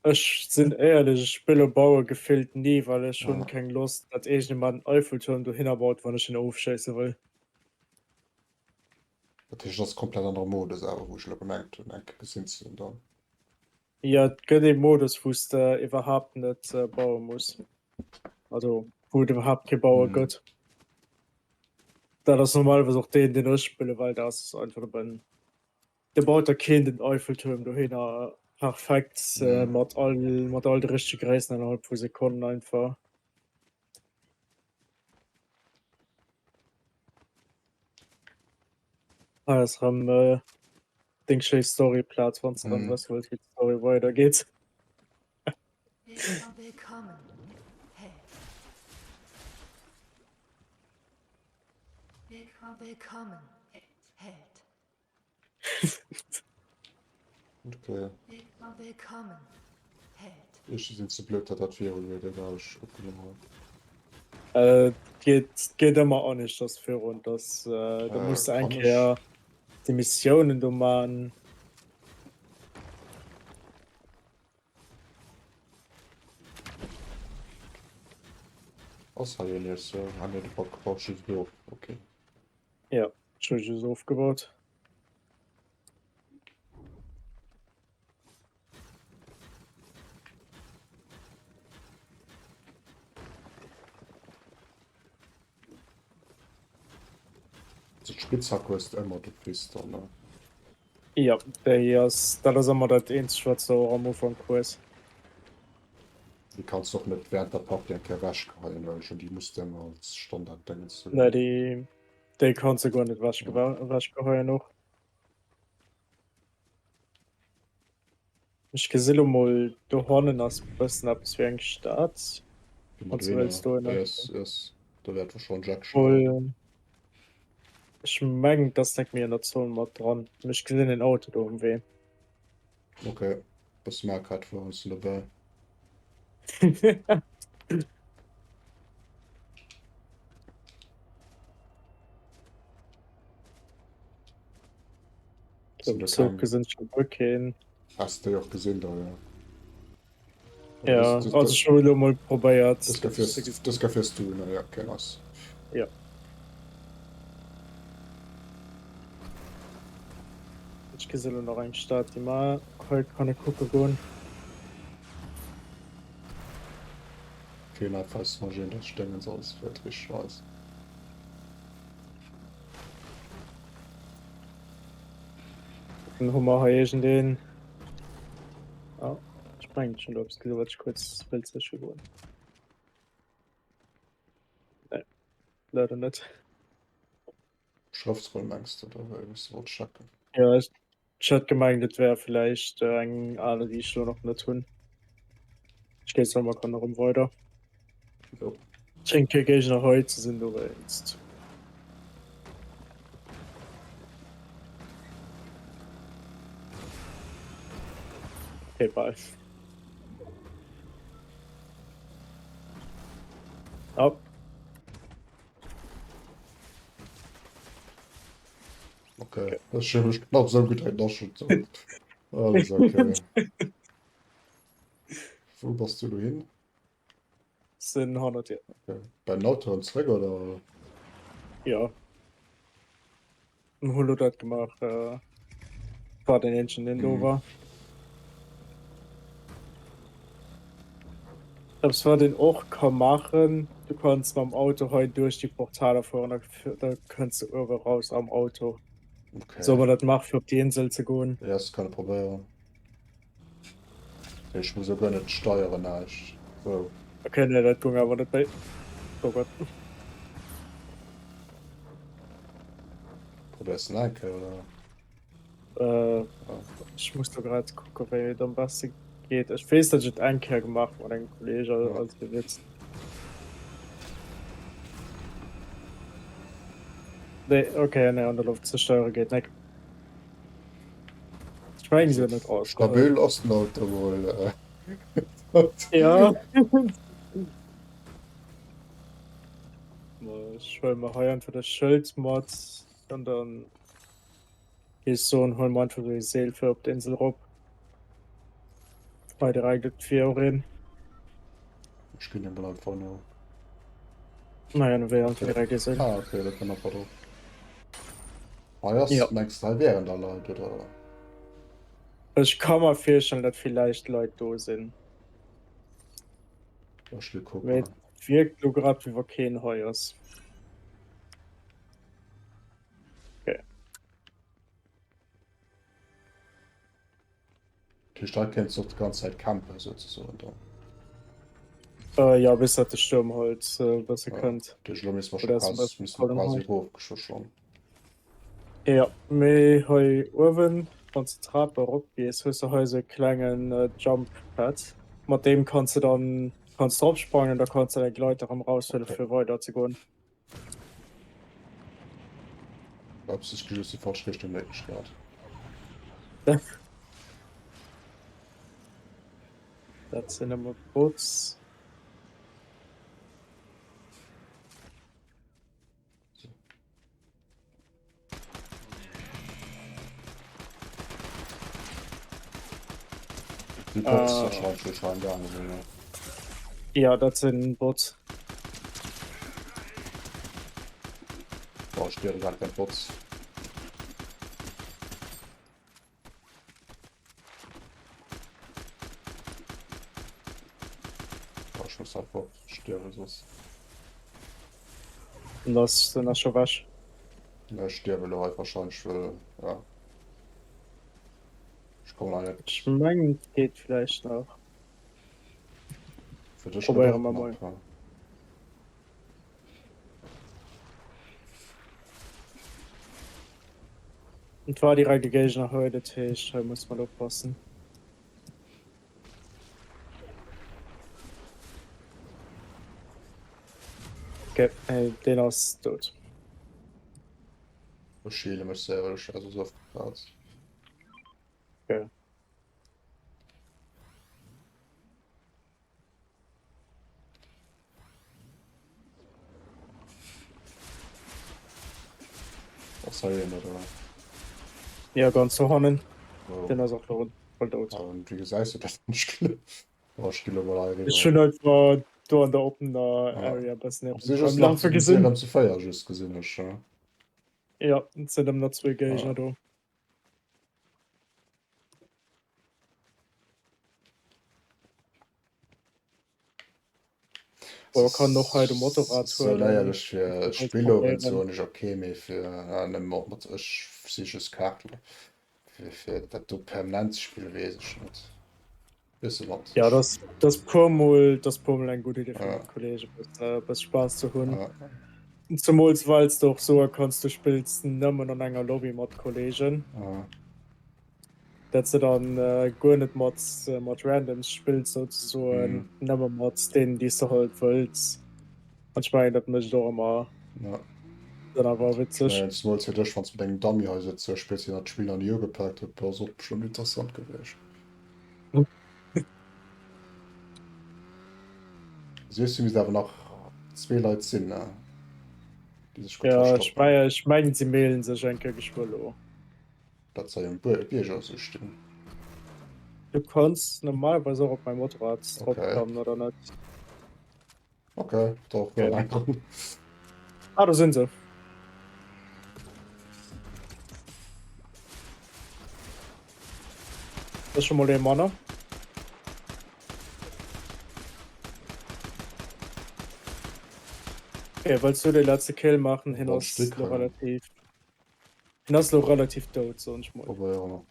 ech sinn éierlech, ech spille baue gefillt ni, well ech hunn Ja. keng Lost, datt iergendjemand en Eiffeltuerm dohinner baut, wann ech en ofschéisse wëll. Dat heescht, et ass komplett anere Modus awer, wou ech elo gemengt hunn, eng Kéier gesinn ze hunn dann. Jo, et gëtt ee Modus, wou s de iwwerhaapt net baue muss. Also wou et iwwerhaapt kee Baue Mhm. gëtt. Dat ass normalerweis och deen, deen ech spillen, well dat ass einfach nëmmen, do baut der keen den Eiffeltuerm dohinner perfekt Mhm. mat all, mat all de richtege Gréissten innerhalb vu Sekonnen einfach. Hei ass rëm äh, deng schéi Storyplaz, wann s de rëm Mhm. wësse wëlls, wéi d'Story weidergeet. Willkommen, Held. Willkommen, Held. Okay. Willkommen, Held. Ech sinn ze blöd, dat dat viru geet, egal, ech kucken emol. Äh, geet, geet ëmmer aneschters virun, dass äh, da Äh, muss de eng kann ech. Kéier déi Missiounen do man. Ass hei een nees, ah nee, de Back baut just of, okay. Ja, ech hu just ofgebaut. D'Spitzhack hues de ëmmer d'office dann, ne? Jo, déi ass, dat ass ëmmer dat eenzegt wat s de och am Ufank hues. Déi kanns de och net während der Partie eng Kéier ewechgeheien, well ech hunn déi muss de ëmmer als Standard-Dingens hunn. Nee, déi, déi kanns de guer net ewech, ewechgeheien och. Ech gesi lo mol dohannen ass bëssen eppes wéi eng Stad. Wann du wëlls dohinner. Yes, yes. Do wäert wahrscheinlech Action. Mol, ech mengen et ass net méi an der Zon mat dran. Mee ech gesinn en Auto do um Wee. Okay, bësse Mario Kart fueren ass dobäi. Am Zuch gesinn ech guer keen. Has de och gesinn da, ja. Ja, also ech hu lo mol probéiert. Dës Kéier fiers du, ne? Ja, okay, nice. Ja. Ech gesi lo nach eng Stad, déi mer hei kanne kucke goen. Okay, na, falls du nach dat Sténgens alles fäert, richteg nice. Dann hu mer hei iergendeen. Ah, ech mengen ech hunn do eppes gesinn, wat ech kuerz wëllt siche goen. Nee, leider net. Schrëftroll mengs de, oder wéi wous de wollt checken? Ja, ech ech hat gemengt, et wär villäicht eng aner, déi ech lo nach net hunn. Ech géif soen, mer kann erëm weider. Jo. Schéngt kee Géigner hei ze sinn dowéinst. Okay, bye. Oh. Okay, das ist schon knapp so gut ein Naschen. Alles okay. Wou bass du lo hin? Sinn hannert dir. Okay. Bei den Autoen zréck oder? Ja. Hu lo dat gemaach. Äh, war den eenzegen, deen do mhm. war. Das war den och ka machen. Du kannst mam Auto hei duerch die Portaler fuhren, da, da kannst du uewe raus am Auto. Okay. Soll man dat machen fir op die Insel ze goen? Ja, das kann ich probieren. Ech muss och guer net steieren näischt. Sou. Okay, nee, dat goung awer net méi. Oh Gott. Probéiers de nach eng Kéier, oder? Äh, ech muss do grad kucke wéi et am beste geet. Ech weess, datt ech et eng Kéier gemaach mat engem Kolleeg Ja. als e Witz. Nee, okay, nee, an der Loft ze steiere geet nek. Ech mengen se net raus. Stabil ass den Auto mol. Ja. Ech huele mer hei einfach das Schëld mat an dann géif ech soen, huele mer einfach déi Seel fir op d'Insel rop. Hei direkt et wier och een. Ech ginn emol einfach no. Naja, dann wär einfach direkt ee Seel. Ah, okay, da kënnt einfach drop. Hei ass, Ja. mengs de hei wären da Leit oder? Ech ka mer virstellen, datt villäicht Leit do sinn. Ech gi kucken. Mee et wierkt lo grad wéi wa keen hei ass. Okay. Dat heescht, hei kéints de och déi ganz Zäit campen souzesoen dann? Äh, ja, bis dat de Stuerm halt e bësse Ja. kënnt. Dat heescht, elo misste mer scho Oder ass quasi, e misste mer bëssen quasi hei. erofgescho schonn. Ja, mee hei uewen, wann s de d'Trap erop gees, hues de hei esou e klengen Jump Pad. Mat deem kanns de dann kanns drop sprangen, da kanns de däi Gleiter erëm raushuelen, Okay. fir weider ze goen. Ups, ech gi just déi falsch Richtung léck grad. Dat sinn ëmmer Bots. Die Bots Äh. wahrscheinlich schon scheinen gegangen sind, ne? Ja, dat sinn Bots. Boah, ich störe gerade kein Bots. Boah, ich muss einfach stören, sonst. Den ass, den ass scho wech. Ech stierwe lo hei wahrscheinlech, well ja ech kommen hei net. Ech mengen et geet vläicht nach. Fir dech gëtt Probéiere och mer mol. knapp, ja. Et war direkt e Géigner hei, dat heescht hei muss mer oppassen. Okay, hey, deen ass dout. Ech heale mech selwer, ech war soss auf der Plaz. Okay. Ass hei een oder? Ja, ganz do hannen. Oh. Den ass och lo voll dout. An wéi gesäis du dat nicht geloof? Oh, ech gi lo mol hei Ech eriwwer. hunn einfach do an der oppener Ah. Area bëssen Si just am nach Lafe si gesinn. erëm zu 4 just gesinn ech, ja. Ja, et sinn ëm nach zwee Géigner Ah. do. Boah, kann och hei de Motorrad So huelen. leierlech fir Kannst Spillowend probéieren. soen ech okay, mee fir ah, nëmmen och mat ech si just Kaartel. Fir, fir dat do permanent ze spille weess ech net. Bësse mat. Ja, das, das puer mol, das puer mol eng gutt Idee fir Ja. mat Kollege bëssen, äh, bësse Spaass ze hunn. Ja. Zemools wells de och soe kanns, du spills nëmmen an enger Lobby mat Kollegen. Ja. Dat se dann äh, guer net mat, äh, mat Randoms spills souzesoen, Mhm. nëmme mat deenen, déi s de halt wëlls. An ech mengen, dat mécht och ëmmer Ja. dann awer witzeg. Äh, Zemools fir dech, wann s du mat engem Dummy hei sëtz, spills, deen dat Spill nach ni ugepaakt huet, ass och bestëmmt interessant gewiescht. Siehst du, misst awer nach zwee Leit sinn, ne? Déi sech gutt Ja, ech verstoppen. mengen, ech mengen, si mailen sech eng Kéier geschwë lo. Dat soll um Bierger sou stinn. Du kanns normalerweis och op mäi Motorrad drop Okay. klammen, oder net? Okay, doch, Okay. ja, eng Ah, do sinn se. Das ist schon mal ee manner. Okay, wëlls du de letzte Kill maachen? Hien War ass Stück, lo ja. relativ hien ass lo relativ dout, soen ech mol. Probéiere mer.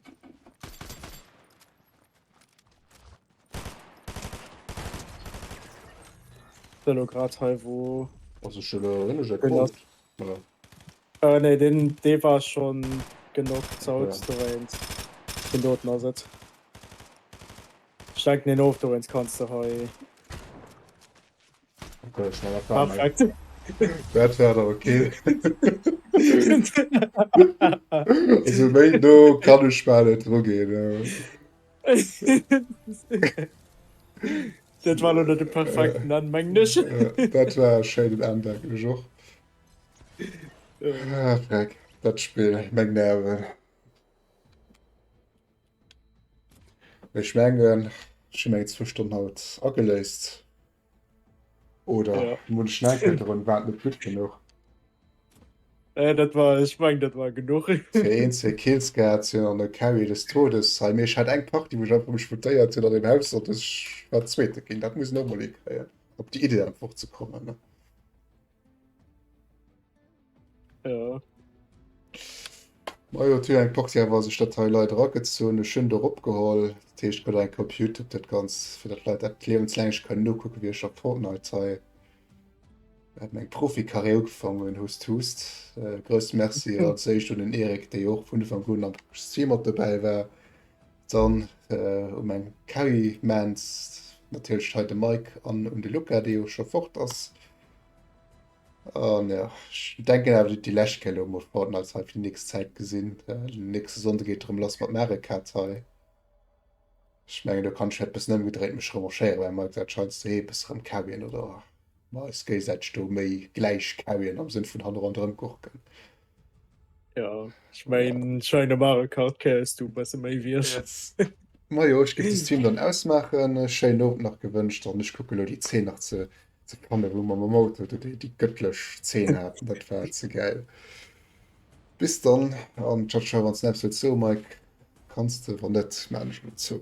Elo grad hei wou Also ech hunn ech Den ass- Ja. Äh, nee, den dee war schon genockt out Okay. dowéinst. Den doten ass et. Ech denken den of dowéinst kanns de hei. Okay, schnell erfahren. Perfekt. Dat war da okay. Also méi no kann ech bal net drugeen. Dat war lo net de perfekten Enn, mengen ech. Dat war e schéinen Enn, denken ech och. Ah, Freck, dat Spill, meng Nerven. Ech mengen, ech hu meng zwou Stonnen haut ageléist. Oder Ja. muss ech nach eng Kéier drun, war et net gutt genuch? Äh, dat war, ech mengen, dat war genuch. Fir een, zwee Kills gehat ze hunn an e Carry des Todes hei. Mee ech hat eng Partie, wou ech einfach mech mutéiert hunn an dem Haus an ech war Zweete ginn. Dat muss een och mol hikréien, op déi Idee einfach ze kommen. Ne? Ja. Majo, et huet eng Partie awer sech dat hei leider eragezunn. Ech hunn et och opgeholl. Dat heescht, gëtt eng Kéier op Youtube dat Ganzt, fir datt d'Leit dat liewenslänglech kënnen nokucken, wéi ech a Fortnite hei meng Profikarriär ugefaangen hunn. Hust, hust. Grousse Merci als éischt un den Eric, dee jo och vun Ufank un am Stream mat dobäi war. Dann u meng Carrymans, natierlech hei de Mike an un de Luca, dee jo scho fort ass. An jo, ech denken awer, déi lescht Kéier elo mol Fortnite hei fir déi nächst Zäit gesinn. Den nächste Sonnde geet erëm lass mat Mario Kart hei. Ech mengen, do kann ech vläicht bëssen ëmgedréit mech revanchéieren, well Mike dat scheinst do ee bësse rëm carryen oder mer eis géigesäiteg do méi gläich carryen am Sënn vun hanne ronderëm gurken. Ja, ech mengen, ech mengen, Mario Kart carries du bësse méi wéi ech. Yes. Majo, ech géif de Stream dann ausmaachen. Schéinen Owend nach gewënscht an ech kucke lo déi Zeen nach ze ze fannen, wou mer mam Auto do déi, déi gëttlech Zeen haten. Dat war ze gäil. Bis dann an ciao ciao. Wann s de eppes wëlls soen, Mike, kanns de, wann net, maan ech lo zou.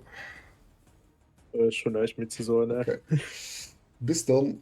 Ech hunn näischt méi ze soen, ne. Okay. Bis dann.